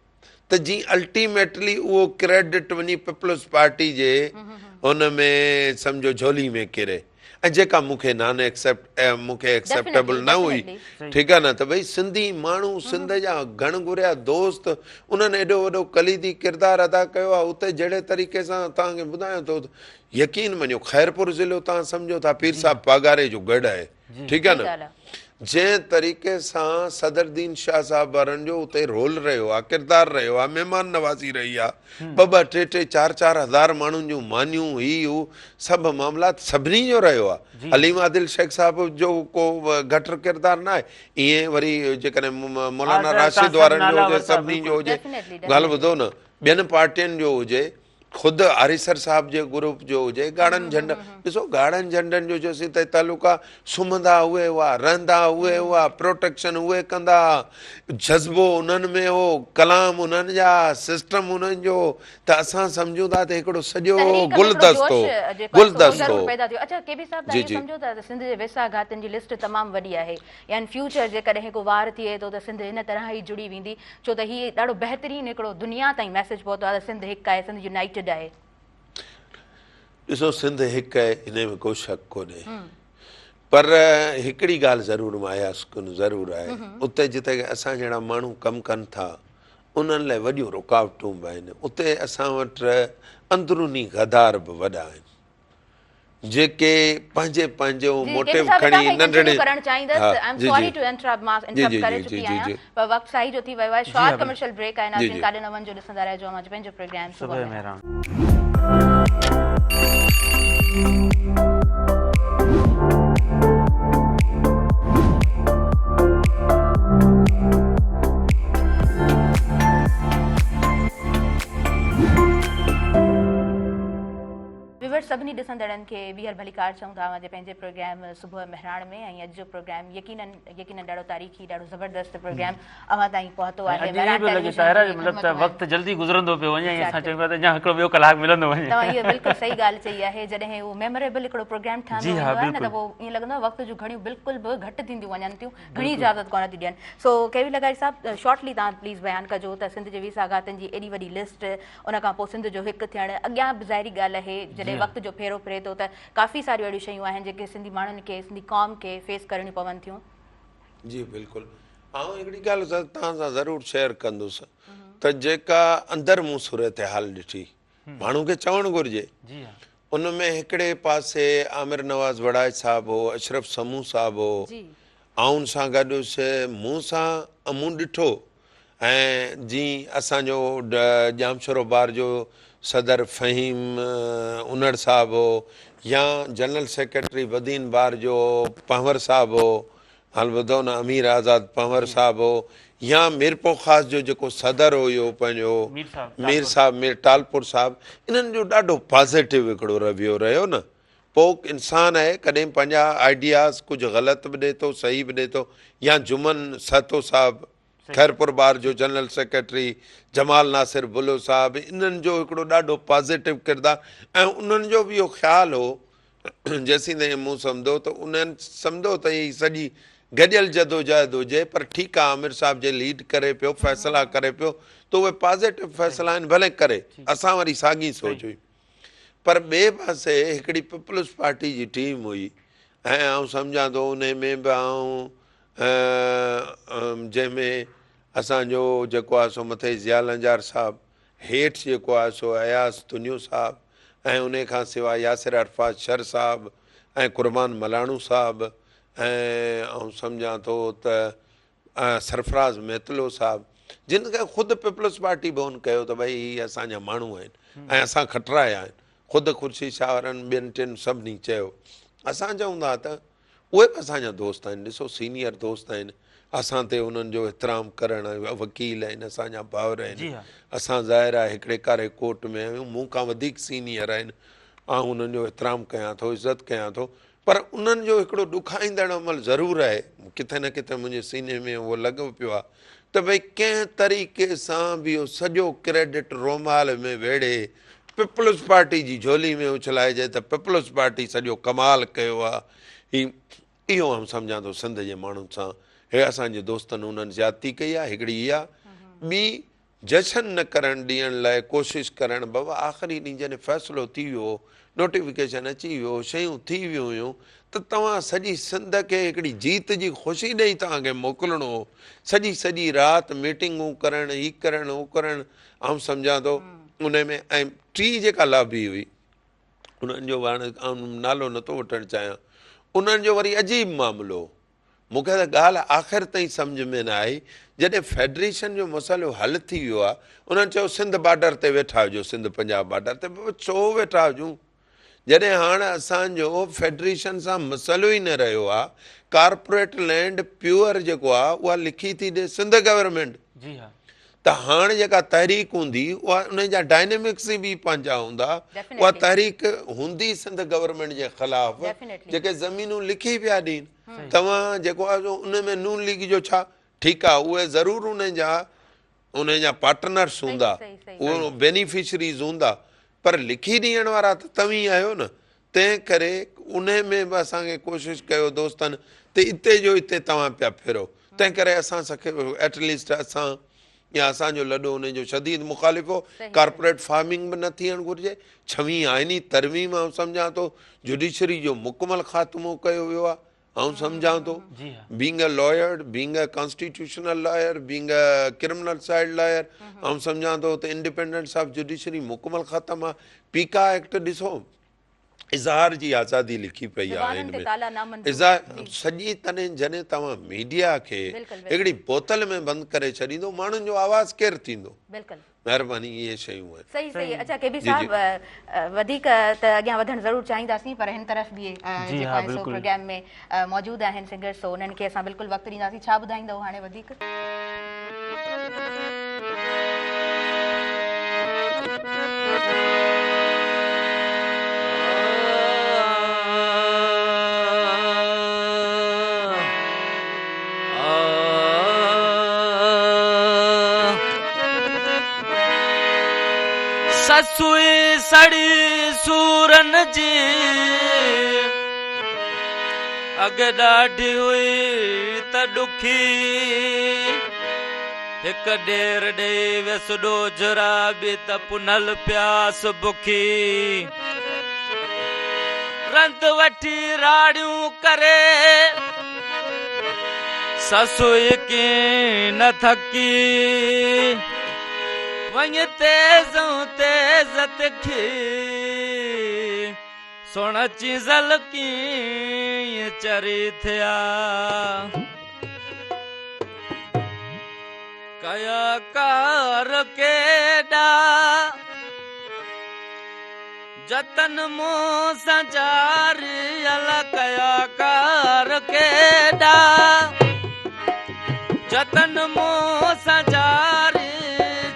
ته جي الٽيميٽلي اهو ڪريڊٽ وڃي پيپلز پارٽي جي ان ۾ سمجهو جهولي ۾ ڪري ۽ جيڪا مون کي نان ايڪسيپٽ مون کي ايڪسيپٽيبل نه هئي ٺيڪ آهي نه ته ڀئي سنڌي ماڻهو سنڌ جا گهڻ گهريا دوست انهن ايڏو وڏو ڪليدي ڪردار ادا ڪيو آهي اتي جهڙي طريقي سان توهان کي ٻڌايان ٿو يقين مڃو خيرپور ضلعو توهان سمجهو ٿا پير صاحب پاڳاري جو ڳڙهه آهي ٺيڪ آهي نه جنهن طريقي سان صدر الدين شاهه صاحب وارن جو اتي رول رهيو آهي ڪردار رهيو آهي مهمان نوازي رهي آهي ٻه ٻه ٽي ٽي چار چار هزار ماڻهن جون مانيون هي هو سڀ معاملات سڀني جو رهيو آهي حليم عادل شيخ صاحب جو ڪو گهٽ ڪردار نه آهي ائين وري جيڪڏهن مولانا راشد وارن جو هجي سڀني جو هجي ڳالهه ٻڌو نه ٻين پارٽين جو هجي خود آريسر صاحب جي گروپ جو هجي ڳاڙهن جهنڊن ڏسو ڳاڙهن جهنڊن جو جيسين تائين تعلق آ سمهندا اهي هئا رهندا اهي هئا پروٽيڪشن اهي ڪندا جذبو انهن ۾ هو ڪلام انهن جا سسٽم انهن جو ته اسان سمجهون ٿا ته هڪڙو سڄو گلدستو گلدستو پيدا ٿيو اڇا ڪي بي صاحب توهان سمجهو ٿا ته سنڌ جي ويساهه گهاتين جي لسٽ تمام وڏي آهي يا ان فيوچر جيڪڏهن ڪو وار ٿئي ٿو ته سنڌ هن طرح ئي جڙي ويندي ڇو ته هي ڏاڍو بهترين هڪڙو دنيا تائين ميسيج پهتو آهي ته سنڌ هڪ آهي، سنڌ يونائيٽيڊ آهي. ڏسو سنڌ هڪ آهي انهي ۾ ڪو شڪ ڪونهي پر هڪڙي ڳالهه ضرور ماياس ڪن ضرور آهي اتي جتي اسان جهڙا ماڻهو ڪم ڪن ٿا انهن لاء وڏيون رڪاوٽون به آهن اتي اسان وٽ اندروني غدار به وڏا آهن. جيڪي پنهنجي پنهنجو موٽيو کڻي ننڍڙي ڪرڻ چاهيندس I am sorry to interrupt مان انٽرپٽ ڪري چڪي آهيان پر وقت ساهي جو ٿي ويو آهي شارٽ ڪمرشل بريڪ آهي ناظرين ڪاڏي نه وڃجو ڏسندا رهجو اوهان جو پنهنجو پروگرام صبح مهراڻ. ويورز سڀني ڏسندڙن کي ٻيهر ڀليڪار چئون ٿا اوهان جي پنهنجي پروگرام صبح مهراڻ ۾ ۽ اڄ جو پروگرام يقينن يقينن ڏاڍو تاريخي ڏاڍو زبردست پروگرام اوهان تائين پهتو آهي اڄ ائين پيو لڳي طاهره جو مطلب ته وقت جلدي گذرندو پيو وڃي ۽ اسان چئون پيا ته اڃا هڪڙو ٻيو ڪلاڪ ملندو وڃي. توهان اهو بلڪل صحيح ڳالهه چئي آهي جڏهن اهو ميموريبل هڪڙو پروگرام ٺهندو ويندو آهي نه ته پوء ائين لڳندو آهي وقت جون گهڙيون بلڪل به گهٽ ٿينديون وڃن ٿيون گهڻي اجازت ڪونه ٿيون ڏين سو ڪي وي لغاري صاحب شارٽلي توهان پليز بيان ڪجو ته سنڌ جي ويساهه گهاتين جي ايڏي وڏي لسٽ ان کان پوء سنڌ جو هڪ ٿيڻ اڳيان به ظاهري ڳالهه آهي جڏهن وقت جو ڦيرو ڦري ٿو ته ڪافي ساريون اهڙيون شيون آهن جيڪي سنڌي ماڻهن کي سنڌي قوم کي فيس ڪرڻيون پون ٿيون. جي بلڪل آئون هڪڙي ڳالهه توهان سان ضرور شيئر ڪندس ته جيڪا اندر مون صورتحال ڏٺي ماڻهو کي چوڻ گهرجي ان ۾ هڪڙي پاسي عامر نواز وڙائچ صاحب هو اشرف سمون صاحب هو آئون سان گڏ هيس، مون سان مون ڏٺو ۽ جي اسان جو ڄامشورو بار جو صدر فهيم انڙ صاحب هو يا جنرل سيڪريٽري بدين بار جو پنهور صاحب هو، حال ٻڌو نه امير آزاد پنهور صاحب هو يا ميرپورخاص جو جيڪو صدر هيو پنهنجو مير صاحب مير ٽالپور صاحب، انهن جو ڏاڍو پازيٽو هڪڙو رويو رهيو نه. پوء انسان آهي ڪڏهن پنهنجا آئيڊياز ڪجهه غلط به ڏئي ٿو صحيح به ڏئي ٿو يا جمن سهتو صاحب خيرپور بار جو جنرل سيڪريٽري جمال ناصر بلو صاحب انهن جو هڪڙو ڏاڍو پازيٽو ڪردار ۽ انهن جو به اهو خيال هو جيسين تائين مون سمجهو ته انهن سمجهو ته هي سڄي گڏيل جدوجهد هجي پر ٺيڪ آهي عامر صاحب جي ليڊ ڪري پيو فيصلا ڪري پيو ته اهي پازيٽو فيصلا آهن ڀلي ڪري اسان وري ساڳي سوچ هئي پر ٻئي پاسي هڪڙي پيپلز پارٽي جي ٽيم هئي ۽ آئون سمجهان ٿو انهي ۾ به آئون جنهن ۾ اسان جو جيڪو آهي سو مٿي ضياء لنجار صاحب هيٺ جيڪو آهي سو اياز تنيو صاحب ۽ انهي کان سواء ياسر عرفات شر صاحب ۽ قربان ملاڻو صاحب ۽ آئون سمجهان ٿو ته سرفراز ميتلو صاحب جن کي خود پيپلز پارٽي به ان ڪيو ته ڀئي هي اسان جا ماڻهو آهن ۽ اسان کٽرايا آهن خود خورشيد شاهه وارن ٻين ٽن سڀني چيو اسان چئون ٿا ته اهي به اسان جا دوست آهن ڏسو سينيئر دوست آهن اسان تي انهن جو احترام ڪرڻ وڪيل آهن اسان جا ڀائر آهن اسان ظاهر آهي هڪڙي ڪاري ڪوٽ ۾ آهيون مون کان وڌيڪ سينيئر آهن آئون انهن جو احترام ڪيان ٿو عزت ڪيان ٿو پر انهن جو هڪڙو ڏکائيندڙ عمل ضرور آهي، ڪٿي نه ڪٿي منهنجي سيني ۾ اهو لڳو پيو آهي ته ڀئي ڪنهن طريقي سان به اهو سڄو ڪريڊٽ رومال ۾ ويڙهي پيپلز پارٽي جي جهولي ۾ اڇلائجي ته پيپلز پارٽي سڄو ڪمال ڪيو آهي. هي اهو آئون سمجهان ٿو سنڌ جي ماڻهن سان هي اسان جي دوستن انهن زيادتي ڪئي آهي هڪڙي اها ٻي جشن نه ڪرڻ ڏيڻ لاء ڪوشش ڪرڻ بابا آخري ڏينهن جڏهن فيصلو ٿي ويو هو نوٽيفڪيشن اچي ويو هو شيون ٿي ويون هيون ته توهان سڄي سنڌ کي هڪڙي جيت جي خوشي ڏئي توهان کي موڪلڻو هو سڄي سڄي رات ميٽنگون ڪرڻ هي ڪرڻ هو ڪرڻ آئون سمجهان ٿو ان ۾ ۽ ٽي جيڪا لابي هئي انهن جو هاڻي آئون نالو نٿو وٺڻ چاهيان انهن جو وري عجيب معاملو هو مون کي ته ڳالهه آخر تائين سمجهه ۾ نه آئي، جڏهن فيڊريشن جو مسئلو حل ٿي ويو آهي، انهن چيو سنڌ بارڊر تي ويٺا هجو، سنڌ پنجاب بارڊر تي، بابا ڇو ويٺا هجون، جڏهن هاڻ اسان جو فيڊريشن سان مسئلو ئي نه رهيو آهي، ڪارپوريٽ لينڊ پيور جيڪو آهي اها لکي ٿي ڏي سنڌ گورنمينٽ، جي ها. ته هاڻ جيڪا تحريڪ هوندي اها ان جا ڊائنامڪس به پنهنجا هوندا، اها تحريڪ هوندي سنڌ گورنمينٽ جي خلاف جيڪي زمينون لکي پيا ڏين. توهان جيڪو آهي سو ان ۾ نون ليگ جو ڇا ٺيڪ آهي اهي ضرور ان جا ان جا پارٽنرس هوندا اهي بينيفشريز هوندا پر لکي ڏيڻ وارا ته توهين آهيو نه تنهن ڪري ان ۾ به اسان کي ڪوشش ڪيو دوستن ته اتي جو اتي توهان پيا ڦرو تنهن ڪري اسان سکي ايٽ ليسٽ اسان يا اسان جو لڏو ان جو شديد مخالف هو ڪارپوريٽ فارمنگ به نه ٿيڻ گهرجي ڇويهين آئيني ترميم آئون سمجهان ٿو جڊيشري جو مڪمل خاتمو ڪيو ويو آهي آئون سمجهان ٿو being a lawyer being a constitutional lawyer being a criminal side lawyer آئون سمجهان ٿو ته انڊيپينڊنس آف جڊيشري مڪمل ختم آهي پيڪا ايڪٽ ڏسو اظهار جي آزادي لکي پئي آهي هن ۾ اظهار سڄي تڏهن جڏهن توهان ميڊيا کي هڪڙي بوتل ۾ بند ڪري ڇڏيندو ماڻهن جو آواز ڪير ٿيندو مهرباني اهي شيون آهن. صحيح صحيح اڇا ڪي بي صاحب وڌيڪ ته اڳيان وڌڻ ضرور چاهينداسين پر هن طرف به جيڪو آهي سو پروگرام ۾ موجود آهن سنگرز سو انهن کي اسان بلڪل وقت ڏينداسين ڇا ٻڌائيندو هاڻي وڌيڪ. سسئي سڙي سورن جي اڳ ڏاڍي هئي ته ڏکي هڪ ڏير ڏيئي ويس ڏوجهرا ٻي ته پنهل پياس بکي رند وٺي راڙيون ڪري سسئي ڪين نه ٿڪي وڃ تيز تيز تکي. سڻ چيزل ڪيئن چري ٿيا. ڪيا ڪار ڪيڏا جتن مون سان جاري الا ڪيا ڪار ڪيڏا جتن مون سان جاري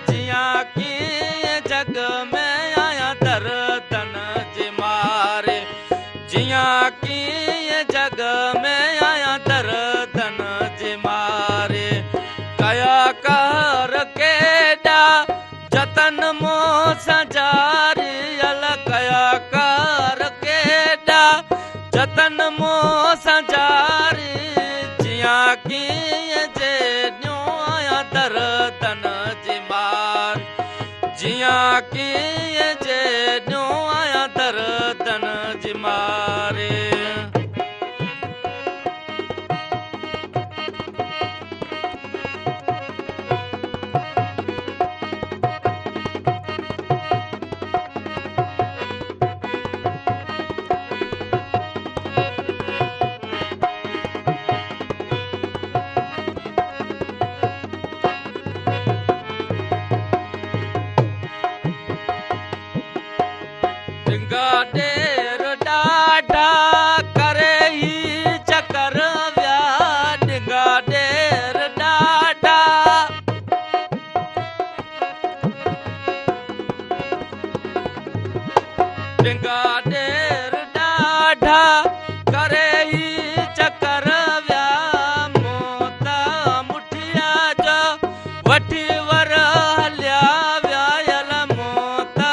جيان ڪيئن جڳ ۾ آيان دردن جي ماري جيان ڪيئن جڳ ۾ آيان دردن جي ماري ڪيا ڪار ڪيڏا جتن مون سان جاري الا ڪيا ڪار ڪيڏا جتن مون سان جاري جيان ڪيئن جيڏيون آيان دردن جي مار جيان ڪيئن جيڏيون آيان دردن جي ماري. ڊنگا ڏير ڏاڍا ڪري هي چڪر ويا ڊنگا ڏير ڏاڍا ڊنگا ڏير ڏاڍا ڪري هي چڪر ويا مون ته مٺيا جو وٺي ور هليا ويا يل مون ته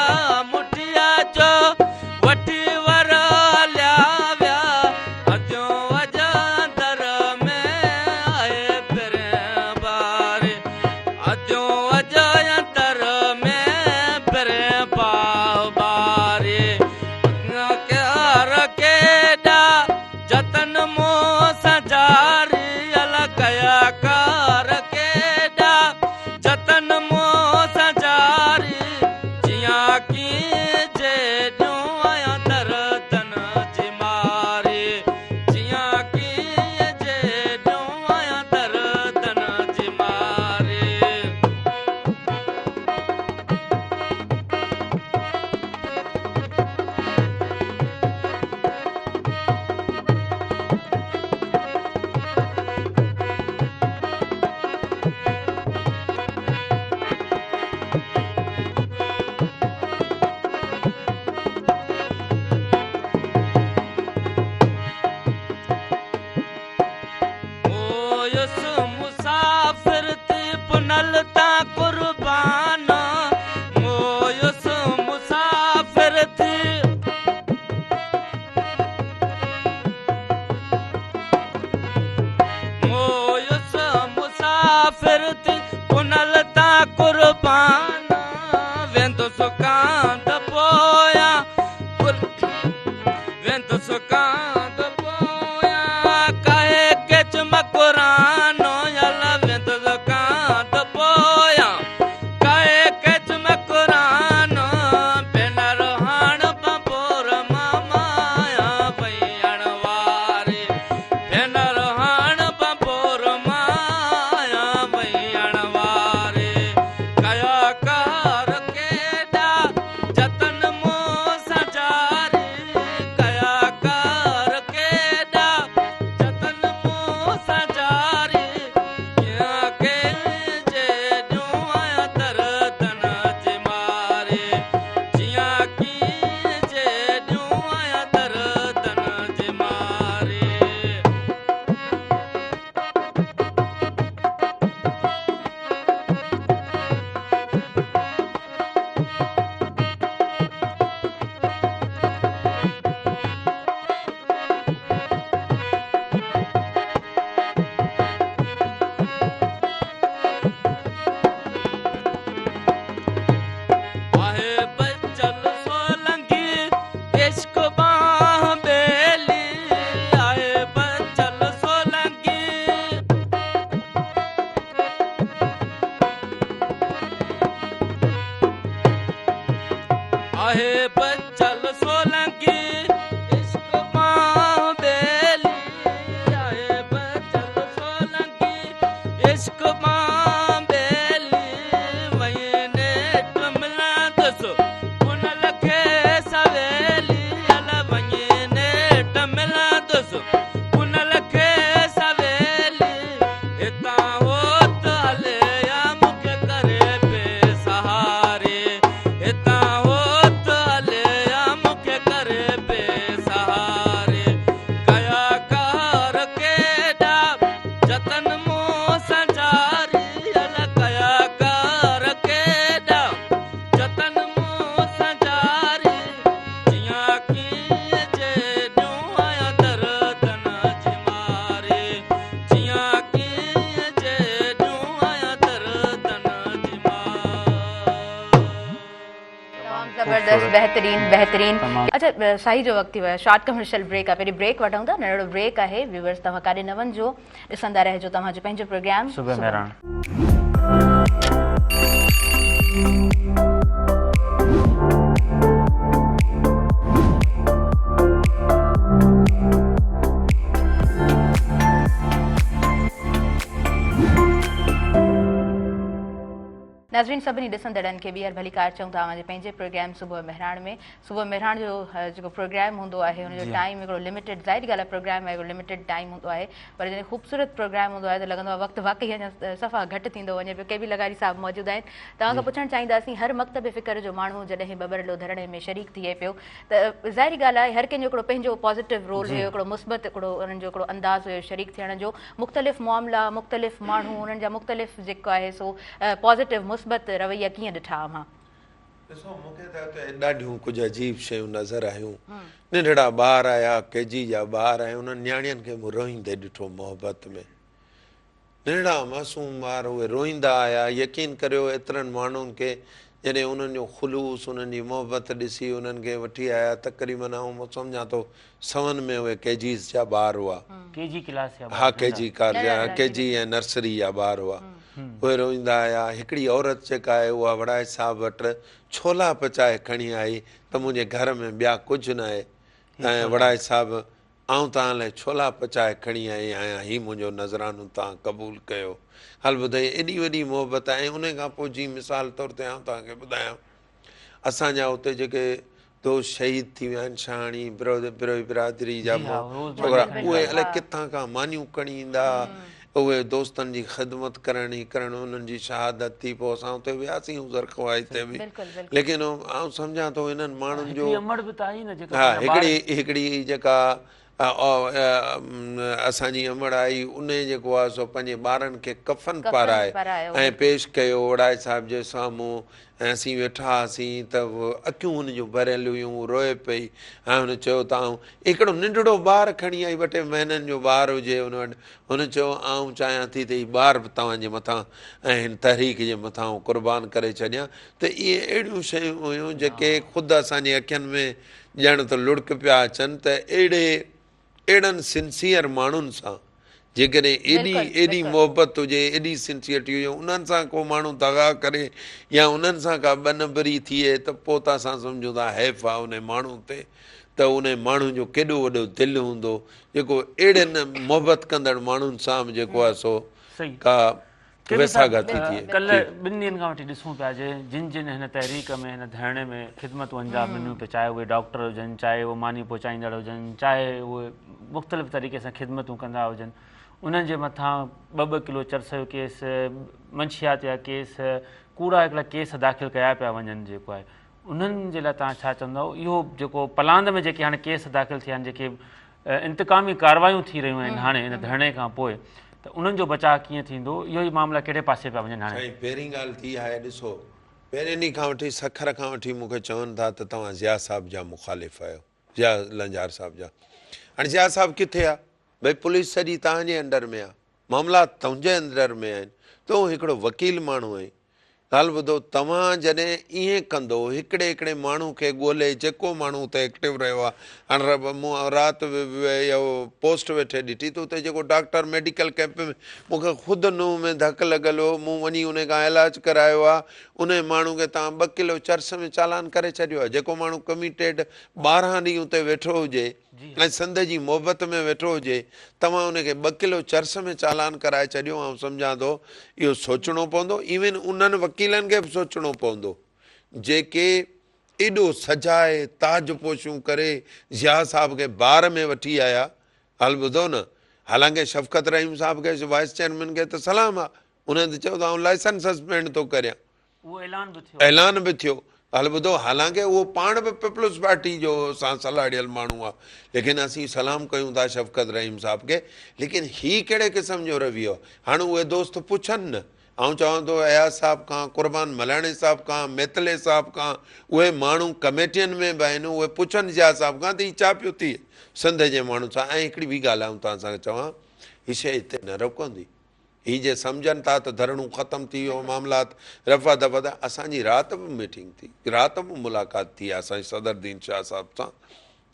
مٺيا جو وٺي ور هليا ويا اديون اڄ اندر ۾ آهي پرين باري اديون اڄ اندر ۾ پرين باهه ٻاري ڪيار ڪيڏا جتن مون سان جاري الا ڪيا ڪار ڪيڏا جتن مون سان جاري جيان ڪيئن جيڏيون آيان دردن جي ماري جيان ڪيئن جيڏيون آيان دردن جي ماري. مويس مسافر ٿي پنهل تان قربان مويس مسافر ٿي مويس مسافر ٿي پنهل تان قربان ويندس ڪانڌ پويان ويندس ڪانڌ پويان ڪاهي ڪيچ مڪران يل ويندس ڪانڌ پويان ڪاهي ڪيچ مڪران ڀينر هاڻ ڀنڀور مان مايا وئيڻ واري ڀينر هاڻ ڀنڀور مايا وئيڻ واري ڪيا ڪار ڪيڏا جتن مون سان جاري ڪيا ڪار ڪيڏا جتن مون سان جاري ڪيان ڪين جيڏيون آيان دردن جي ماري جيان ڪين جيڏيون آيان دردن جي ماري. آهي بچل سولنگي عشق ٻانهن ٻيلي آهي بچل سولنگي آهي بچل سولنگي زبردست بهترين بهترين. اڇا سائي جو وقت ٿي ويو آهي شارٽ ڪمرشل بريڪ آهي پهرين بريڪ وٺون ٿا ننڍڙو بريڪ آهي ويورز توهان ڪاڏي نه وڃجو ڏسندا رهجو توهان جو پنهنجو پروگرام صبح مهراڻ. ناظرين سڀني ڏسندڙن کي ٻيهر ڀليڪار چئون ٿا اوهان جي پنهنجي پروگرام صبح مهراڻ ۾ صبح مهراڻ جو جيڪو پروگرام هوندو آهي ان جو ٽائيم هڪڙو لميٽيڊ ظاهري ڳالهه آهي پروگرام آهي هڪڙو لميٽيڊ ٽائيم هوندو آهي پر جڏهن خوبصورت پروگرام هوندو آهي ته لڳندو آهي وقت واقعي اڃا صفا گهٽ ٿيندو وڃي پيو ڪي بي لغاري صاحب موجود آهن توهان کان پڇڻ چاهينداسين هر مڪتب فڪر جو ماڻهو جڏهن ٻٻرلو ڌرڻي ۾ شريڪ ٿئي پيو ته ظاهري ڳالهه آهي هر ڪنهن جو هڪڙو پنهنجو پازيٽو رول هيو هڪڙو مثبت هڪڙو انهن جو هڪڙو انداز هيو شريڪ ٿيڻ جو مختلف معاملا مختلف ماڻهو انهن جا مختلف جيڪو آهي سو پازيٽو مثبت رويا ڪيئن ڏٺا اوهان؟ ڏسو مون کي ته اتي ڏاڍيون ڪجهه عجيب شيون نظر آيون. ننڍڙا ٻار آيا، ڪي جي جا ٻار ۽ انهن نياڻين کي مون روئيندي ڏٺو محبت ۾. ننڍڙا معصوم ٻار اهي روئيندا آيا. يقين ڪريو ايترن ماڻهن کي جڏهن انهن جو خلوص، انهن جي محبت ڏسي انهن کي وٺي آيا تقريبن آئون سمجهان ٿو سون ۾ اهي ڪي جيز جا ٻار هئا. ڪي جي ڪلاس جا ٻار ها ڪي جي ڪي جي ۽ نرسري جا ٻار هئا. اهي روئيندا آيا. هڪڙي عورت جيڪا آهي اها وڙائچ صاحب وٽ ڇولا پچائي کڻي آئي ته منهنجي گهر ۾ ٻيا ڪجهه ناهي ۽ وڙائچ صاحب آئون توهان لاء ڇولا پچائي کڻي آئي آهيان هي منهنجو نذرانو توهان قبول ڪيو. هل ٻڌائي ايڏي وڏي محبت ۽ انهي کان پوء جي مثال طور تي آئون توهان کي ٻڌايان اسان جا اتي جيڪي دوست شهيد ٿي ويا آهن شاهاڻي بروهي برادري جا ڇوڪرا اهي الائي ڪٿان کان مانيون کڻي ايندا اهي دوستن جي خدمت ڪرڻ هي ڪرڻ انهن جي شهادت ٿي پوء اسان اتي وياسين عذر خواهي تي به ليڪن آئون سمجهان ٿو انهن ماڻهن جو ها هڪڙي هڪڙي جيڪا اسان جي امڙ آئي انهي جيڪو آهي سو پنهنجي ٻارن کي ڪفن پارائي ۽ پيش ڪيو وڙائي صاحب جي سامهون ۽ اسين ويٺا هئاسين ته اکيون هن جون ڀريل هيون هو روئي پئي ۽ هن چيو ته آئون هڪڙو ننڍڙو ٻار کڻي آئي ٻه ٽي مهينن جو ٻار هجي هن وٽ هن چيو آئون چاهيان ٿي ته هي ٻار به توهان جي مٿان ۽ هن تحريڪ جي مٿان آئون قربان ڪري ڇڏيان ته اهي اهڙيون شيون هيون جيڪي خود اسان جي اکين ۾ ڄڻ ته لڙڪ پيا اچن ته اهڙي اهڙن سنسيئر ماڻهن سان جيڪڏهن ايڏي ايڏي محبت هجي ايڏي سنسيئرٽي هجي انهن سان ڪو ماڻهو دغا ڪري يا انهن سان ڪا ٻه نمبري ٿئي ته پوء ته اسان سمجهون ٿا حيف آ انهي ماڻهو تي ته انهي ماڻهو جو ڪيڏو وڏو دل هوندو جيڪو اهڙن محبت ڪندڙ ماڻهن سان به جيڪو آ سو ڪا ڪيڏو صاحب ڪلهه ٻن ڏينهن کان وٺي ڏسون پيا جي جن جن هن تحريڪ ۾ هن ڌرڻي ۾ خدمتون انجام ڏنيون پئي چاهي اهي ڊاڪٽر هجن چاهي اهي ماني پهچائيندڙ هجن چاهي اهي مختلف طريقي سان خدمتون ڪندا هجن انهن جي مٿان ٻه ٻه ڪلو چرس جو ڪيس منشيات جا ڪيس ڪوڙا هڪڙا ڪيس داخل ڪيا پيا وڃن جيڪو آهي انهن جي لاء توهان ڇا چوندؤ اهو جيڪو پلاند ۾ جيڪي هاڻي ڪيس داخل ٿيا آهن جيڪي انتقامي ڪاروايون ٿي رهيون آهن هاڻي ان ڌرڻي کان پوء ته انهن جو بچاء ڪيئن ٿيندو اهو ئي معاملا ڪهڙي پاسي پيا وڃن هاڻي. سائين پهرين ڳالهه ته اها آهي ڏسو پهرين ڏينهن کان وٺي سکر کان وٺي مون کي چون ٿا ته توهان ضياء صاحب جا مخالف آهيو ضياء لنجار صاحب جا هاڻي ضياء صاحب ڪٿي آهي ڀئي پوليس سڄي توهان جي انڊر ۾ آهي معاملات تنهنجي انڊر ۾ آهن تون هڪڙو وڪيل ماڻهو آهين ڳالهه ٻڌو، توهان جڏهن ائين ڪندو، هڪڙي هڪڙي ماڻهو کي ڳولي، جيڪو ماڻهو اتي ايڪٽو رهيو آهي، هاڻ رب مون رات اهو پوسٽ ويٺي ڏٺي ته اتي جيڪو ڊاڪٽر ميڊيڪل ڪئمپ ۾ مون کي خود ننهن ۾ ڌڪ لڳل هو، مون وڃي انهي کان علاج ڪرايو آهي، انهي ماڻهو کي توهان ٻه ڪلو چرس ۾ چالان ڪري ڇڏيو آهي، جيڪو ماڻهو ڪميٽيڊ 12 ڏينهن اتي ويٺو هجي. ۽ سنڌ جي محبت ۾ ويٺو هجي توهان ان کي ٻه ڪلو چرس ۾ چالان ڪرائي ڇڏيو آئون سمجهان ٿو اهو سوچڻو پوندو ايون انهن وڪيلن کي به سوچڻو پوندو جيڪي ايڏو سجائي تاج پوشيون ڪري ضياء صاحب کي بار ۾ وٺي آيا حال ٻڌو نه حالانڪه شفقت رحيم صاحب کي وائيس چيئرمين کي ته سلام آ انهن ته چيو ته آئون لائسنس سسپينڊ ٿو ڪريان اهو اعلان به ٿيو. اعلان به ٿيو. ڳالهه ٻڌو حالانڪه اهو پاڻ به پيپلز پارٽي جو سان سلهاڙيل ماڻهو آ ليڪن اسين سلام ڪيون ٿا شفقت رحيم صاحب کي ليڪن هي ڪهڙي قسم جو رويو آ هاڻ اهي دوست پڇن نه آئون چوان ٿو اياز صاحب کان قربان ملاڻي صاحب کان ميتلي صاحب کان اهي ماڻهو ڪميٽين ۾ به آهن اهي پڇن ضياء صاحب کان ته هي ڇا پيو ٿئي سنڌ جي ماڻهن سان ۽ هڪڙي ٻي ڳالهه آئون توهان سان چوان هي شيء هتي نه رڪندي. هي جي سمجهن ٿا ته ڌرڻو ختم ٿي ويو معاملات رفع دفع ٿيا اسان جي رات به ميٽنگ ٿي رات به ملاقات ٿي آهي اسان جي صدر دين شاهه صاحب سان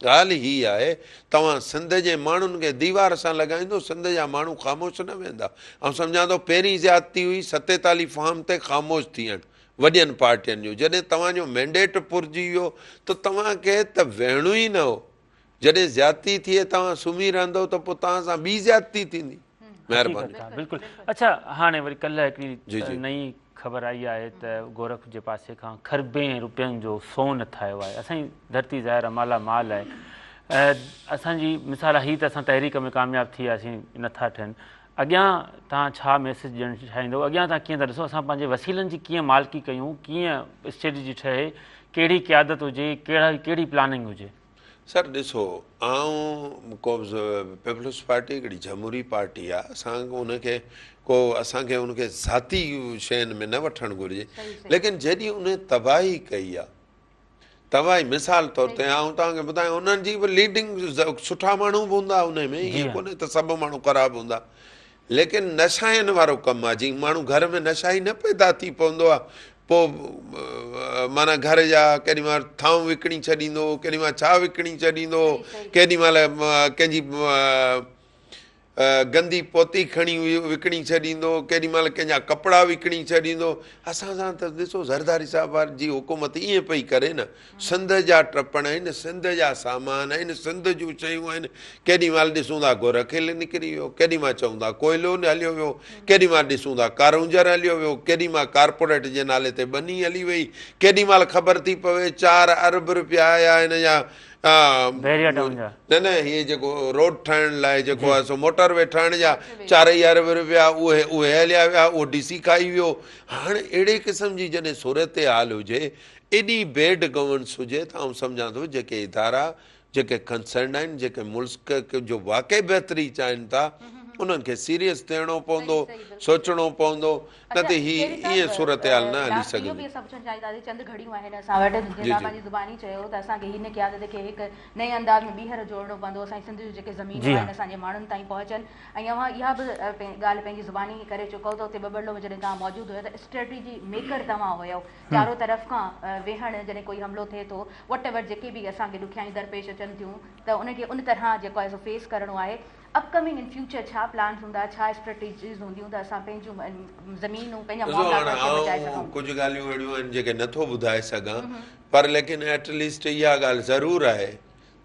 ڳالهه هي آهي توهان سنڌ جي ماڻهن کي ديوار سان لڳائيندو سنڌ جا ماڻهو خاموش نه ويهندا آئون سمجهان ٿو پهرين زيادتي هئي 47 فارم تي خاموش ٿيڻ وڏين پارٽين جو جڏهن توهان جو مينڊيٽ پورجي ويو ته توهان کي ته ويهڻو ئي نه هو جڏهن زيادتي ٿئي توهان سمهي رهندو ته پوء توهان سان ٻي زيادتي ٿيندي. مهرباني. بلڪل اڇا هاڻي وري ڪلهه هڪڙي نئين خبر آئي آهي ته گورک جي پاسي کان کربين روپين جو سون هٿ آيو آهي اسان جي ڌرتي ظاهر آهي مالا مال آهي اسان جي مثال هي ته اسان تحريڪ ۾ ڪامياب ٿي وياسين نٿا ٺهن اڳيان توهان ڇا ميسج ڏيڻ چاهيندو اڳيان توهان ڪيئن ٿا ڏسو اسان پنهنجي وسيلن جي ڪيئن مالڪي ڪيون ڪيئن اسٽريٽجي ٺهي ڪهڙي قيادت هجي ڪهڙا ڪهڙي پلاننگ هجي سر ڏسو آئون ڪو پيپلز پارٽي هڪڙي جمهوري پارٽي آ اسان ان کي ڪو اسان کي ان کي ذاتي شين ۾ نه وٺڻ گهرجي ليڪن جيڏي ان تباهي ڪئي آ تباهي مثال طور تي آئون توهان کي ٻڌايان انهن جي به ليڊنگ سٺا ماڻهو به هوندا ان ۾ ائين ڪونهي ته سڀ ماڻهو خراب هوندا ليڪن نشائين وارو ڪم آ جي ماڻهو گهر ۾ نشائي نه پيدا ٿي پوندو آ پوء معنيٰ گهر جا ڪيڏي مهل ٿانو وڪڻي ڇڏيندو ڪيڏي مهل ڇا وڪڻي ڇڏيندو ڪيڏي مهل ڪنهن جي گندي پوتي کڻي وڪڻي ڇڏيندو ڪيڏي مهل ڪنهن جا ڪپڙا وڪڻي ڇڏيندو اسان سان ته ڏسو زرداري صاحب جي حڪومت ائين پئي ڪري نه سنڌ جا ٽپڻ آهن، سنڌ جا سامان آهن، سنڌ جون شيون آهن، ڪيڏي مهل ڏسون ٿا گورکيل نڪري ويو، ڪيڏي مهل چئون ٿا ڪوئلو هليو ويو، ڪيڏي مهل ڏسون ٿا ڪارونجهر هليو ويو، ڪيڏي مهل ڪارپوريٽ جي نالي تي ٻني هلي وئي، ڪيڏي مهل خبر ٿي پوي 4 ارب رپيا آيا هن جا بحريا ٽائون جا. نه نه هي جيڪو روڊ ٺاهڻ لاء جيڪو آهي سو موٽر وي ٺاهڻ جا 4 ئي ارب رپيا اهي اهي هليا ويا اهو ڊي سي کائي ويو هاڻ اهڙي قسم جي جڏهن صورتحال هجي ايڏي بيڊ گورننس هجي ته آئون سمجهان ٿو جيڪي ادارا جيڪي ڪنسرنڊ آهن جيڪي ملڪ جو واقعي بهتري چاهين ٿا انهن کي سيريس ٿيڻو پوندو سوچڻو پوندو نه ته هي ائين صورتحال نه هلي سگهندي. اهو به اسان پڇڻ چاهينداسين چند گهڙيون آهن اسان وٽ جيئن توهان پنهنجي زباني چيو ته اسان کي هن قيادت کي هڪ نئين انداز ۾ ٻيهر جوڙڻو پوندو اسان جي سنڌ جون جيڪي زمينون آهن اسان جي ماڻهن تائين پهچن ۽ اوهان اها به ڳالهه پنهنجي زباني ڪري چڪو ته اتي ٻٻرلو ۾ جڏهن توهان موجود هيو ته اسٽريٽجي ميڪر توهان هيو چارو طرف کان ويهڻ جڏهن ڪوئي حملو ٿئي ٿو واٽ ايور جيڪي به اسان کي ڏکيائيون درپيش اچن ٿيون ته ان کي ان طرح جيڪو آهي سو فيس ڪرڻو آهي اپ ڪمنگ ان فيوچر ڇا پلانس هوندا ڇا اسٽريٽجيز هونديون ته اسان پنهنجون زمينون پنهنجا ڏسو معاملا هاڻ کي بچائي آئون سگهون. ڪجهه ڳالهيون اهڙيون آهن جيڪي نٿو ٻڌائي سگهان پر ليڪن ايٽ ليسٽ اها ڳالهه ضرور آهي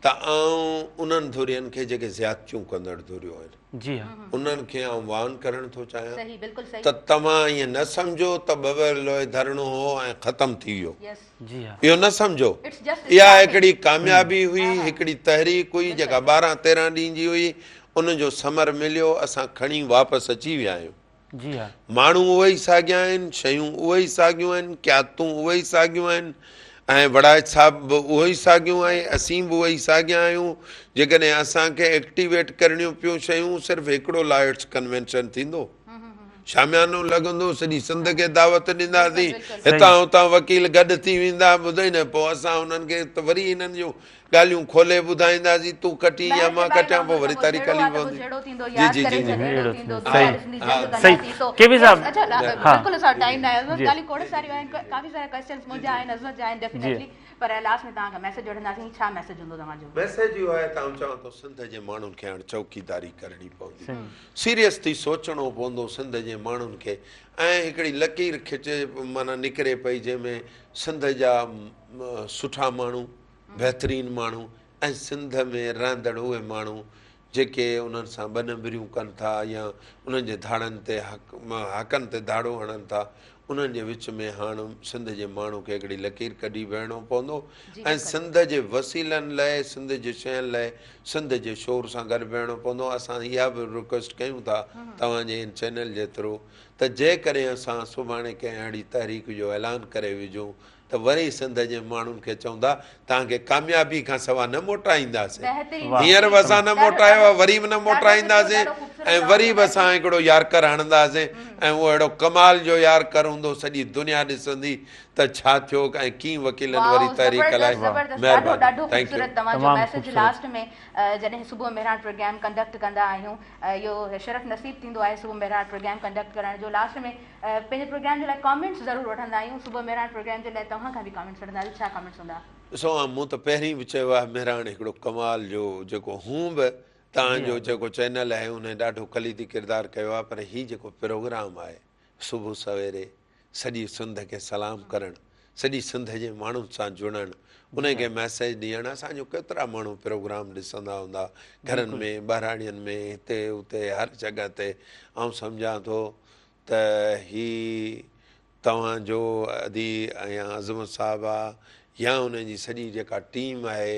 ته آئون انهن ڌرين کي جيڪي زيادتيون ڪندڙ ڌريون آهن جي ها. انهن کي آئون وارن ڪرڻ ٿو چاهيان صحيح بلڪل صحيح. ته توهان ائين نه سمجهو ته ٻٻرلوء ڌرڻو هو ۽ ختم ٿي ويو يس. جي ها. اهو نه سمجهو It's just اها starting. هڪڙي ڪاميابي هئي ها ها. هڪڙي تحريڪ هئي جيڪا بلڪل. 12 13 ڏينهن جي هئي ان جو ثمر مليو اسان کڻي واپس اچي ويا آهيون. جي ها. ماڻهو اهي ئي ساڳيا آهن، شيون اهي ئي ساڳيون آهن، قيادتون اهي ئي ساڳيون آهن ۽ وڙائچ صاحب به اهو ئي ساڳيون آهي، اسين به اهي ئي ساڳيا آهيون. جيڪڏهن اسان کي ايڪٽيويٽ ڪرڻيون پيون شيون، صرف هڪڙو لائيٽس ڪنوينشن ٿيندو، شاميانو لڳندو، سڄي سنڌ کي دعوت ڏينداسين، هتان هتان وڪيل گڏ ٿي ويندا، ٻڌئي نه، پوء اسان انهن کي ته وري هنن جون ڳالهيون کولي ٻڌائينداسين، تون کٽين يا مان کٽيان، پوء وري تاريخ هلي پوندي. جي جي جي صحيح ڪي پي صاحب ها ميسيج اهو آهي ته آئون چوان ٿو سنڌ جي ماڻهن کي هاڻ چوڪيداري ڪرڻي پوندي، سيريس ٿي سوچڻو پوندو سنڌ جي ماڻهن کي ۽ هڪڙي لڪير کچي معنيٰ نڪري پئي جنهن ۾ سنڌ جا سٺا ماڻهو بهترين ماڻهو ۽ سنڌ ۾ رهندڙ اهي ماڻهو جيڪي انهن سان ٻه نمبريون ڪن ٿا يا انهن جي ڌاڙن تي حقن تي ڌاڙو هڻن ٿا انهن جي وچ ۾ هاڻ سنڌ جي ماڻهو کي هڪڙي لڪير ڪڍي ويهڻو پوندو ۽ سنڌ جي وسيلن لئه سنڌ جي شين لئه سنڌ جي شعور سان گڏ ويهڻو پوندو اسان اها به رڪويسٽ ڪيون ٿا توهان جي هن چينل جي ٿرو ته جيڪڏهن اسان سڀاڻي ڪنهن اهڙي تحريڪ جو اعلان ڪري وجهون ته وري سنڌ جي ماڻهن کي چوندا توهان کي ڪاميابي کان سوا نه موٽائينداسين. هينئر به اسان نه موٽايو آهي وري به نه موٽائينداسين ۽ وري به اسان هڪڙو يارڪر هڻنداسين ۽ اهو اهڙو ڪمال جو يارڪر هوندو سڄي دنيا ڏسندي ته ڇا ٿيو ۽ ڪيئن وڪيلن وري تحريڪ هلائي. مهرباني. ڏاڍو خوبصورت توهان جو ميسيج لاسٽ ۾ جڏهن صبح مهراڻ پروگرام ڪنڊڪٽ ڪندا آهيون اهو شرف نصيب ٿيندو آهي صبح مهراڻ پروگرام ڪنڊڪٽ ڪرڻ جو لاسٽ ۾ پنهنجي پروگرام جي لاء ڪامينٽس ضرور وٺندا آهيون صبح مهراڻ پروگرام جي لاء توهان کان به ڪامينٽس وٺنداسين ڇا ڪامينٽس هوندا. ڏسو مون ته پهرين به چيو آهي مهراڻ هڪڙو ڪمال جو جيڪو هون به توهان جو جيڪو چينل آهي انهي ڏاڍو ڪليدي ڪردار ڪيو آهي پر هي جيڪو پروگرام آهي صبح سويري سڄي سنڌ کي سلام ڪرڻ سڄي سنڌ جي ماڻهن سان جڙڻ انهن کي ميسيج ڏيڻ اسان جو ڪيترا ماڻهو پروگرام ڏسندا هوندا گهرن ۾ ٻهراڙين ۾ هتي هتي هر جڳهه تي آئون سمجهان ٿو ته هي توهان جو ادي يا عظمت صاحب آ يا انهن جي سڄي جيڪا ٽيم آهي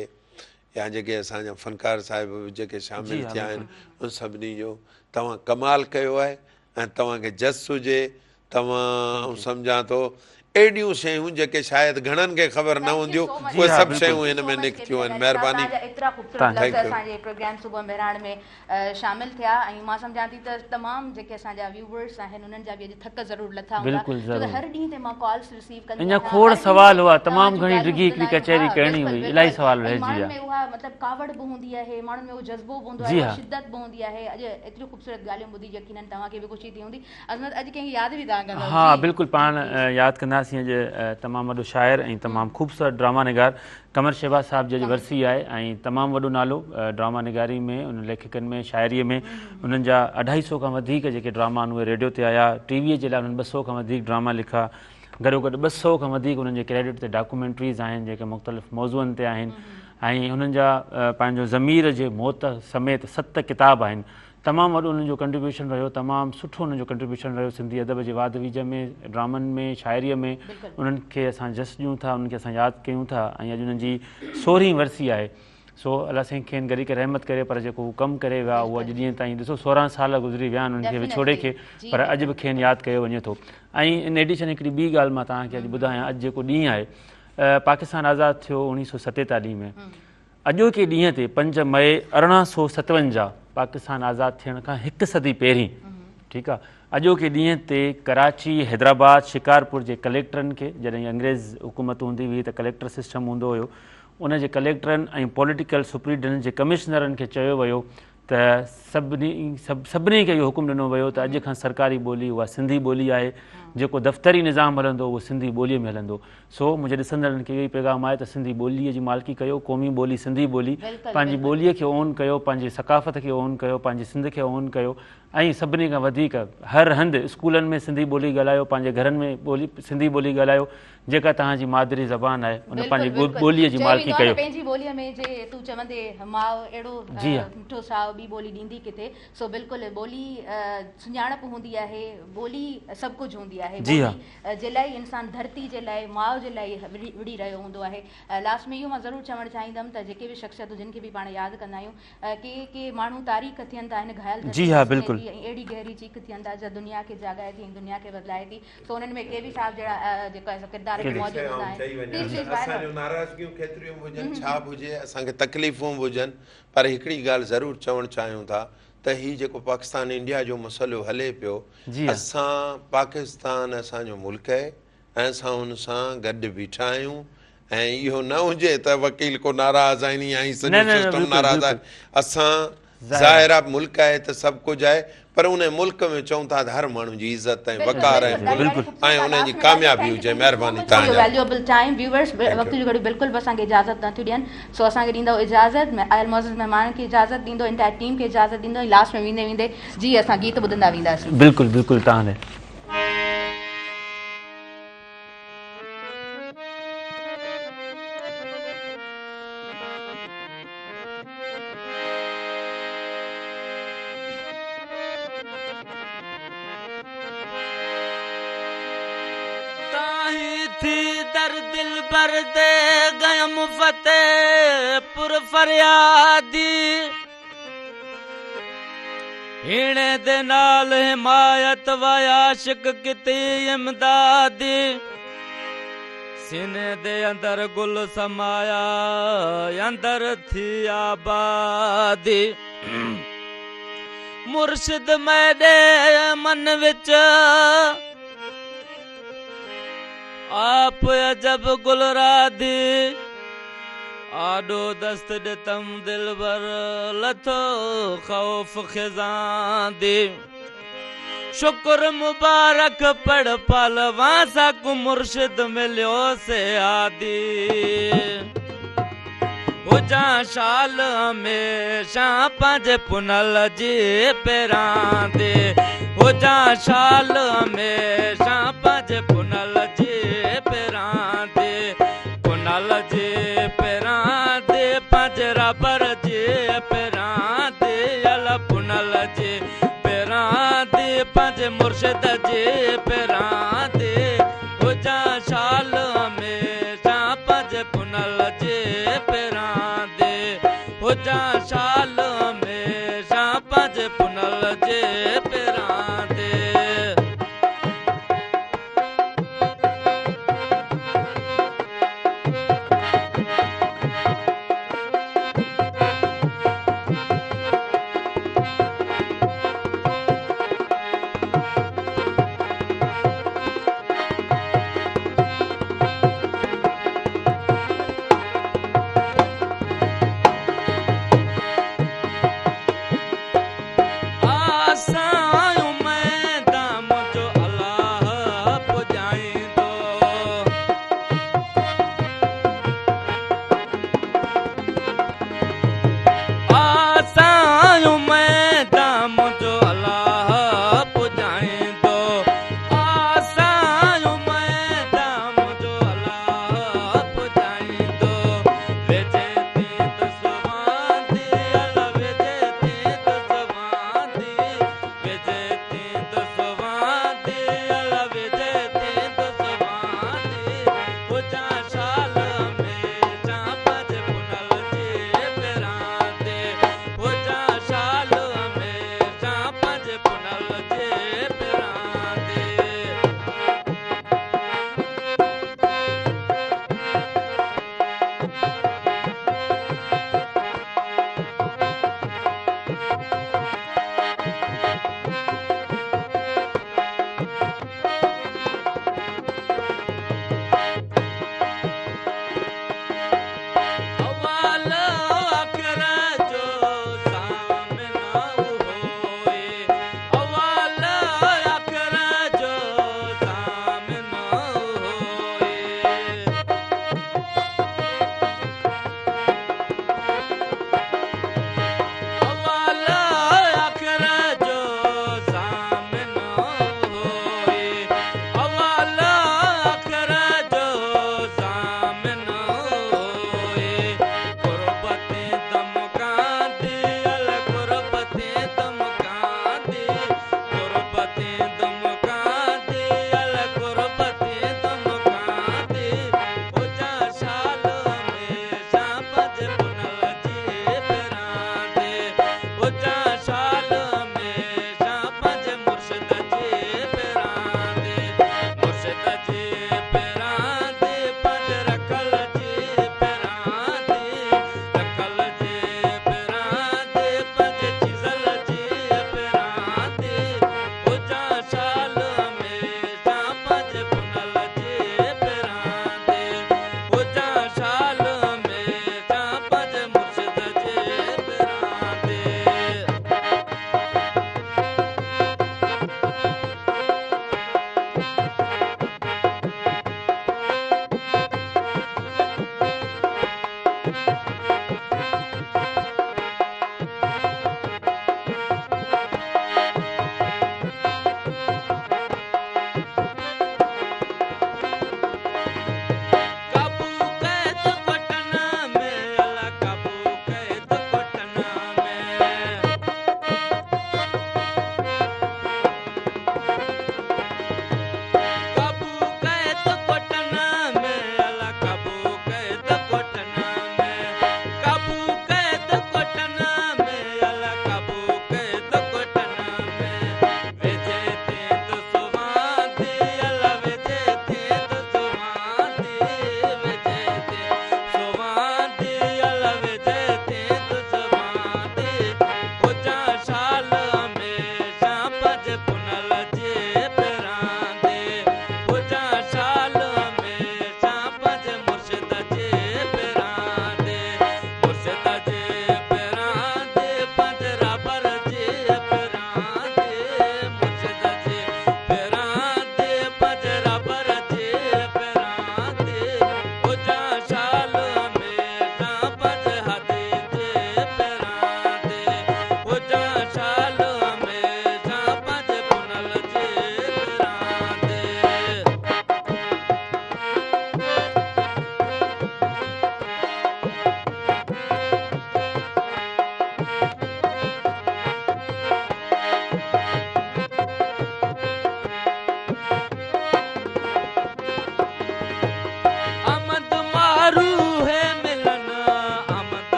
يا جيڪي اسان جا فنڪار صاحب به جيڪي شامل ٿيا آهن ان سڀني جو توهان ڪمال ڪيو آهي ۽ توهان کي جس هجي توهان آئون سمجهان ٿو اهڙيون شيون جيڪي شايد گهڻن کي خبر نه هونديون اهي سڀ شيون هن ۾ نڪتيون آهن مهرباني. توهان جا ايترا خوبصورت لفظ اسان جي پروگرام صبح مهراڻ ۾ شامل ٿيا ۽ مان سمجهان ٿي ته تمام جيڪي اسان جا ويوورس آهن انهن جا به اڄ ٿڪ ضرور لٿا هوندا ڇو ته هر ڏينهن تي مان ڪالس رسيو ڪندي اڃا کوڙ سوال هئا تمام گهڻي ڊگهي هڪڙي ڪچهري ڪرڻي هئي الاهي سوال رهجي ويا ماڻهن ۾ اها مطلب ڪاوڙ به هوندي آهي ماڻهن ۾ اهو جذبو به هوندو آهي اها شدت به هوندي آهي اڄ ايتريون خوبصورت ڳالهيون ٻڌي يقينن توهان کي به خوشي ٿي هوندي عظمت اڄ ڪنهن کي ياد به توهان ڪندؤ ها بلڪل پاڻ ياد ڪنداسين اڄ تمام وڏو شاعر ۽ تمام خوبصورت ڊراما نگار قمر شهباز صاحب جي اڄ ورسي آهي ۽ تمام وڏو نالو ڊراما نگاري ۾ ان ليکڪن ۾ شاعري ۾ انهن جا اڍائي سو کان وڌيڪ جيڪي ڊراما آهن اهي ريڊيو تي آيا ٽي وي جي لاء انهن 200 کان وڌيڪ ڊراما لکا گڏوگڏ 200 کان وڌيڪ انهن جي ڪريڊٽ تي ڊاڪومينٽريز آهن جيڪي مختلف موضوعن تي آهن ۽ انهن جا پنهنجو ضمير جي موت سميت 7 ڪتاب آهن تمام وڏو انهن جو ڪنٽريبيوشن رهيو تمام سٺو انهن جو ڪنٽريبيوشن رهيو سنڌي ادب جي واڌ ويجهه ۾ ڊرامن ۾ شاعريء ۾ انهن کي اسان جس ڏيون ٿا انهن کي اسان ياد ڪيون ٿا ۽ اڄ انهن جي سورهين ورسي آهي سو الله سائين کين غريق رحمت ڪري پر جيڪو هو ڪم ڪري ويا اهو اڄ ڏينهن تائين ڏسو 16 سال گذري ويا آهن انهن کي وڇوڙي کي پر اڄ به کين ياد ڪيو وڃي ٿو ۽ ان ايڊيشن هڪڙي ٻي ڳالهه مان توهان کي اڄ ٻڌايان اڄ جيڪو ڏينهن آهي پاڪستان آزاد ٿيو 1947 ۾ اڄوڪي ڏينهن تي 5 مئي 1857 پاڪستان آزاد ٿيڻ کان هڪ صدي پهرين ٺيڪ آ اڄوڪي ڏينهن تي ڪراچي، حيدرآباد، شڪارپور جي ڪليڪٽرن کي جڏهن انگريز حڪومت هوندي هئي ته ڪليڪٽر سسٽم هوندو هيو ان جي ڪليڪٽرن ۽ پوليٽيڪل سپريڊنٽ جي ڪمشنرن کي چيو ويو ته سڀني سڀني کي اهو حڪم ڏنو ويو ته اڄ کان سرڪاري ٻولي اها سنڌي ٻولي آهي جيڪو دفتري نظام هلندو اهو سنڌي ٻولي ۾ هلندو سو منهنجي ڏسندڙن کي اهو ئي پيغام آهي ته سنڌي ٻوليء جي مالڪي ڪيو، قومي ٻولي سنڌي ٻولي، پنهنجي ٻوليء کي اون ڪيو، پنهنجي ثقافت کي اون ڪيو، پنهنجي سنڌ کي اون ڪيو ۽ سڀني کان وڌيڪ هر هنڌ اسڪولن ۾ سنڌي ٻولي ڳالهايو، پنهنجي گهرن ۾ ٻولي سنڌي ٻولي ڳالهايو، جيڪا توهان جي مادري زبان آهي ان پنهنجي ٻوليء جي مالڪي ڪيو. پنهنجي ٻوليء ۾ جي تون چوندي ماء اهڙو مٺو ساء ٻي ٻولي ڏيندي ڪٿي سو بلڪل ٻولي سڃاڻپ هوندي آهي ٻولي سڀ ڪجهه هوندي آهي ٻولي جي لاء ئي انسان ڌرتي جي لاء ماء جي لاء وڙهي رهيو هوندو آهي. لاسٽ ۾ اهو مان ضرور چوڻ چاهيندم ته جيڪي به شخصيتون جن کي به پاڻ ياد ڪندا آهيون ڪي ڪي ماڻهو تاريخ ٿين ٿا هن گهايل ڌرتي تي سمهي ٿي ۽ اهڙي گهري چيخ ٿين ٿا جا دنيا کي جاڳائي ٿي ۽ دنيا کي بدلائي ٿي سو انهن ۾ ڪي بي صاحب جهڙا جيڪو آهي سو ڪردار به موجود هوندا آهن. پليز پليز اسان جون ناراضگيون ڪيتريون به هجن ڇا به هجي اسان کي تڪليفون به هجن پر هڪڙي ڳالهه ضرور چوڻ چاهيون ٿا ته هي جيڪو پاڪستان انڊيا جو مسئلو هلي پيو اسان پاڪستان اسان جو ملڪ آهي ۽ اسان ان سان گڏ بيٺا آهيون ۽ اهو نه هجي ته وڪيل ڪو ناراض آهن يا هي سڄو سسٽم ناراض آهي اسان ظاهر آهي ملڪ آهي ته سڀ ڪجهه آهي پر ان ملڪ ۾ چئون ٿا ته هر ماڻهو جي عزت ۽ وقار ۽ ۽ ان جي ڪاميابي هجي مهرباني توهان جا. ويليوبل ٽائيم ويورس وقت جون گهڙيون بلڪل به اسان کي اجازت نه ٿيون ڏين سو اسان کي ڏيندؤ اجازت آيل معزز مهمانن کي اجازت ڏيندو انٽائر ٽيم کي اجازت ڏيندو ۽ لاسٽ ۾ ويندي ويندي جي اسان گيت ٻڌندا وينداسين. بلڪل بلڪل تان ڏي. تاهين ٿي در دلبر the ڳيم فتح پور فريادي هيڻي the نال حمايت و عاشق ڪتي امدادي سيني the اندر گل سمايا اندر ٿي آبادي مرشد ميڏي من وچ آپ عجب گل راڌي، آڏو دست ڏتم دلبر لٿو خوف خزان the. شڪر مبارڪ پڙهه پهلوان ساڪون مرشد مليو سي هادي. هجان شال هميشه پنهنجي پنهل جي پيران تي، هجان شال هميشه پنهنجي پنهل جي پيران تي، پنهل جي پيران تي، پنهنجي رهبر جي پيران تي، الا پنهل جي پيران تي، پنهنجي مرشد جي پيران.